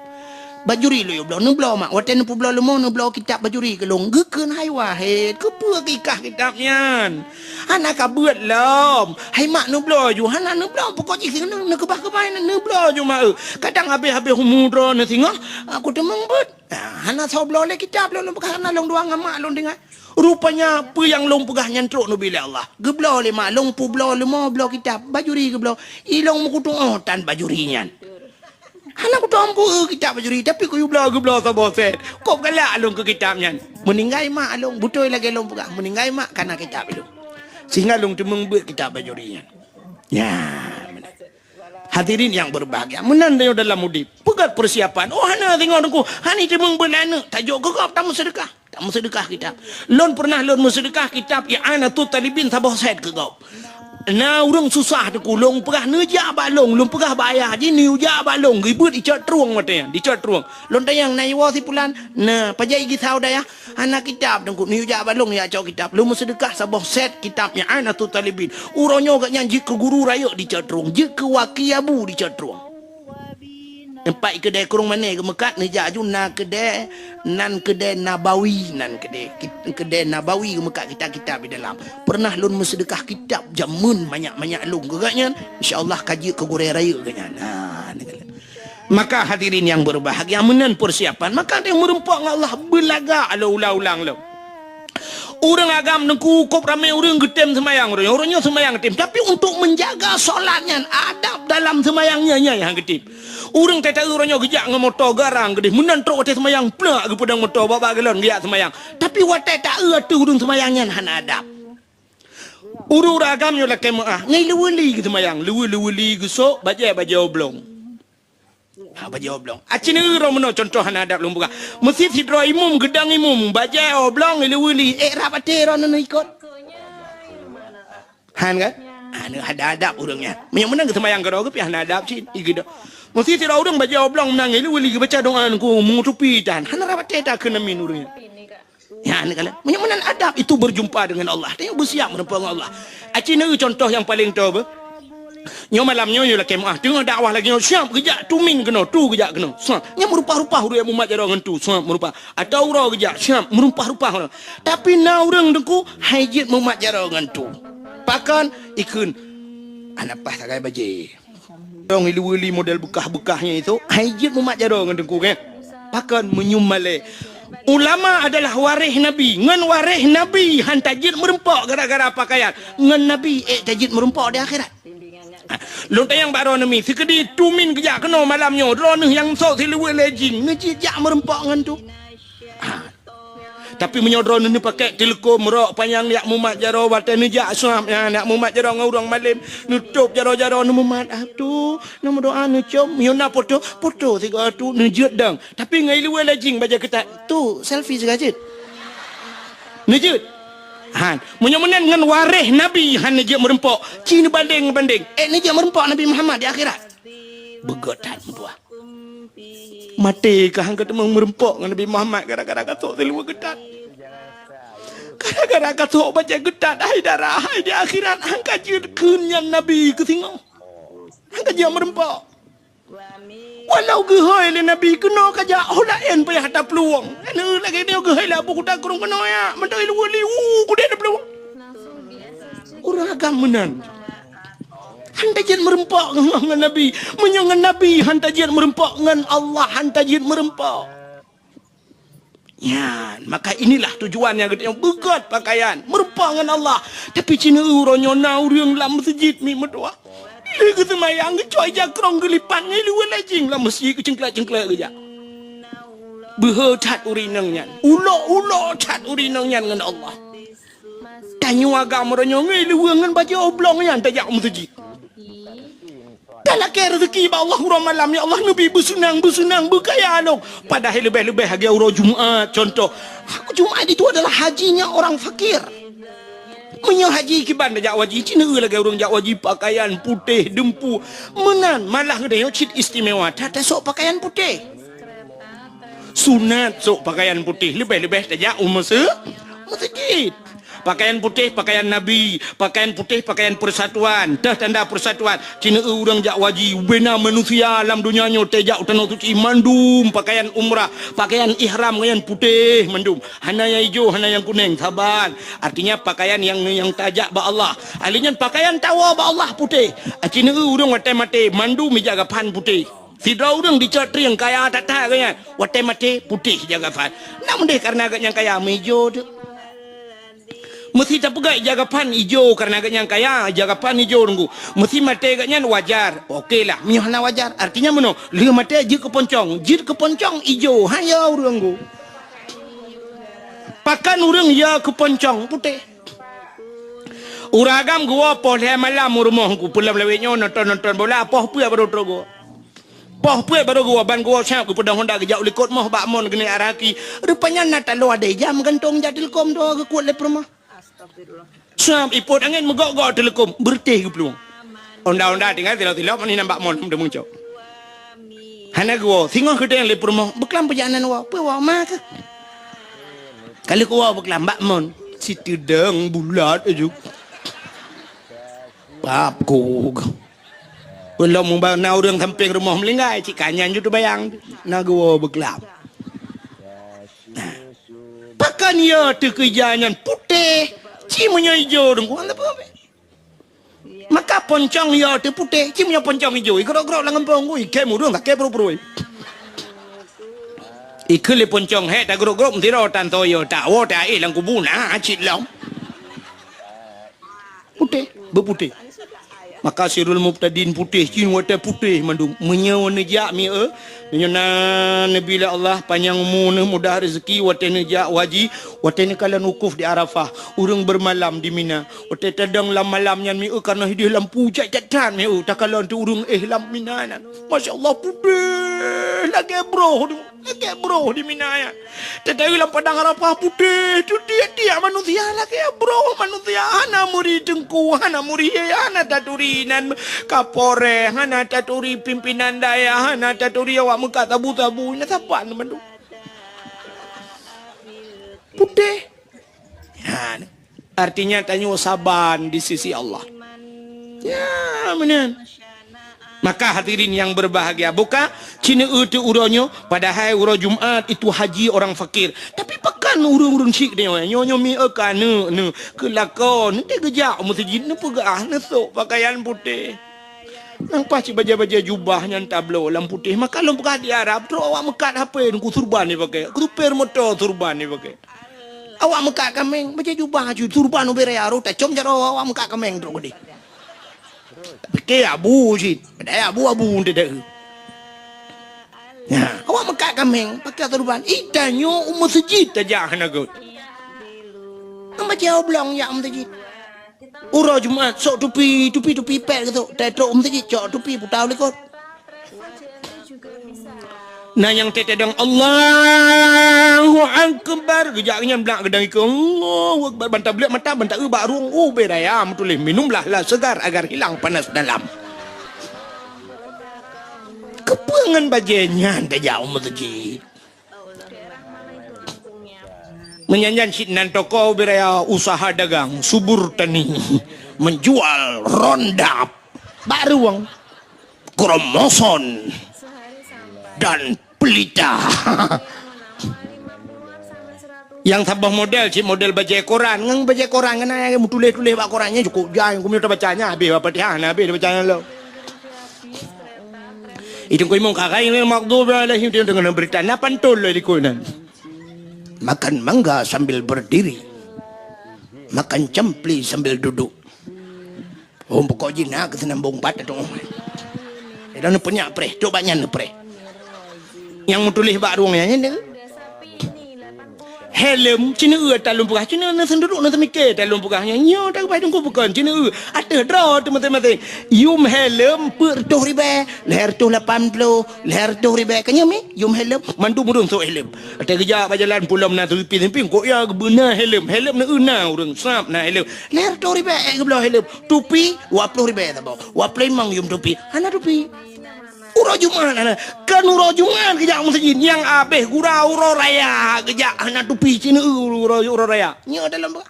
Bajuri lôn yue bloe, neubloe mak. Watèe neupeubloe leumo neubloe kitab bajuri keu lôn. Geukheun hai Wahid, keupeue kikah kitab nyan? Hana ka beuet lom. Hai mak neubloe ju, hana neubloe pokok jih neukeubah-keubah neubloe ju mak eu. Kadang habéh-habéh umu droeneuh singoh, aku teumeung beuet. Ah, hana soe bloe lé kitab lôn, lôn peugah hana lôn dua ngon mak lôn tinggai. Rupanya peue nyang lôn peugah nyan trok neubi lé Allah. Geubloe lé mak lôn peubloe leumo bloe kitab bajuri geubloe. I lôn meukutuoh tan bajuri nyan. Hana kutuoh meuku kitab bajuri tapi kuyue bloe geubloe saboh set. Kok galak lôn keu kitab nyan. Meuninggai mak lôn beutôi lagèe lôn peugah meuninggai mak kana kitab lôn. Sehingga lôn teumeung beuet kitab bajuri nyan. Ya, meunan. Hadirin yang berbahagia, meunan tanyoe dalam udép. Peugöt persiapan. Oh, hana singoh Teungku, hana teumeung beuet lé aneuk, tajok keu gob tameuseudeukah. Tameuseudeukah kitab. Lôn pernah lôn meuseudeukah kitab I'anatut Talibin saboh set keu gob. Na ureueng susah Teungku, lôn peugah neujak bak lôn, lôn peugah bak ayah jih neujak bak lôn, geubeuet dicok trueng watèe nyan, dicok trueng. Lôn tanyong na iwoe si pulan, na pajan i gisau dayah. Hana kitab Teungku, neujak bak lôn jak cok kitab. Lôn meuseudeukah saboh set kitab I'anatut Talibin. Uroe nyoe gobnyan jeuet keu guru rayeuk di Cot Trueng, jeuet keu waki abu di Cot Trueng. Teumpat i keudè krueng mané geumeukat neujak aju na keudè, nan keudè Nabawi, nan keudè, keudè Nabawi geumeukat kitab-kitab di dalam. Pernah lôn meuseudeukah kitab jameun manyak-manyak lôn keu gobnyan, insya Allah ka jeuet keu gurèe rayeuk gobnyan. Ha, ni keuh. Maka hadirin yang berbahagia, meunan persiapan, maka teumeureumpok ngon Allah beulagak lom ulang-ulang lom. Ureueng agam Teungku, kop ramé ureueng geutem seumayang, ureueng, ureueng nyoe seumayang tem, tapi untuk menjaga solat nyan, adab dalam seumayang nyan, nyan nyang geutem. Ureueng tata ureueng nyoe geujak ngon moto garang geudeh, meunan trok watèe seumayang plak geupeudong moto bak-bak galon geujak seumayang. Tapi watèe ta-eu ateueh ureueng seumayang nyan hana adab. Ureueng-ureueng agam nyoe lakèe meu'ah, ngon leuweuli geuseumayang, leuwe-, leuweuli geusok, bajèe, bajèe oblong. Ha, bajèe oblong. Aci neuroe meunoe contoh hana adab lôn peugah. Meusit sidroe imum, geudong imum, bajèe oblong, leuweuli, ék rab até droeneuh ikot. Han kan? Ha, neu hana adab ureueng nyan. Meunyoe meunan geuseumayang keudroe geuh pih hana adab cit, i geudong. Meusit sidroe ureueng bajèe oblong meunan, leuweuli geubaca doa Teungku meutupi tan. Hana rab até takheun amin ureueng nyan. Ya, ni kalian. Meunyoe meunan adab itu berjumpa dengan Allah. Tanyoe beusiap meureumpok ngon Allah. Aci neueu contoh nyang paleng toe beuh. Nyoe malam nyoe, nyoe lakèe meu'ah. Teungoh dakwah lagèe nyoe, siap geujak tumin keunoe, tu geujak keunoe. Siap. Nyan meurumpah-rumpah ureueng mumat jaroe ngon tu. Siap meurumpah. Atau uroe geujak, siap meurumpah-rumpah ureueng. Tapi na ureueng Teungku, han jeuet mumat jaroe ngon tu. Pakon? Ikheun. Hana paih sagai bajèe. Dong ilu-ilu model beukah-beukah nyan itu, hai jeuet mumat jaroe ngon teungku nyan. Pakon meunyoe malée. Ulama adalah waréh Nabi, ngon waréh Nabi han tajeuet meureumpok gara-gara pakaian. Ngon Nabi ék tajeuet meureumpok di akhirat. Ha, lôn tanyong bak droeneuh mi, sikeudi tumin geujak keunoe malam nyoe, droeneuh nyang sôk siluweue lé jing, neujeuet jak meureumpok ngon tu. Ha. Tapi meunyoe droeneuh neupakèk teuleukom rok panyang jak mumat jaroe watèe neujak swab nyan, jak mumat jaroe ngon ureueng malém, neutôb jaroe-jaroe neumumat, ah, tu, neumeudoa neucom, meunyoe na foto, foto sigoe tu neujeuet dong. Tapi ngon iluweue lé jing bajèe keutat, tu selfie sigoe jeuet. Neujeuet. Han, meunyoe meunan ngon waréh Nabi han neujeuet meureumpok, ci neubandeng-bandeng. Eh, neujeuet meureumpok Nabi Muhammad di akhirat. Beugöt that meutuah. Maté ka han ka teumong meureumpok ngon Nabi Muhammad gara-gara ka sôk siluweue geutat. Gara-gara ka sôk bajèe geutat, hai dara, hai di akhirat han ka jeuet kheun nyan Nabi keu singoh. Han ka jeuet meureumpok. Walau geuhôi lé Nabi keunoe ka jak, oh laén payah taplueng. Nyan lagèe nyoe geuhôi lé Abu Kuta Krueng keunoe ya, mantong iluweue liwu kudeh taplueng. Ureueng agam meunan. Han tajeuet meureumpok ngon, ngon Nabi. Meunyoe ngon Nabi han tajeuet meureumpok, ngon Allah han tajeuet meureumpok. Nyan, maka inilah tujuan nyang geutanyoe beugöt pakaian, meureumpok ngon Allah. Tapi ci neu-eu uroe nyoe na ureueng lam meuseujid mi meutuah. Lheueh geuseumayang geucok ija krong geulipat ngon iluweue lé jing lam meuseujid geucengklek-cengklek geujak. Beuhe that ureueng inong nyan, ulok-ulok that ureueng inong nyan ngon Allah. Tanyoe agam uroe nyoe ngon iluweue ngon bajèe oblong nyan tajak u meuseujid. Talakèe reuzeki bak Allah uroe malam, "Ya Allah, neubi beuseunang, beuseunang, beukaya lôn." Padahai leubeh-leubeh lagèe uroe Jumat, contoh. Jumat itu adalah hajinya orang fakir. Meunyoe haji kiban tajak u haji, ci neu-eu lagèe ureueng jak u haji pakaian putéh, dumpeue. Meunan, malah geutanyoe cit istimewa that tasok pakaian putéh. Sunat sôk pakaian putéh, leubeh-leubeh tajak u meuse-, meuseujid. Pakaian putéh, pakaian Nabi, pakaian putéh, pakaian persatuan, teuh tanda persatuan. Ci neu-eu ureueng jak u haji, ubena manusia lam donya nyoe tajak u Tanoh Suci mandum pakaian umrah, pakaian ihram ngon nyan putéh mandum. Hana nyang ijo, hana nyang kuneng, saban. Artinya pakaian nyang, nyang tajak bak Allah. Ahli nyan pakaian tawoe bak Allah putéh. Ci neu-eu ureueng watèe maté mandum ija gapan putéh. Sidroe ureueng dicot trieng kaya that-that geuh nyan, watèe maté putéh ija gapan. Nak meudeh kareuna geuh nyang kaya meuijo teuk. Meusi tapeugah ija gapan ijo kareuna geuh nyang kaya, ija gapan ijo teungku. Meusi maté geuh nyan wajar. Oke lah, meunyoe hana wajar, artinya meunoe, lheueh maté jeuet keu poncong, jeuet keu poncong ijo, han yo ureueng teungku. Pakon ureueng yo keu poncong putéh. Ureueng agam geuwoe poh lhèe malam u rumoh teungku, peulom lawét nyoe nonton-nonton bola, poh peuet baru trok geuwoe. Poh peuet baru geuwoe, ban geuwoe siap geupeudong honda geujak u likot moh bak mon geuneuk arah aki. Rupanya na taloe adèe ija meugantong jak teuleukom droe geukuet lé peurumoh. Siap ipot angén meugok-gok teuleukom, beureutéh geuplueng. Honda-honda tinggai tilok-tilok, mani nyan bak mon teumeucok. Hana geuwoe, singoh geutanyong lé peurumoh, "Beuklam peue jak nan woe?" "Peue woe, ma keuh?" Ka lheueh kuwoe beuklam bak mon, siteudong bulat aju. Pap ku. Ulôn muba na ureueng sampéng rumoh meuninggai, cit ka nyan ju teubayang, na geuwoe beuklam. Nah. Pakon yo teuh keu ija nyan putéh, ci meunyoe ijo teungku, hana peue. Maka poncong yo teuh putéh, ci meunyoe poncong ijo, igrok-grok lam gampông, ui, kém ureueng, sakét pruet-pruet. Ikheun lé poncong, "Hék, tagrok-grok meusidroe tan toyo, tawoe taéh lam kubu na cit lom." Putéh, beuputéh. Maka sirul mubtadin putéh, cit watèe putéh mandum. Meunyoe neujak mi, eh, meunyoe na neubi lé Allah panyang umu neuh, mudah rezeki, watèe neujak u haji, watèe neukalon wukuf di Arafah, ureueng beureumalam di Mina. Watèe tadong lam malam nyan mi, eh, kareuna hidéh lampu cak-cak that mi, eh, takalon teuh ureueng éh lam Mina nyan. Masya Allah, putéh lagèe broh tu. Lagèe broh di Mina nyan. Teuh-teuh lam padang Arafah putéh, tu tiek-tiek manusia lagèe broh manusia. Hana meuri teungku, hana meuri, hana taturi nan kapolres, hana taturi pimpinan dayah, hana taturi awak meukat sabu-sabu. Nyan saban bandum. Putéh. Ha, artinya tanyoe saban di sisi Allah. Ya, meunan. Maka hadirin yang berbahagia, buka ci neu-eu teuh uroe nyoe, padahai uroe Jumat itu haji orang fakir. Tapi pakon ureueng-ureueng syik nyoe, nyoe, nyoe mi-, eu ka neu-, neu-, keu lakoe, neuteuh geujak u meuseujid, neupeugah, neusok pakaian putéh. Nang paih cit bajée-bajée jubah nyan tabloe lam putéh, maka lôn peugah di Arab, trok awak meukat hapé, nungku surban jipakée, supir moto surban jipakée. Awak meukat kaméng, bajée jubah aju surban ubé raya, rot tacom jaroe awak meukat kaméng trok keudeh. Pike abu cit, padahai abu-abu teudeue. Nah, awak meukat kaméng, pakai surban, itanyoe u meuseujid tajak hana göt. Nang bajée oblong jak u meuseujid. Uroe Jumat, sok tupi, tupi-tupi pet geusok. Trok u meuseujid, cok tupi, putau likot. Na nyang teudeung, "Allahu Akbar." Geujak nyan blak geudang ikeue, "Allahu Akbar." Ban tableuek mata, ban taeu bak rueng, ubé raya meutuléh, "Minumlah lah segar agar hilang panas dalam." Keupeue ngon bajée nyan tajak u meuseujid? Meunyan nyan cit nan toko ubé raya usaha dagang, subur tani, menjual rondap, bak rueng, kromoson, dan pelita. Nyang saboh model cit model bajée koran, ngon bajée koran ngon meutuléh-tuléh bak koran nyan cukôp jai, keumeunyoe tabaca nyan habéh Fatihah, na habéh tabaca nyan lom. Itu kau imong kakai ni maghdubi alaihim, dia dengan berita na pantun lah di kau nan. Makan mangga sambil berdiri. Makan campli sambil duduk. Oh, pokok jih na keu seunambong pat tu. Dah neupeunyak preh, cok bak nyan neupreh. Nyang meutuléh bak rueng nyan, nyan. Helm, cina eu ata lôn peugah, cina na seunduruk na seumike ata lôn peugah nyan. Nyoe ata geubai teungku bukon, cina eu. Ateueh droe teuh maséng-maséng. Yum helm peuet reutôh ribèe, lhèe reutôh lapan ploh, lhèe reutôh ribèe. Ka nyoe mi, yum helm, mandum ureueng sôk helm. Ata geujak bak jalan pulom na seuleumping-seuleumping, kok ya geubeuna helm. Helm na eu na ureueng sab na helm. Lhèe reutôh ribèe, eh, geubloe helm. Tupi, dua ploh ribèe saboh. Dua ploh limong yum tupi. Hana tupi. Uroe Jumat hana. Kan uroe Jumat geujak meuseujid, nyang abéh gura uroe raya geujak hana tupi cina eu uroe, uroe raya. Nyoe dalam bak.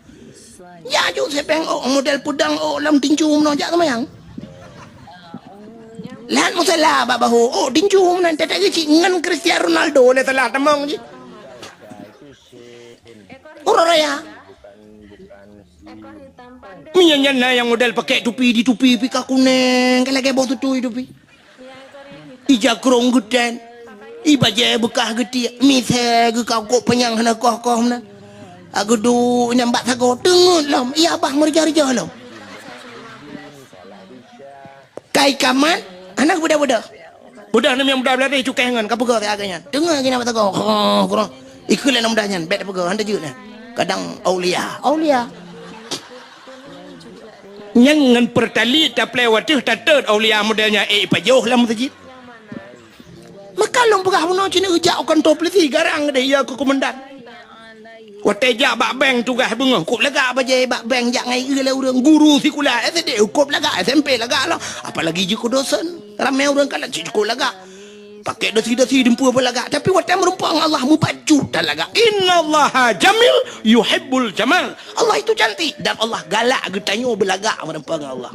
Ya ju sepeng ôk model peudang ôk lam tinju meunoe jak seumayang. Lat musala bak bahu ôk tinju meunan tetek geucik ngon Cristiano Ronaldo lé salah tamong jih. Uroe raya. Meunyan nyan na nyang model pakai tupi di tupi pika kuneng, ka lagèe boh tutui tupi. Ija krong geutén, i bajèe beukah geutiek, misé geukakok panyang hana koh-koh meunan. Ageudu nyang bak sagoe teungeut lom, iya bah meurija-rija lom. Kai kamat, hana geubeudôh-beudôh. Beudôh nem nyang muda beulari cukéh ngon, ka peugah siat geuh nyan. Teungoh geuh nyan bak sagoe, kroh, kroh. Ikheun lé aneuk muda nyan, bèk tapeugah, han tajeuet nyan. Kadang aulia, aulia. Nyang ngon peurtali taplè watèe tatot aulia model nyan, eh, pajoh lam meuseujid. Maka lôn peugah bunoe cit neujak u kantô pulisi, garang deh, ya keu komandan. Watèe jak bak bank tugaih beungoh, kôp lagak bajèe bak bank jak ngon ié lé ureueng guru sikula S D, kôp lagak, S M P lagak lom. Apalagi jeuet keu dosen, ramè ureueng kalon cit kôp lagak. Pakai dasi-dasi dumpeue beulagak, tapi watèe meureumpok ngon Allah mubacut that lagak. Innallaha jamil yuhibbul jamal. Allah itu cantik dan Allah galak geutanyoe beulagak meureumpok ngon Allah.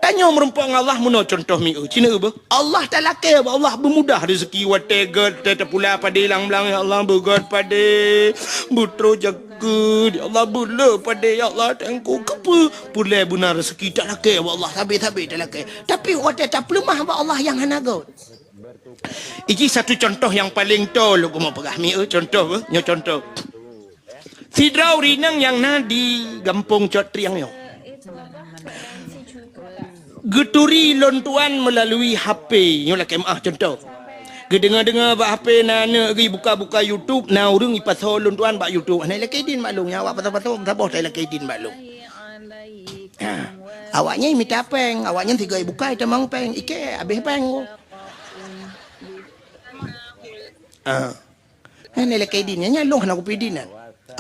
Tanyoe meureumpok ngon Allah meunoe contoh mieu. Cina beuh. Allah talakèe bak Allah beumudah rezeki watèe gèt, watèe tapula padé lam blang, ya Allah beugèt padé, beutroh jakeuet, ya Allah beulé padé, ya Allah teungku keupeue pulèe beuna rezeki talakèe bak Allah sabé-sabé talakèe. Tapi watèe tapeuleumah bak Allah nyang hana gèt. Iji satu contoh nyang paleng toe lôn keumeung peugah mieu contoh beuh, nyoe contoh. Sidroe ureueng inong nyang na di gampông Cot Triang nyoe. Geuturi lôn tuan meulalui H P, nyoe lakèe meu'ah contoh. Geudeungoe-deungoe bak H P na aneuk geuh buka-buka YouTube, na ureueng ipasoe lôn tuan bak YouTube. Hana ilakèe idin bak lôn, nyang awak pasoe-pasoe, saboh ta ilakèe idin bak lôn. Ha. Awaknyan imita pèng, awaknyan sigoe ibuka itamong pèng, ikèe abéh pèng. Ha. Hana ilakèe idin, nyan lôn hana kupi idin nyan.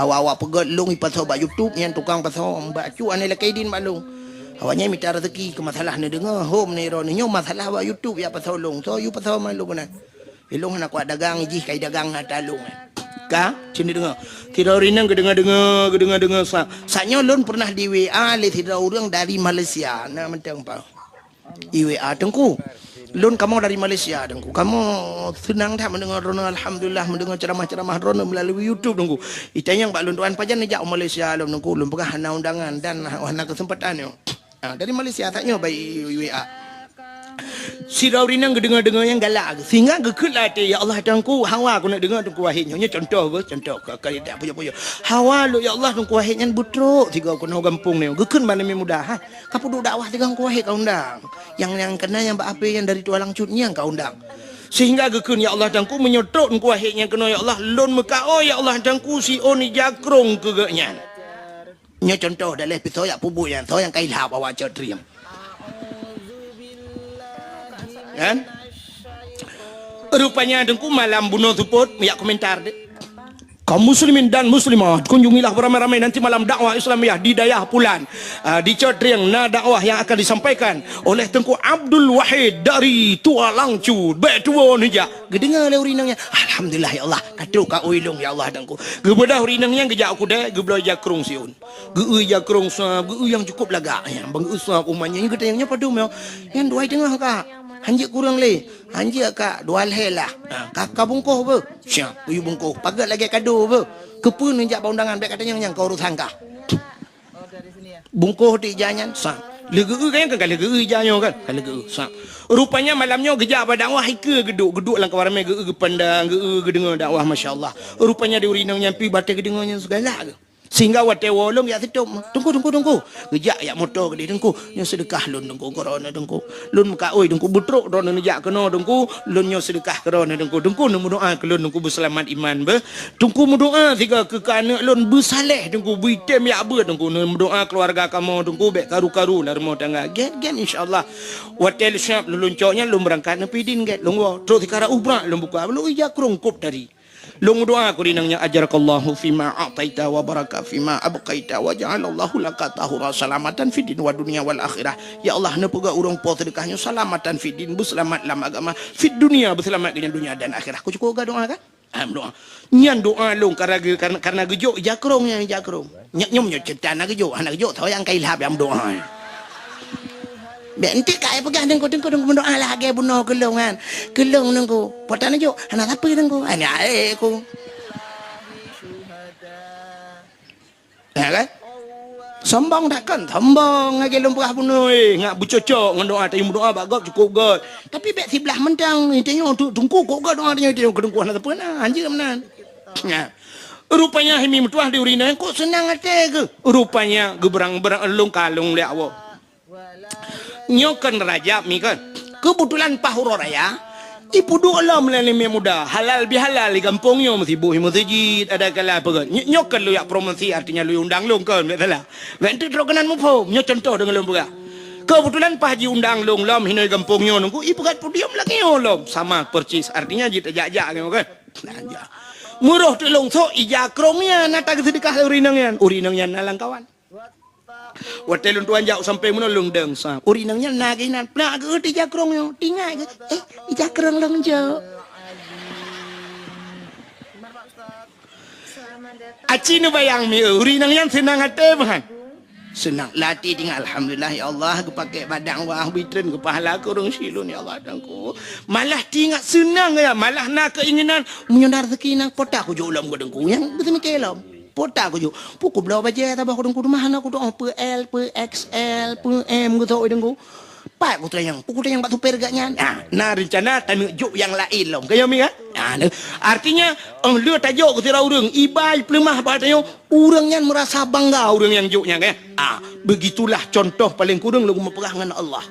Awak-awak peugèt lôn ipasoe bak YouTube, nyan tukang pasoe bak cu hana ilakèe idin bak lôn. Awaknyan mita rezeki keu masalah neudeungoe, hom neu droeneuh nyoe masalah bak YouTube jak pasoe lôn. Soe yue pasoe ma lôn keunan. Lôn hana kuat dagang, jih kai dagang ata lôn. Ka, cit neudeungoe. Sidroe ureueng inong geudeungoe-deungoe, geudeungoe-deungoe sa. Saat nyoe lôn pernah di W A lé sidroe ureueng dari Malaysia, na mantong pa. I W A, "Teungku, lôn kamoe dari Malaysia, Teungku. Kamoe seunang that meudeungoe droeneuh, alhamdulillah, meudeungoe ceramah-ceramah droeneuh meulalu YouTube, Teungku. Itanyong bak lôn tuan, pajan neujak u Malaysia lom, Teungku. Lôn peugah hana undangan dan hana keuseumpatan nyoe." Ha, dari Malaysia, saat nyoe bak i W A. Sidroe ureueng inong geudeungoe-deungoe nyang galak, sehingga geukheun lam até, "Ya Allah, Teungku, hawa keuneuk deungoe Teungku Wahid nyoe." Nyoe contoh beuh, contoh ka, ka, ka pujoe-pujoe. Hawa lôn, "Ya Allah, Teungku Wahid nyan beutrok sigoe keunoe gampông nyoe." Geukheun bak aneuk muda, "Hai, ka peuduek dakwah sigoe Teungku Wahid ka undang. Nyang, nyang keunan nyang bak ape nyan dari Tualang Cut nyan ka undang." Sehingga geukheun, "Ya Allah, Teungku, meunyoe trok Teungku Wahid nyan keunoe, ya Allah, lôn meukaôi, ya Allah, Teungku, siôn ija krông keu geuh nyan." Nyoe contoh daleh pih soe jak peubuet nyan, soe nyang ka ilham awak cot trieng. Kan? Rupanya Teungku malam bunoe seupôt, jak komentar deh. Kaum muslimin dan muslimat, kunjungilah beramai-ramai nanti malam dakwah Islamiyah di Dayah Pulan. Ah, di Cot Trieng na dakwah yang akan disampaikan oleh Teungku Abdul Wahid dari Tualang Cut. Bèk tuwo neujak. Geudeungoe lé ureueng inong nyan, "Alhamdulillah ya Allah, ka trok kaôi lôn ya Allah Teungku." Geubeudôh ureueng inong nyan geujak u keudè, geubloe ija krông siôn. Geu-eu ija krông sab, geu-eu nyang cukup lagak nyan. Ban geu-eu sab umat nyan, geutanyong, "Nyoe padum nyoe?" "Nyan dua i teungoh, Kak." "Hanjeuet kureueng lé?" "Hanjeuet, Kak, dua lhèe lah." "Ha, ka, ka bungkôh beuh?" "Siap, kuyue bungkôh." "Paget lagèe kado beuh." "Keupeue neujak bak undangan, bèk katanyong nyan, ka urosan kah." Bungkôh di ija nyan, sab. Lheueh geu-eu kan, kan lheueh geu-eu ija nyoe kan? Kan lheueh geu-eu, sab. Rupanya malam nyoe geujak bak dakwah, ikeue geuduek, geuduek lam kawan ramè, geu-eu geupandang, geu-eu geudeungoe dakwah, masya Allah. Rupanya di ureueng inong nyan pih batèe geudeungoe nyan sigalak geuh. Sehingga watèe woe lôn jak sitôp, "Teungku, Teungku, Teungku." Geujak jak moto keudéh, "Teungku, nyoe seudeukah lôn, Teungku, keu droeneuh, Teungku. Lôn meukaôi, Teungku, beutrok droeneuh neujak keunoe, Teungku. Lôn nyoe seudeukah keu droeneuh, Teungku. Teungku, neumeudoa keu lôn, Teungku, beuseulamat iman beuh. Teungku, meudoa sigoe keu, keu aneuk lôn beusaleh, Teungku, beuitem jak beuet, Teungku. Neumeudoa keuluwarga kamoe, Teungku, bèk karu-karu lam rumoh tangga." Gèt, gèt, insya Allah. Watèe lôn siap lôn, lôn cok nyan, lôn beurangkat neupidin gèt, lôn woe. Trok sikara ubrak lôn buka, lôn ija krông kôb tadi. Lôn meudoa keu ureueng inong nyan, "Ajarakallahu fima a'taita wa baraka fima abqaita wa ja'alallahu laka tahura salamatan fid din wa dunya wal akhirah." Ya Allah, neupeugah ureueng po seudeukah nyoe salamatan fid din, beuseulamat lam agama, fid dunya, beuseulamat keu nyan dunya dan akhirah. Ku cukup geudoa kan? Ah, meudoa. Nyan doa lôn karena ge-, karena, karena geujok ija krông nyan, ija krông. Nyoe, nyoe meunyoe ceurita hana geujok, hana geujok, soe nyang ka ilham nyang meudoa. Bèk enteuk ka ai peugah Teungku, Teungku, Teungku meudoa lagèe bunoe keu lôn nyan. Keu lôn Teungku, po tan jok, hana sapeue Teungku. Hana, eh, ku. Ya kan? Sombong that kan? Sombong lagèe lôn peugah bunoe, eh, ngat beucocok ngon doa, tapi meudoa bak gob cukup göt. Tapi bèk siblah mantong, tanyoe tu Teungku kok göt doa tanyoe, tanyoe keu Teungku hana sapeue na, hanjeuet meunan. Nah. Rupanya hai mi meutuah di ureueng inong kok seunang até geuh. Rupanya geubeurang-beurang lôn kalông lé Allah. Nyoe kan Rajab mi kan. Keubeutulan paih uroe raya, ipeuduek lom lé aneuk muda, halal bihalal di gampông nyoe meusiboh i meuseujid, ada kala peugah. Nyoe, nyoe kan lôn jak promosi, artinya lôn undang lôn kan, bèk salah. Bèk enteuk droe keunan muphom, nyoe contoh deungon lôn peugah. Keubeutulan paih jiundang lôn lom hinoe gampông nyoe Teungku, ipeugöt podium lagèe nyoe lom, sama persis, artinya jeuet tajak-jak nyoe kan. Nah, jak. Meuroh teuk lôn sôk ija krông nyan na tageuseudeukah lé ureueng inong nyan. Ureueng inong nyan na lam kawan. Watèe lôn tuan jak sampoe meunoe lôn dong sa. Ureueng inong nyan na geuh inan, "Peue geuh ija krông nyoe?" Tingai geuh, "Eh, ija krông lôn jok." Aci neubayang mi, ureueng inong nyan seunang até meuhan. Seunang lati tinggai, "Alhamdulillah ya Allah, geupakè bak dakwah, bri treun keu pahala keu ureueng silôn ya Allah Teungku." Malah tingat seunang ya, malah na keuinginan, "Meunyoe na rezeki nyan, po ta kujok lom keu Teungku." Nyang beuseumiké lom. Po ta kujok. Pu kubloe bajèe saboh keu Teungku, teuma hana kutu'oh peu L, peu X L, peu M geusok Teungku. Pat kutanyong, pu kutanyong bak supir geuh nyan. Ah, na reuncana taneuk jok nyang laén lom. Ka nyoe mi kan? Ah, artinya, 'oh lheueh tajok keu sidroe ureueng, iba ipeuleumah bak tanyoe, ureueng nyan meurasa bangga ureueng nyang jok nyan kan? Ah, begitulah contoh paleng kureueng lôn meupeugah ngon Allah.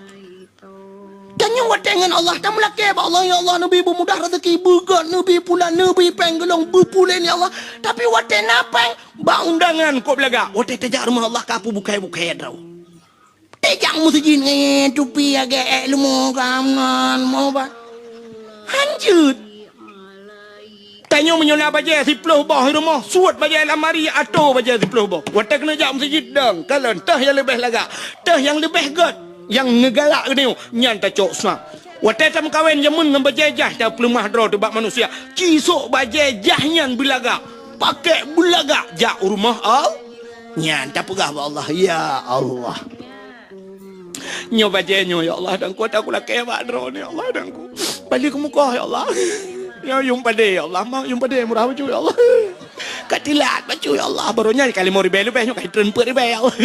Tanyoe watèe ngon Allah, tameulakèe bak Allah, "Ya Allah, neubi beumudah rezeki, beugöt, neubi pulan, neubi pèng geulong, beupulen ya Allah." Tapi watèe na pèng, bak undangan kok beulagak, watèe tajak rumoh Allah ka peubukai-bukai droe. Tajak meuseujid ngon tupi agak èk leumo gamnan, mo ba. Hanjeuet. Tanyoe meunyoe na bajèe siploh boh i rumoh, suet bajèe lamari, atoe bajèe siploh boh. Watèe keuneuk jak meuseujid dong, kalon teuh nyang leubeh lagak, teuh nyang leubeh göt, nyang neugalak geutanyoe, nyan tacok sab. Watèe tameukawen jameun ngon bajèe jaih tapeuleumah droe teuh bak manusia, ci sôk bajèe jaih nyan beulagak, pakèk beulagak jak u rumoh Allah. Nyan tapeugah bak Allah, "Ya Allah." Nyoe bajèe nyoe, ya Allah, Teungku, ata kulakèe bak droeneuh, ya Allah, Teungku. Bali keumukoh, ya Allah. Nyoe yuem padé, ya Allah, ma yuem padé murah bacut, ya Allah. Ka tilat bacut, ya Allah. Baroe nyan ka limong ribèe leubeh, nyoe ka treun peuet ribèe, ya Allah.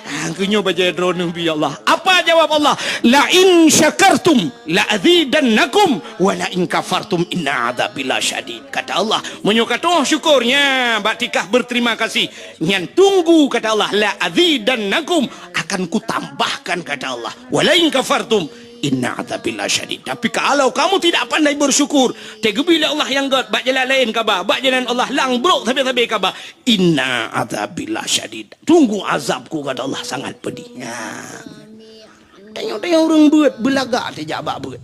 Ah, keu nyoe bajèe droeneuh bi, ya Allah. Apa jawab Allah? "La in syakartum la azidannakum, wa la in kafartum inna adzabi lasyadid." Kata Allah, "Meunyoe katoh syukur, nya bak tingkah berterima kasih, nyan tunggu," kata Allah, "la azidannakum, akan kutambahkan," kata Allah. "Wa la in kafartum inna adzabi lasyadid." Tapi kalau kamu tidak pandai bersyukur, teugeubri lé Allah nyang gét, bak jalan laén kaba, bak jalan Allah lang brok sabe-sabe kaba, "Inna adzabi lasyadid." Tunggu azabku, kata Allah, sangat pedih. Ya. Tengok-tengok ureuëng beuet, beulagak teuh jak bak beuet.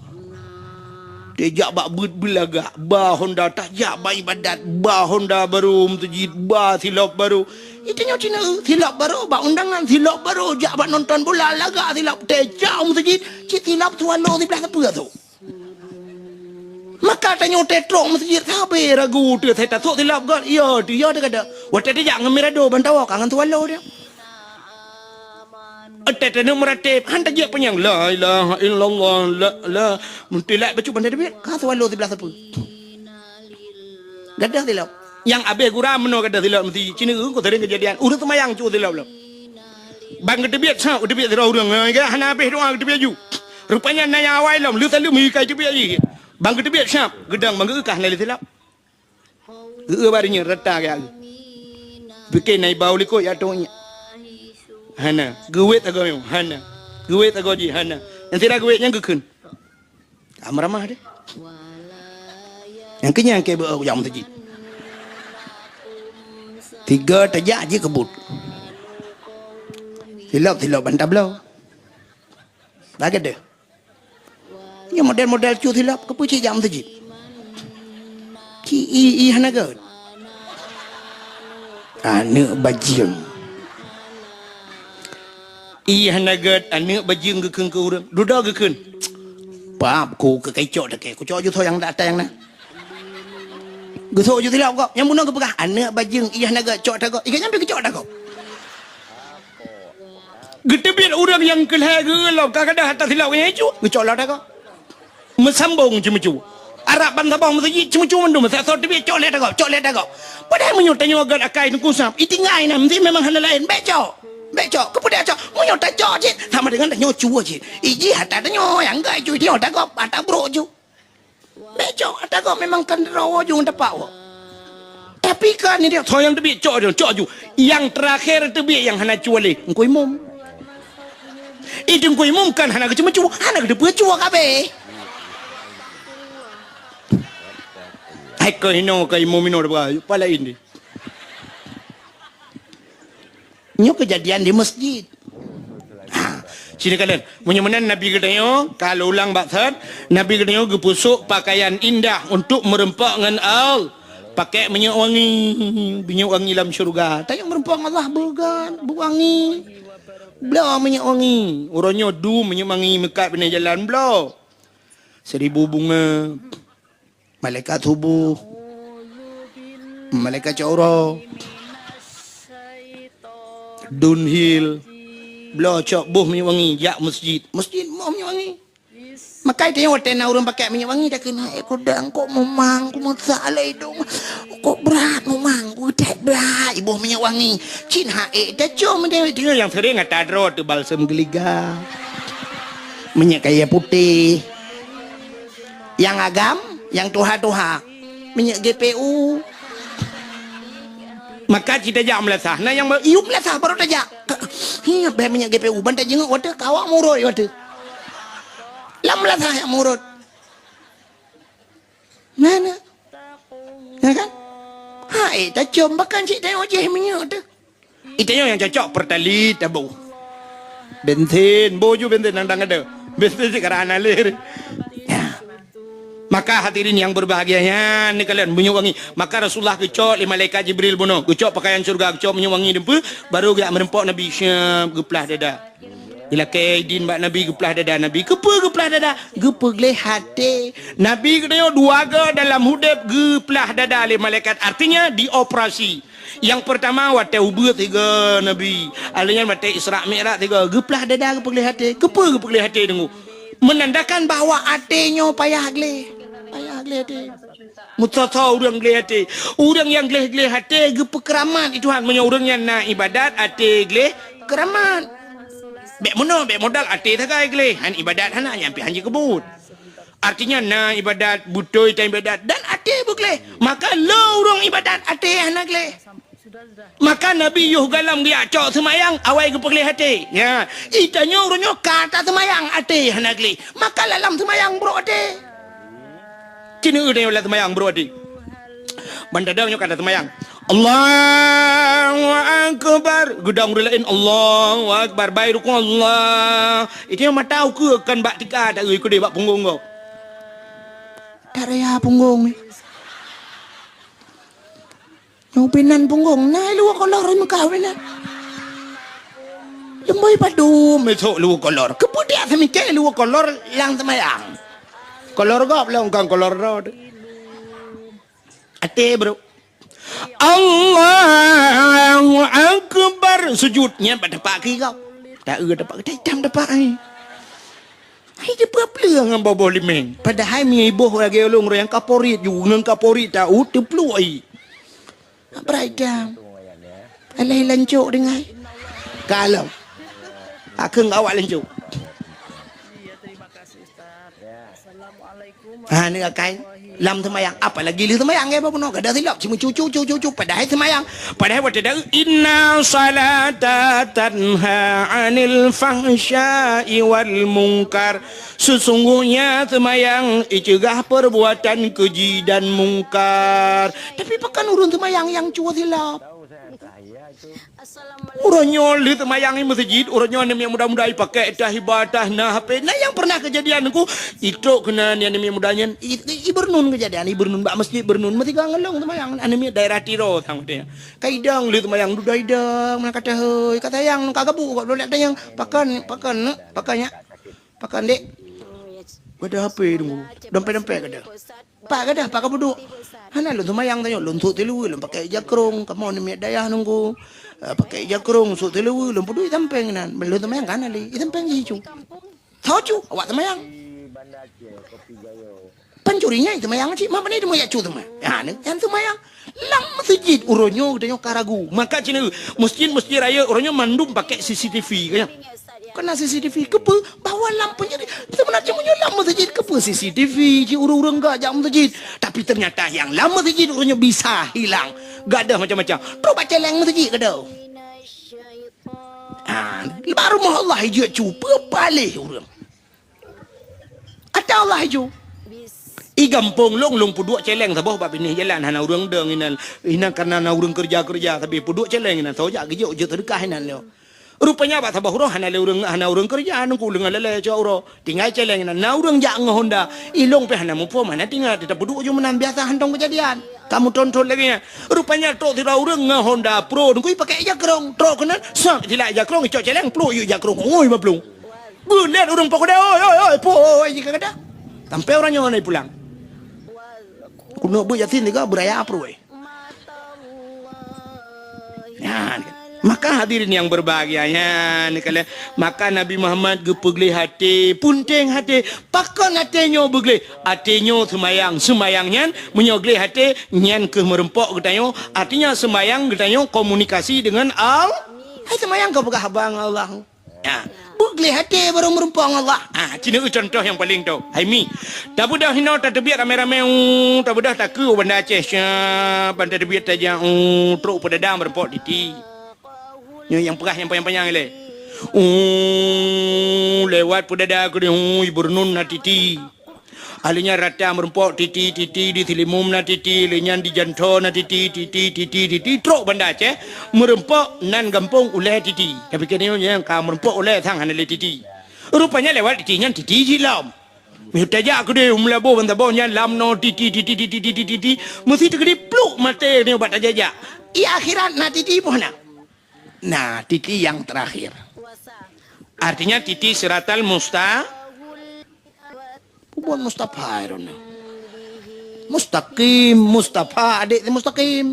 Teuh jak bak beuet beulagak, ba honda tajak bak ibadat, ba honda barô meuseujid, ba silop barô. Ih, tengok cina, eh, silop barô bak undangan, silop barô jak bak nonton bola, lagak silop teuh jak meuseujid, cit silop swallow siblaih sapeue tu. Maka tanyoe teutrok meuseujid sabe ragu teuh, sai tasok silop göt, iya teuh, iya teuh kada. Watèe tajak ngon mirado ban tawoe ka ngon swallow dia. Watèe taneuk meuratéb, han tajak panyang, "La ilaha illallah, la, la." Meutilak bacut ban teubiet, ka swallow siblaih sapeue. Gadoh silop. Nyang abéh gura meunoe gadoh silop meuseujid. Cina, eh, ku sering kejadian. Ureuëng seumayang cu silop lom. Ban geuteubiet sab, geuteubiet sidroe ureuëng, eh, hana habéh doa geuteubiet ju. Rupanya na nyang awai lom, lheueh saleuem meuikai teubiet jih. Ban geuteubiet sab, geudong ban geu-eu ka hana lé silop. Geu-eu bak donya rata gaya geu. Pike na iba u likot ya tong nyak. Hana, geuwet sagoe nyoe, hana. Geuwet sagoe jih, hana. Nyang sira geuwet nyang geukheun. Ka meuramah deh. Nyang keunyan keu beu jak meuseujid. Tiga tajak jih keubut. Silop-silop ban tabloe. Lagèe deh. Nyoe model-model cu silop, keupeue cit jak meuseujid? Ci i, i hana gét. Aneuëk bajeueng. I hana gét, aneuëk bajeueng geukheun keu ureuëng. Dudoe geukheun. Pap ku keu kacok takée, kucok ju soe nyang ata nyang na. Geusok ju silop gob, nyang bunoe geupeugah, "Aneuëk bajeueng, i hana gét, cok ata gob." Ikan nyang pi geucok ata gob. Geuteubiet ureuëng nyang keu lhèe geu-eu lom, ka gadoh ata silop nyan icu, geucok lom ata gob. Meusambong ceumeucue. Arab ban saboh meuseujid ceumeucue mandum, masa soe teubiet cok lé ata gob, cok lé ata gob. Padahai meunyoe tanyoe gét akai Teungku Sam, itinggai na, meusti memang hana laén, bèk cok. Bèk cok, keupeue dak cok? Meunyoe tacok cit, sama dengan tanyoe cue cit. Ijih ata tanyoe, nyang gét icu, tanyoe ata gob, ata brok ju. Bèk cok, ata gob memang kan rawa ju ngon tapak woe. Tapi kan ni dia, soe nyang teubiet cok ju, cok ju. Nyang terakhir teubiet nyang hana cue lé, Teungku Imum. Ih, Teungku Imum kan hana geuceumeucue, hana geuteupeue cue kabeh. Hai keu hino, keu imum hino, pala ini. Nyoe keujadian di meuseujid. Ha, sini kalian. Meunyoe meunan Nabi geutanyoe, ka lôn ulang bak that, Nabi geutanyoe geupeusok pakaian indah untuk meureumpok ngon Al-, pakai minyeuk wangi, minyeuk wangi lam syurga. Tanyoe meureumpok ngon Allah beugan, beuwangi. Bloe minyeuk wangi. Uroe nyoe dum minyeuk wangi meukat binéh jalan bloe. Seribu bunga. Malaikat suboh, malaikat cok uroe, Dunhill, bloe cok boh minyeuk wangi jak meuseujid. Meuseujid boh minyeuk wangi. Makai tanyoe watèe na ureueng pakai minyeuk wangi, takheun, "Hai, kudang, kok mumang, kumeusak lé idong. Kok brat mumang, kutek brat boh minyeuk wangi." Cit hak ék tacom deh. Teungoh nyang sering ata droe teuh balsem geuliga. Minyeuk kayèe putéh. Nyang agam, nyang tuha-tuha. Minyeuk G P U. Maka cit tajak meulasah. Na nyang ba-, iyup meulasah baru tajak. Hi, bèk minyeuk G P U. Ban tajeungok watèe ka awak murot watèe. Lam meulasah nyang murot. Na, na. Ya kan? Hai, tacom bahkan cit tayong jih minyeuk teuh. Itanyoe nyang cocok Pertalite taboh. Bensin, boh ju bensin nyang dang ada. Bensin cit karang analir. Ya. Maka hadirin yang berbahagia nyan, ni kalian minyeuk wangi. Maka Rasulullah geucok lé malaikat Jibril bunoe. Geucok pakaian syurga, geucok minyeuk wangi dum peue, baru geujak meureumpok Nabi siap geuplah dada. Ilakée idin bak Nabi geuplah dada Nabi. Keupeue geuplah dada? Geupeugleh até. Nabi geutanyoe dua go dalam udeb geuplah dada lé malaikat. Artinya dioperasi. Nyang peurtama watée ubeut sigoe Nabi. Alheuh nyan watée Isra Mi'raj sigoe. Geuplah dada geupeugleh até. Keupeue geupeugleh até deungoe? Menandakan bahwa até nyoe payah gleh. Payah gleh até. Meusoe-soe ureuëng gleh até. Ureuëng nyang gleh-gleh até geupeukeuramat di Tuhan. Meunyoe ureuëng nyan na ibadat, até gleh keuramat. Bèk meunoe, bèk modal até sagai gleh. Han ibadat hana, nyan pih han jikeubeuet. Artinya na ibadat, beutôi tan ibadat dan até beugleh. Maka le ureueng ibadat até hana gleh. Maka Nabi yoh gohlom geujak cok seumayang, awai geupeugleh até. Ya, itanyoe uroe nyoe ka taseumayang até hana gleh. Maka lam seumayang brok até. Cina eu tanyoe lam seumayang brok até. Ban tadong nyoe ka taseumayang. Allahu Akbar. Geudong ureueng laén, Allahu Akbar. Bai rukuk, Allah. Itanyoe mata ukeue kon bak tika, ta eu keudeh bak punggong gob. Taraya punggong ni. Nyoe binan punggong, na luweue kolor meukawen na. Leumboi padum esok luweue kolor. Keupeue dak seumiké luweue kolor lam seumayang? Kolor gob lom kon kolor droe. Até, bro. Allahu Akbar. Sujud nyan bak tapak kiri gob. Ta eu tapak, itam tapak ai. Hai, teupeue-peue ngon boh-boh limeng. Padahai mi iboh lagèe ulôn nyang kaporit ju, ngon kaporit ta eu teupluek ai. Abrai dam. Alah lancok dengai. Kalau. Akhé awak lancok. Ha, ni akai. Lam seumayang. Apalagi lheueh seumayang, ya, bunoe. Kada silap. Cuma cucu, cucu, cucu. Padahai seumayang. Padahai watèe ta eu, "Inna salata tanha 'anil fahsya'i wal munkar." Sesungguhnya seumayang iceugah perbuatan keji dan mungkar. Tapi pakon ureueng seumayang nyang cue silap? Uroe nyoe lheueh seumayang i meuseujid, uroe nyoe aneuk miet muda-muda i pakèk tah iba tah na H P. Na nyang pernah keujadian ngon ku, itrok keunan aneuk miet muda nyan, i, i, i beureunun keujadian, i beureunun bak meuseujid beureunun, meusigoe ngon lôn seumayang, aneuk miet daerah Tiro sang watèe nyan. Ka idong lheueh seumayang, dudoe idong, meunan ka teuhôi, ka sayang, ka gabuk, ka lôn lheueh tanyong, pakon, pakon, pakon nyak? Pakon, Dek? Gadoh H P tunggu. Dompet-dompet gadoh. Pat gadoh, pat ka peuduek. Hana lôn seumayang tanyoe, lôn sôk siluweue, lôn pakèk ija krông, kamoe aneuk miet dayah nunggu. Eh, pakèk ija krông, sôk siluweue, lôn peuduek i sampéng inan. Lôn seumayang ka hana lé, i sampéng jih cu. Tho cu, awak seumayang. Pancuri nyan seumayang cit, mak pane teuma jak cu teuma. Ha, nyan seumayang. Lam meuseujid uroe nyoe geutanyoe ka ragu. Maka cit na, meuseujid-meuseujid rayeuk uroe nyoe mandum pakèk C C T V, kan? Keunan C C T V, keupeue? Bahwa lam peunjadi, seubeuna cit meunyoe lam meuseujid, keupeue C C T V, cit ureueng-ureueng gak jak meuseujid. Tapi ternyata nyang lam meuseujid uroe nyoe bisa hilang. Gadoh macam-macam. Trok bak céléng meuseujid gadoh. Ha, bak rumoh Allah ijak cu, peue paléh ureueng. Ata Allah ju. I gampông lôn, lôn peuduek céléng saboh bak binéh jalan, hana ureueng dong inan. Inan kareuna na ureueng keureuja-keureuja, tapi peuduek céléng inan, soe jak geujok jeuet seudeukah inan lôn. Rupanya bak saboh uroe hana lé ureueng, hana ureueng keureuja, nungku leungan lalé cok uroe. Tinggai céléng inan, na ureueng jak ngon honda. I lôn pih hana muphom, hana teuingat, teutap peuduek ju meunan biasa hantom keujadian. Kamoe thon-thon lagèe nyan. Rupanya trok sidroe ureueng ngon honda pro, nungku i pakèk ija krông. Trok keunan, sak, silak ija krông, icok céléng, pluek yue ija krông. Oi, baplueng. Beulet ureueng po keudeh, "Oi, oi, oi, po, oi, jih ka keudeh." Sampai ureueng nyoe na pulang. Keuneuk beuet Yasin tiga beuraya pruweh. Nyan. Maka hadirin yang berbahagia, nyan, maka Nabi Muhammad geupeugleh até, punteng até. Pakon até nyoe beugleh? Até nyoe seumayang. Seumayang nyan, meunyoe gleh até, nyan keuh meureumpok geutanyoe. Artinya, seumayang geutanyoe komunikasi dengan Al-, hai seumayang keu peugah haba ngon Allah. Ha, beugleh até barô meureumpok ngon Allah. Ha, cit na contoh nyang paleng tho. Hai mi, tabeudôh hinoe tateubiet ramé-ramé, u, tabeudôh takeu u Banda Aceh, syap, ban tateubiet tajak, u, trok peudada meureumpok titi. Nyoe nyang peugah nyang panyang-panyang ilée. U, lewat peudada keudeh, u, i Beureunun na titi. Ahli nyan rata meureumpok titi, titi di Silimum na titi, lheueh nyan di Jantho na titi, titi, titi, titi, trok Banda Aceh, meureumpok nan gampông ulée titi. Tapi keunoe nyang ka meureumpok ulée sang hana lé titi. Rupanya lewat titi nyan titi jih lom. Meutajak keudeh u Meulaboh ban saboh nyan lam noe titi, titi, titi, titi, titi. Meusi teukeudi pluk maté nyoe bak tajak-jak. I akhirat na titi poh na? Na titi nyang terakhir. Artinya titi siratal musta-, Pubuat Mustafa, ya Rona. Mustaqim, Mustafa, adék si Mustaqim.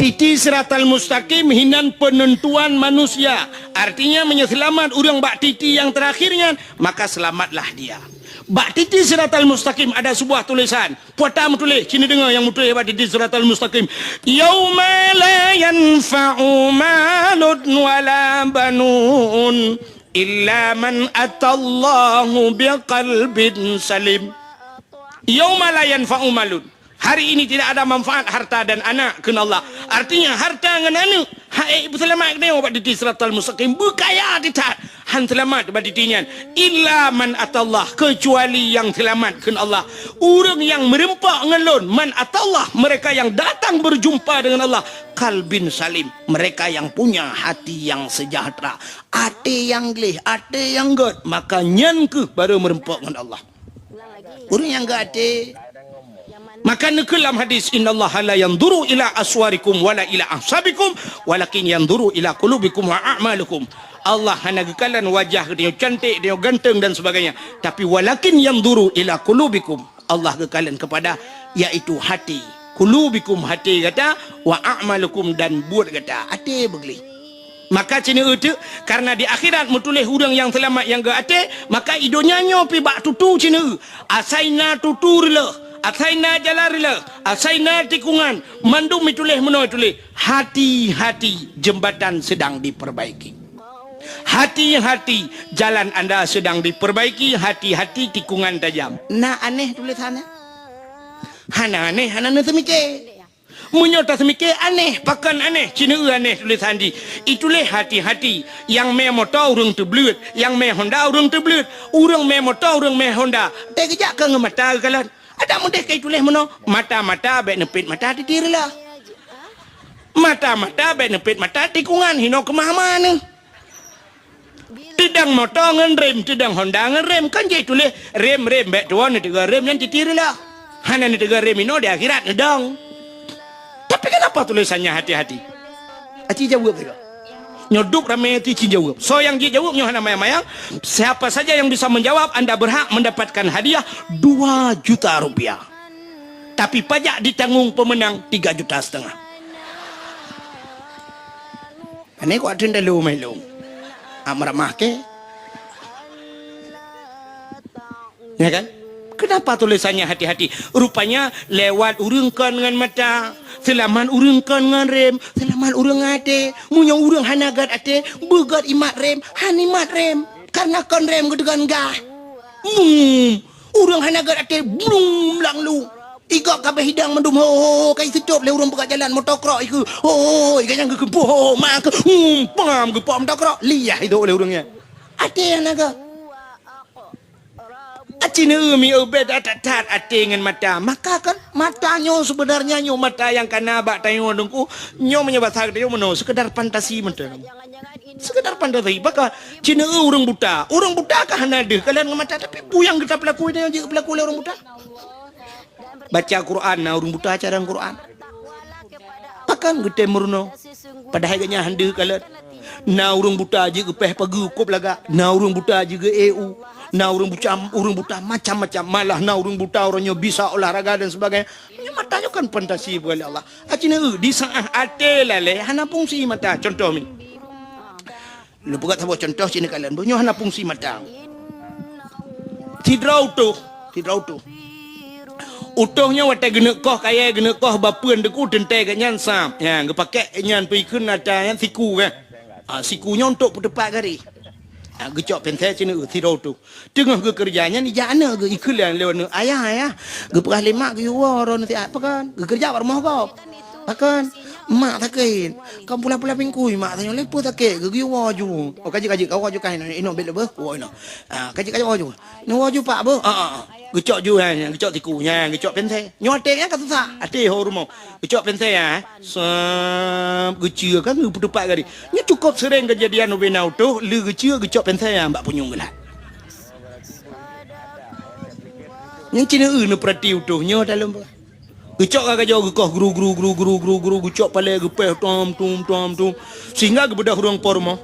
Titi siratal mustaqim hinan penentuan manusia. Artinya, meunyoe seulamat ureuëng bak titi nyang terakhir nyan, maka selamatlah dia. Bak titi siratal mustaqim ada sebuah tulisan. Puata meutuléh, cina deungoe nyang meutuléh bak titi siratal mustaqim. "Yauma la yanfa'u malun wala banun illa man atallahu biqalbin salim." "Yauma la yanfa'u malun." Hari ini tidak ada manfaat harta dan anak, kheun Allah. Artinya, harta ngon aneuk, hai, beuseulamat geutanyoe bak titi siratal mustaqim, beukaya that, han seulamat bak titi nyan. "Illa man atallah," keucuali nyang seulamat, kheun Allah. Ureuëng nyang meureumpok ngon Lôn, "man atallah," mereka yang datang berjumpa dengan Allah, "qalbin salim," mereka yang punya hati yang sejahtera, até nyang gleh, até nyang gét, maka nyan kheueh baru meureumpok ngon Allah. Ureuëng nyang geuaté. Maka neukheun lam hadis, "Innallaha la yanzuru ila aswarikum wala ila ahsabikum, walakin yanzuru ila qulubikum wa a'malikum." Allah hana geukalon wajah geutanyoe cantik, geutanyoe ganteng dan sebagainya. Tapi, "Walakin yanzuru ila qulubikum." Allah geukalon kepada, yaitu hati. "Qulubikum," hati gata, "wa a'malikum," dan buet gata. Até beugleh. Maka ceuneue teuk, karena di akhirat meutuléh ureuëng nyang seulamat nyang geuaté, maka i donya nyoe pi bak tutu ceuneue. Asai na tutu reuloh, asai na jalan reuloh, asai na tikungan, mandum meutuléh meunoe tuléh, "Hati-hati, jembatan sedang diperbaiki. Hati-hati, jalan anda sedang diperbaiki, hati-hati, tikungan tajam." Na aneh tulisannya? Hana aneh, hana neuseumiké. Meunyoe taseumiké aneh, pakon aneh, ceuneue aneh tulisan jih. Ituléh hati-hati, nyang mé moto ureuëng teubleuet, nyang mé honda ureuëng teubleuet, ureuëng mé moto ureuëng mé honda. Teukeujak ka ngon mata geukalon. Adak meudeh ka ituléh meunoe, mata-mata bék neupet mata titi reuloh. Mata-mata bék neupet mata tikungan, hinoe keumah-mah neuh. Teudong moto ngon rem, teudong honda ngon rem, kan jeuet tuléh rem, rem, bék tuwoe neuteuga rem nyan titi reuloh. Hana neuteuga rem inoe di akhirat neudong. Tapi kenapa tulisannya hati-hati? Aci jaweueb juga. Nyoe duek ramé ti ci jaweueb. Soe nyang jijaweueb nyoe hana mayang-mayang. Siapa saja yang bisa menjawab, anda berhak mendapatkan hadiah dua juta rupiah. Tapi pajak ditanggung pemenang tiga juta setengah. Ini kuat teuntelu mai lôn. Amramah ke? Ya kan? Kenapa tulisannya hati-hati? Rupanya lewat ureuëng kon ngon mata, seulamat ureuëng kon ngon rem, seulamat ureuëng até. Meunyoe ureuëng hana gét até, beugét imat rem, han imat rem. Karena kon rem geudegan gah. Hmm. Ureuëng hana gét até, blung lam lu. Igok kabeh hidang mandum ho, ho, ho, ka iseucop lé ureuëng peugah jalan motokrok ikeu. Ho, ho, ho, iga nyang geukeumpuk ho, ho, ma keu, hmm, pam geupok motokrok. Liah idok lé ureuëng nyan. Até hana gét. Aci neu mi ubé that-that até ngon mata. Maka kan mata nyoe sebenarnya nyoe mata nyang kana bak tanyoe deungku. Nyoe meunyoe basa geutanyoe meunoe sekedar fantasi mantong. Sekedar fantasi, baka cina ureuëng buta. Ureuëng buta ka hana deuh kalon ngon mata, tapi peue nyang geuta peulaku nyoe jeuet peulaku lé ureuëng buta. Baca Quran na ureuëng buta cara Quran. Pakon geutem meurunoe? Padahai geuhnyan han deuh kalon. Na ureuëng buta jeuet geupéh pageue kop lagak, na ureuëng buta jeuet geu-e u, na ureuëng buta, ureuëng buta macam-macam, malah na ureuëng buta uroe nyoe bisa olahraga dan sebagainya. Nyoe mata nyoe kan fantasi bukan lé Allah. Aci neu di saat até lalé hana fungsi mata. Contoh mi. Lôn peugah saboh contoh cina kalon. Nyoe hana fungsi mata. Sidroe utoh, sidroe utoh. Utoh nyoe watée geuneuk koh kayée, geuneuk koh bapeuen deungku teuntée geuhnyan sam. Nyan geupakék nyan peuikheun ata nyan siku kan. Ah, siku nyoe untuk peuteupat garéh. Ah, geucok pensel cina sidroe utoh. Teungoh geukeureuja nyan ijak aneuk geuh ikheun lé aneuk, "Ayah, ayah." Geupeugah lé mak geuyue woe droeneuh siat pakon. Geukeureuja bak rumoh gob. Pakon? Mak sakét. Kon pula-pula bingkui mak tanyoe lé peue sakét geuh geuyue woe ju. Oh, ka jeuet, ka jeuet, ka woe ju kah inoe, inoe bék leubeh. Woe inoe. Ah, ka jeuet, ka jeuet woe ju. Nyoe woe ju pak beuh. Ah, ah, ah. Geucok ju nyan, geucok siku nyan, geucok pensel. Nyoe até nyan ka susah. Até ho rumoh. Geucok pensel nyan, eh. Sab, geuceue kan geupeuteupat gari. Nyoe cukôp seuréng keujadian ubé na utoh, lé geuceue geucok pensel nyan bak punyueng geulat. Nyan cina eu neupeurati utoh nyoe dalam. Geucok ka gajoe geukoh gru, gru, gru, gru, gru, gru, geucok palée geupéh tom, tum, tom, tum. Sehingga geubeudôh ureuëng po rumoh.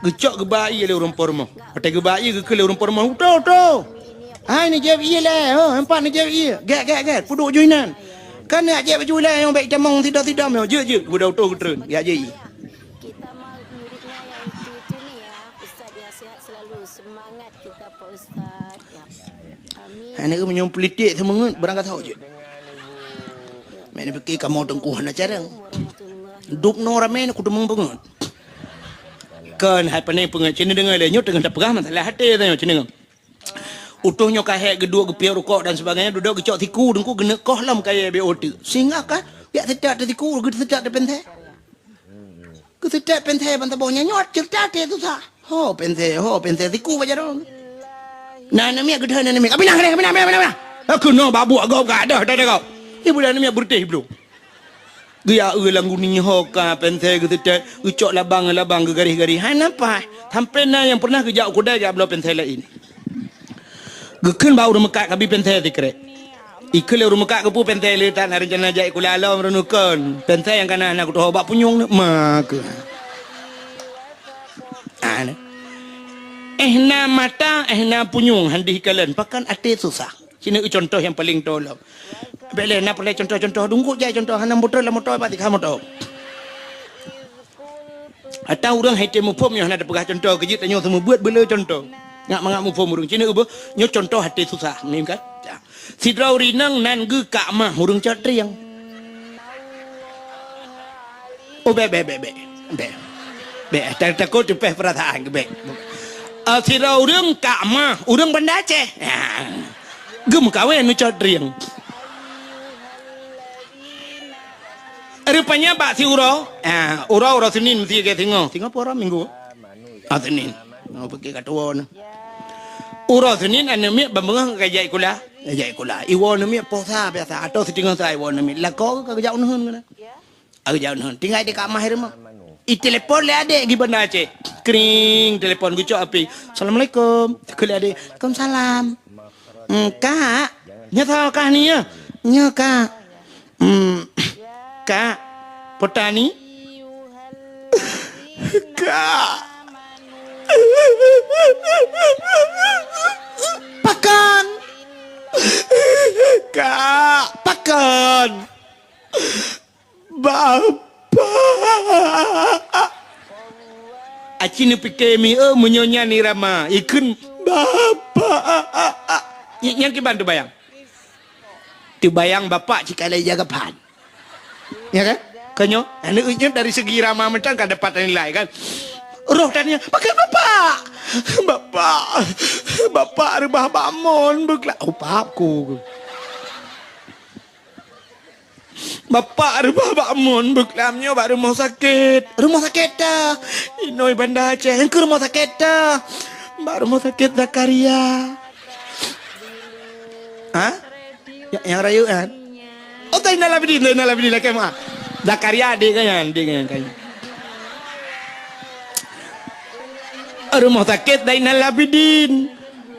Geucok geuba ié lé ureuëng po rumoh. Watée geuba ié geukheun lé ureuëng po rumoh, "Utoh, utoh! Hai neujép ié lé, ho, empat neujép ié. Gét, gét, gét, peuduek ju inan. Kan neujak jép baju ilée nyang bék itamong sidom-sidom nyoe. Jeuet, jeuet." Geubeudôh utoh geutreun, jak jép ié. Sehat selalu, semangat kita, Pak Ustaz. Ya. Amin. Hana meunyoe politik seumeungeut, barang ka tho jeuet. Meunan pike kamoe teungku hana carông. Dub noe ramé na kuteumong peungeut. Kon hai pane peungeut, cina deungoe lé nyoe teungoh tapeugah masalah até tanyoe cina. Utoh nyoe ka hék geuduek geupiôh rukok dan sebagainya, dudoe geucok siku, teungku geuneuk koh lom kayée B O teuk. Singoh ka, jak seutôt teuh siku, geuseutôt teuh peuntée. Geuseutôt peuntée ban saboh nyan nyoe ceurita até susah. Ho peuntée, ho peuntée siku bak jaroe. Na aneuk miet geudeh aneuk miet. Ka pinah, ka pinah, ka pinah, ka pinah. Keunoe bak buet gob ka deuh, deuh, deuh gob. Ibu dan aneuk miet beureutéh bloe. Geujak eu lam guni ho ka peuntée geuseutôt, geucok labang, labang geugaréh-garéh. Hana paih. Sampoe na nyang peureunah geujak u keudai geujak bloe peuntée laén. Geukheun bak ureuëng meukat kabi peuntée sikrek. Ikheun lé ureuëng meukat geupeu peuntée le that na reuncana jak sikula lom reunukon. Peuntée nyang kana na kutoh bak punyueng ni ma keu. Ah, ni. Eh na mata, eh na punyueng handih kalon. Pakon até susah. Sinoe contoh nyang paleng tolong. Bék lé na peureulée contoh-contoh dungkut jai contoh hana motor lam motor bak tikha motor. Ata ureuëng hai tém muphom nyoe hana tapeugah contoh keujeuet tanyoe seumeubeuet beule contoh. Ngak mangat muphom ureuëng cina uboh nyoe contoh até susah mim kan. Ya. Sidroe ureuëng inong nan geukak mah ureuëng cot trieng. Oh bék bék bék bék. Bék. Bék takot teupeh perasaan bék. Ah, sidroe ureuëng kak mah ureuëng Banda Aceh. Ya. Geumeukawen nu cot trieng. Rupanya bak si uroe, ah, uroe, uroe Senin meusti ke singoh. Singoh pue uroe Minggu? Ah, Senin. Oh, pike ka tuwo na. Uroe Senin aneuk miet ban beungoh ka jak sikula. Jak sikula. Iwoe aneuk miet poh sa biasa atau siteungoh sa iwoe aneuk miet. Lakoe ka geujak uneuen keunan. Ka geujak uneuen. Tinggai di kamah rumoh. Itelepon lé adek di Banda Aceh. Kring, telepon geucok api. Assalamualaikum. Keu lé adek. Waalaikumsalam. Hmm, Kak, nyoe soe kah ni ya? Nyoe, Kak. Hmm, Kak, petani? Kak. Pakon? Kak, pakon? Bapak. Aci neupike mi, eh, meunyoe nyan irama, ikheun, "Bapak." Nyan kiban teubayang. Teubayang bapak cit ka lheueh jaga phan. Ya kan? Kan nyoe, aneuk nyoe dari segi irama mantong ka dapat nilai kan. Roh tanya, "Pakon bapak? Bapak, bapak reubah bak mon beukla-," oh, pap ku. Bapak reubah bak mon beuklam nyoe bak rumoh sakét. Rumoh sakét teuh. Inoi Banda Aceh, keu rumoh sakét teuh. Bak rumoh sakét Zakaria. Ha? Ya, nyang rayeuk kan? Oh, Zainal Abidin, Zainal Abidin lakée meuah. Zakaria adek kan nyan, adek kan nyan. Rumoh sakét Zainal Abidin.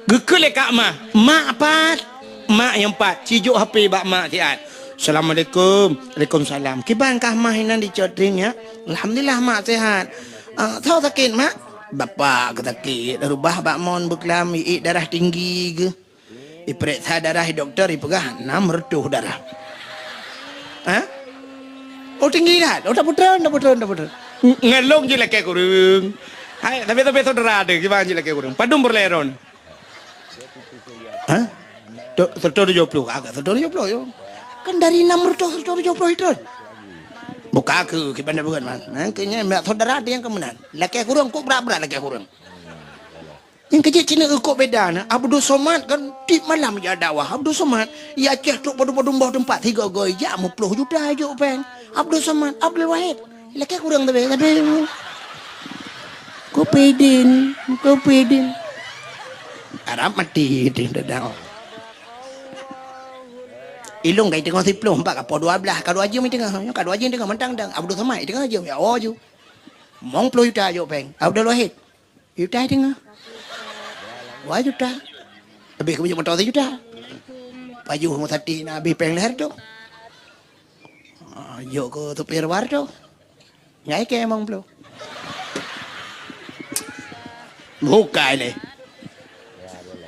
Geukheun lé Kak Mah, "Mak pat?" Mak nyang pat, sijok H P bak mak siat. "Assalamualaikum." "Waalaikumsalam." "Kiban kah Mah inan di Cot Trieng nyak?" "Alhamdulillah Mak sehat." "Ah, soe sakét Mak?" "Bapak geusakét, reubah bak mon beuklam, iék darah tinggi geuh. Ipeuriksa darah di dokto, ipeugah enam reutôh darah." "Hah? Oh tinggi that? Oh tapeutrön, tapeutrön, tapeutrön." Ngalong jih lakée kureueng. Hai, tapi, tapi saudara ada, kiban jih lakée kureueng. Padum peureulée droen? Hah? Tu-, seratus tujuh puluh, agak seratus tujuh puluh yo. Kan dari enam ratus seratus tujuh puluh itu. Buka ke, kiban dah bukan, Man. Man, kayaknya mak saudara ada yang kemenang. Lakée kureueng, kok berat-berat lakée kureueng. Nyang keujiek cina eukok beda na, Abdul Somad kan tiep malam jak dakwah. Abdul Somad, ya Aceh trok padum-padum boh teumpat, sigoe-goe jak meuploh juta jok péng. Abdul Somad, Abdul Wahid. Lakée kureueng tapi, tapi Kopidin, Kopidin. Arab mati di dakwah. Ilong kai teungoh siploh, empat ka poh dua belas, ka dua jeuem teungoh. Ka dua jeuem teungoh mantang dang. Abdul Somad teungoh jeuem, ya oh ju. Mong ploh juta jok péng. Abdul Wahid. Juta teungoh. Dua juta. Habéh keu beuet moto sijuta. Pajoh meusaté na habéh péng lhèe reutôh. Ah, jok keu supir dua reutôh. Nyan ikei limong ploh. Bukai lé.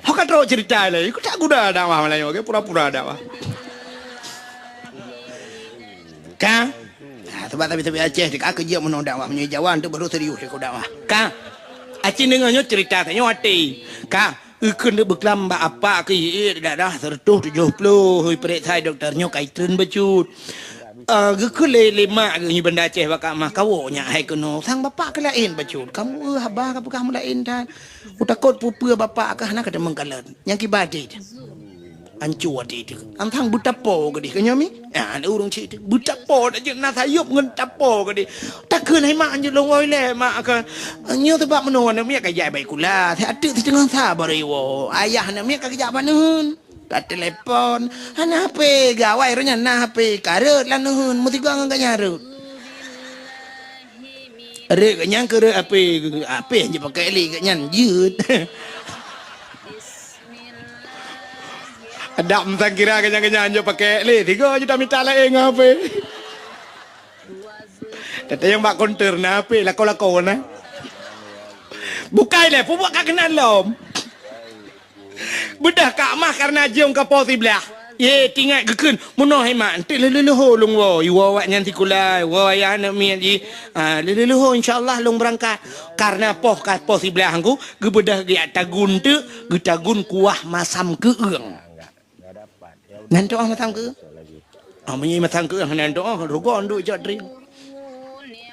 Ho ka trok cerita lé. Ikut tak guna dakwah malam nyoe, pura-pura dakwah. Ka? Ah, sebab tapi-tapi Aceh, ka keu jeuet meunoe dakwah, meunyoe Jawa tu baru serius ikut dakwah. Ka? Cit deungoe nyoe cerita tanyoe até. Ka, eukheun beukeulamat bak apak keu ié daerah seratus tujuh puluh, hui peuriksa dokto nyoe ka itreun bacut. Eh, geukheun lé, lé mak geuh nyoe Banda Aceh bak Kak Mah, kawoe nyak hai keunoe. Sang bapak keu laén bacut. Kamoe, eh, haba ka peugah meulaén that. Kutakot peue-peue bapak kah hana ka teumeung kalon. Nyang kiban cit. Anco até teuh. Antang beutapo keudeh keu nyoe mi? Ah, ada ureueng cit teuh. Beutapo dak jeuet na sayop ngon tapo keudeh. Takheun hai mak anjeut lôn woe lé mak ka. Nyoe sabab meunoe aneuk miet ka jak bak sikula. Siat teuk siteungoh sa baru iwoe. Ayah aneuk miet ka geujak bak neuheun. Ka telepon. Hana H P, gawai roh nyan na H P. Ka rhot lam neuheun. Meusigoe ngon gobnyan rhot. Rhot gobnyan keu rhot H P. H P hana jipakai lé gobnyan jeuet. Adak meusangkira keunyan-keunyan jok pakai lé, tiga juta mita laén ngon H P. Teuntang nyang bak konter na H P, lakoe-lakoe na. Bukai lé, peubuet ka keunan lom. Beudôh Kak Mah kareuna jeuem ka po siblaih. Ye, tingat geukheun, meunoe hai mak, enteuk lheuh-lheuh lôn woe, iwoe awaknyan sikula, iwoe ayah aneuk miet jih. Ah, lheuh-lheuh insya Allah lôn beurangkat. Kareuna poh ka po siblaih ngku, geubeudôh geujak tagun teuk, geutagun kuah masam keueung. Nan tu'oh masam keueung? Oh, meunyoe masam keueung hana tu'oh, rugoe nduek cok drink.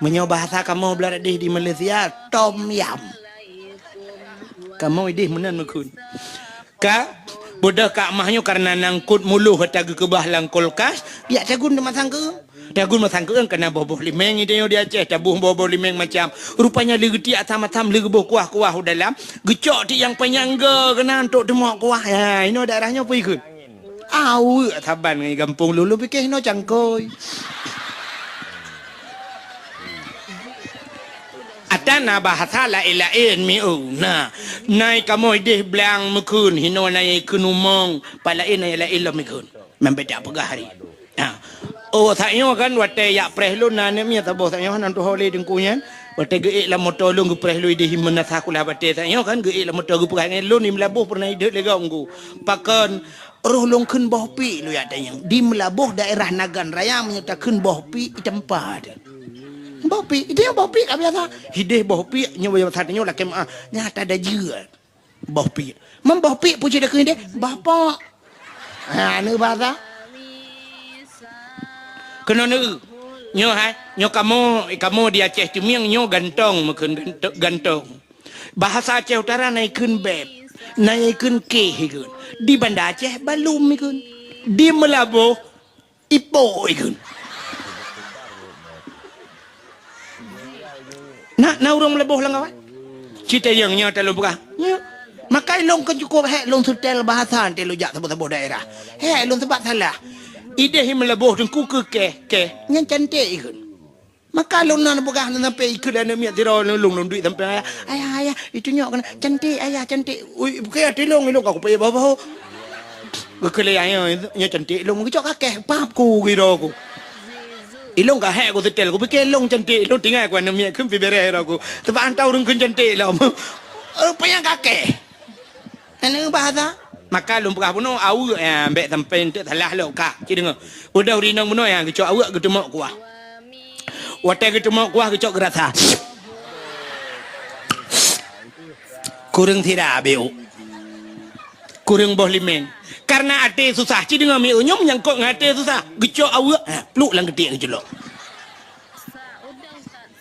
Meunyoe bahasa kamoe blah deh di Malaysia, tom yam. Kamoe ideh meunan meukheun. Ka, beudôh Kak Mah nyoe kareuna nangkot muloh ata geukeubah lam kulkas, jak tagun di masam keueung. Tagun masam keueung kana boh-boh limeng, ideh nyoe di Aceh, taboh boh-boh limeng macam. Rupanya lé geutiek asam-asam, lé geuboh kuah-kuah u dalam, geucok tiek nyang panyang go keunan untuk teumok kuah. Ha, inoe daerah nyoe peue ikheun? Aweuek saban ngon gampông lôn, lôn pike hinoe cangkôi. Ata na bahasa laén-laén mieu. Na, nai kamoe ideh blang meukheun, hinoe nai kheun umong, pat laén nai laén lom meukheun. Membeda peugah hari. Ha. Oh, sak nyoe kan watée yak preh lôn na aneuk miet saboh sak nyoe nan tuho lé teungku nyan. Watée geuék lam moto lôn geupreh lôn ideh meunasah kulah batée sak nyoe kan geuék lam moto geupeugah ngon lôn di Meulaboh pernah ideh lé gom ngku. Pakon roh lôn kheun boh piek lôn yak tanyong. Di Meulaboh daerah Nagan Raya meunyoe takheun boh piek itampa teuh. Boh piek, ideh boh piek ka biasa. Ideh boh piek nyoe biasa nyoe lakée meuah. Nyata dajeuet. Boh piek. Meuboh piek pucuk dakeuh deh, bapak. Ha, aneuk basa. Keunoe neu. Nyoe hai, nyoe kamoe, kamoe di Aceh Teumieng nyoe gantong meukheun ganto-, gantong. Bahasa Aceh Utara na ikheun beb, na ikheun keh ikheun. Di Banda Aceh balum ikheun. Di Meulaboh Ipo ikheun. Na, na ureuëng Meulaboh lam kawan? Cit tayang nyoe talôn peugah. Nyoe. Maka ilôn kan cukup hék lôn seutèl bahasa teuh lôn jak saboh-saboh daerah. Hék lôn sebab salah. Ideh Meulaboh teungku keu keh, keh. Nyan cantik ikheun. Maka lôn na peugah sampai ikheun aneuk miet sidroe lôn, lôn duek sampai ayah. Ayah, ayah, itu nyok keunan. Cantik, ayah, cantik. Ui, bukan até lôn, ilôn ka kupayah bahu-bahu. Geukheun lé ayah, nyoe cantik lôn, geucok kakeh, pap ku giro ku. Ilôn ka hék ku seutèl, kupike lôn cantik, lôn tinggai ku aneuk miet kheun pi bèrèh ro ku. Sebab hana ureuëng kheun cantik lom. Eh, payah kakeh. Aneuk bahasa. Maka lôn peugah bunoe, aweuek, ya, bèk sampai enteuk salah lom, ka. Ci deungoe. Udah rinong bunoe, ya, geucok aweuek geuteumok kuah. Watèe geuteumok kuah geucok geurasa. Kureueng sira biu. Kureueng boh limeng. Karena até susah. Ci deungoe miu nyoe menyangkut ngon até susah. Geucok aweuek, ha, pluk lam geutiek geuculok.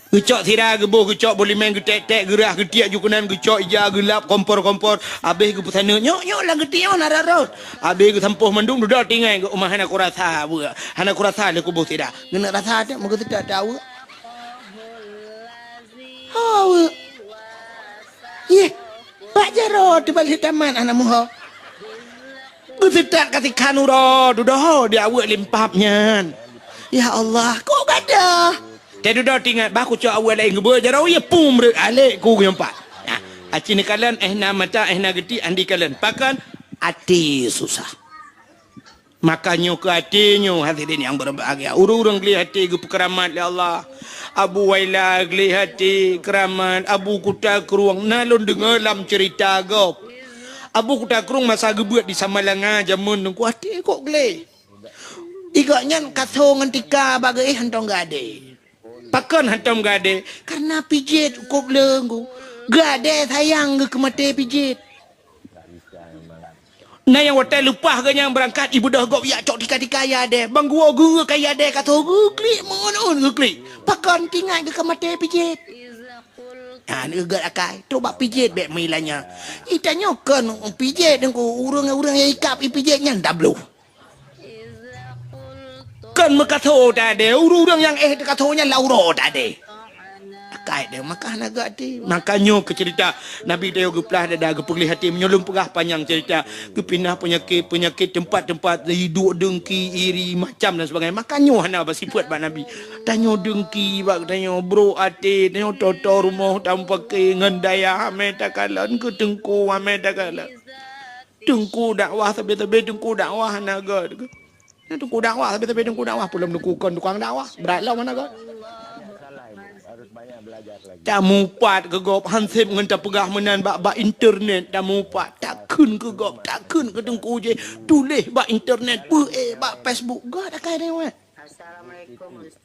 Geucok sira geuboh, geucok boh limeng, geutek-tek, geurah, geutiek ju keunan, geucok ija, geulap, kompor-kompor. Abéh geupeusaneut, nyok, nyok, lam geutiek nyoe na rot-rot. Abéh geusampôh mandum, dudoe tinggai geuh, uma hana kurasa aweuek. Hana kurasa lé kuboh sira. Geuneuk rasa teuk, meugeuseutat teuk aweuek. Ho aweuek. Yeh, bak jaroe teubaléh tamat aneuk muho. Geuseutat ka sikhan uroe, dudoe di aweuek limpap nyan. Ya Allah, kok gadoh? Teududoe tingat bah kucok aweuek laén geubeuet jaroe, ya pum reuek alek ku geuyong pat. Nah, aci neukalon, eh na mata, eh na geutiek, andi kalon. Pakon? Até susah. Maka nyoe keu até nyoe, hadirin yang berbahagia. Ureuëng-ureuëng gleh até geupeukeramat lé Allah. Abu Waila gleh até keuramat, Abu Kuta Krueng. Na lôn deungoe lam ceurita gob. Abu Kuta Krueng masa geubeuet di Samalanga jameun teungku até kok gleh. Igok nyan kaso ngon tika bak geuéh hantong geuadé. Pakon hantong geuadé? Karena pijet kop leueng ku. Geuadée sayang geuh keu maté pijet. Na nyang watée leupah geuh nyang beurangkat, ibeudôh gob yak cok tika-tika ya deh. Bang guo geu ka ya deh ka tho geuklik mon-on geuklik. Pakon tingat geuh ka maté pijet. Ha, neugeut akai, trok bak pijet bék meuilanya. Itanyoe kon pijet deungku, ureuëng-ureuëng nyang ikab ipijet nyan dabloh. Kon meukatho tadé, ureuëng-ureuëng nyang éh teukatho nyan lauro tadé. Akai deh, maka hana geuaté. Maka nyoe keu cerita Nabi Dayeuh geuplah dada, geupeugléh até. Meunyoe lôn peugah panyang cerita, geupinah peunyakét-peunyakét teumpat-teumpat, iduek deungki, iri, macam dan sebagainya. Maka nyoe hana basifeuet bak Nabi. Tanyoe deungki bak tanyoe, brok até, tanyoe toto rumoh tamupaké ngon dayah amé takalon keu teungku amé takalon. Teungku dakwah sabe-sabe teungku dakwah hana gét. Nah, teungku dakwah sabe-sabe teungku dakwah pulom teungku kon tukang dakwah. Brat lom hana gét. Tamupat keu gob hanseb ngon tapeugah meunan bak, bak internet tamupat. Takheun keu gob, takheun keu teungku jih. Tuléh bak internet, peuék bak Facebook. Gét akai deh weh.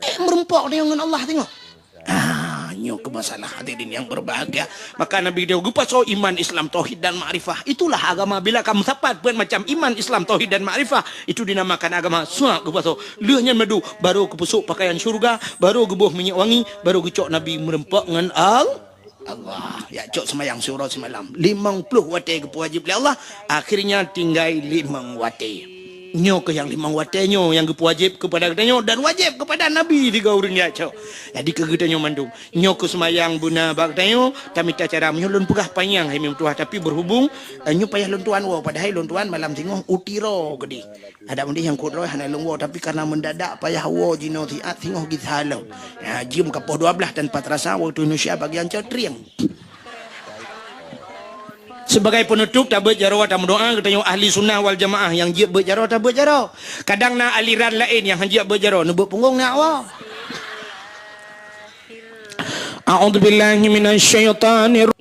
Eh, meurumpok tanyoe ngon Allah tanyoe. Ah, nyoe keu masalah hadirin yang berbahagia. Maka Nabi Dayeuh geupasoe iman, Islam, tauhid dan makrifah. Itulah agama bila ka meusapat peuet macam iman, Islam, tauhid dan makrifah. Itu dinamakan agama. Suap geupasoe. Lheueh nyan madu, baru geupeusok pakaian syurga, baru geuboh minyeuk wangi, baru geucok Nabi meurumpok ngon Al-, Allah. Ya cok seumayang siuroe simalam. Limong ploh watée geupeuwajéb lé Allah, akhirnya tinggai limong watée. Nyoe keuh nyang limong watée nyoe nyang geupeuwajéb keupada geutanyoe dan wajéb keupada Nabi tiga ureuëng jak cok. Jadi keu geutanyoe mandum, nyoe keuh seumayang beuna bak geutanyoe, tamita cara meunyoe lôn peugah panyang hai meutuah, tapi berhubung, eh, nyoe payah lôn tuan woe, padahai lôn tuan malam singoh u Tiro keudeh. Adak meudeh nyang kut droe hana lôn woe, tapi karena mendadak payah woe jinoe siat singoh gisa lom. Ya, jeuem ka poh dua belas tanpa terasa waktu Indonesia bagian cot trieng. Sebagai penutup, tabeuet jaroe tameudoa, geutanyoe ahli sunnah wal jamaah nyang jeuet beuet jaroe tabeuet jaroe. Kadang na aliran laén nyang han jeuet beuet jaroe, neubeuet punggong na woe. A'udzubillahi minasyaitonir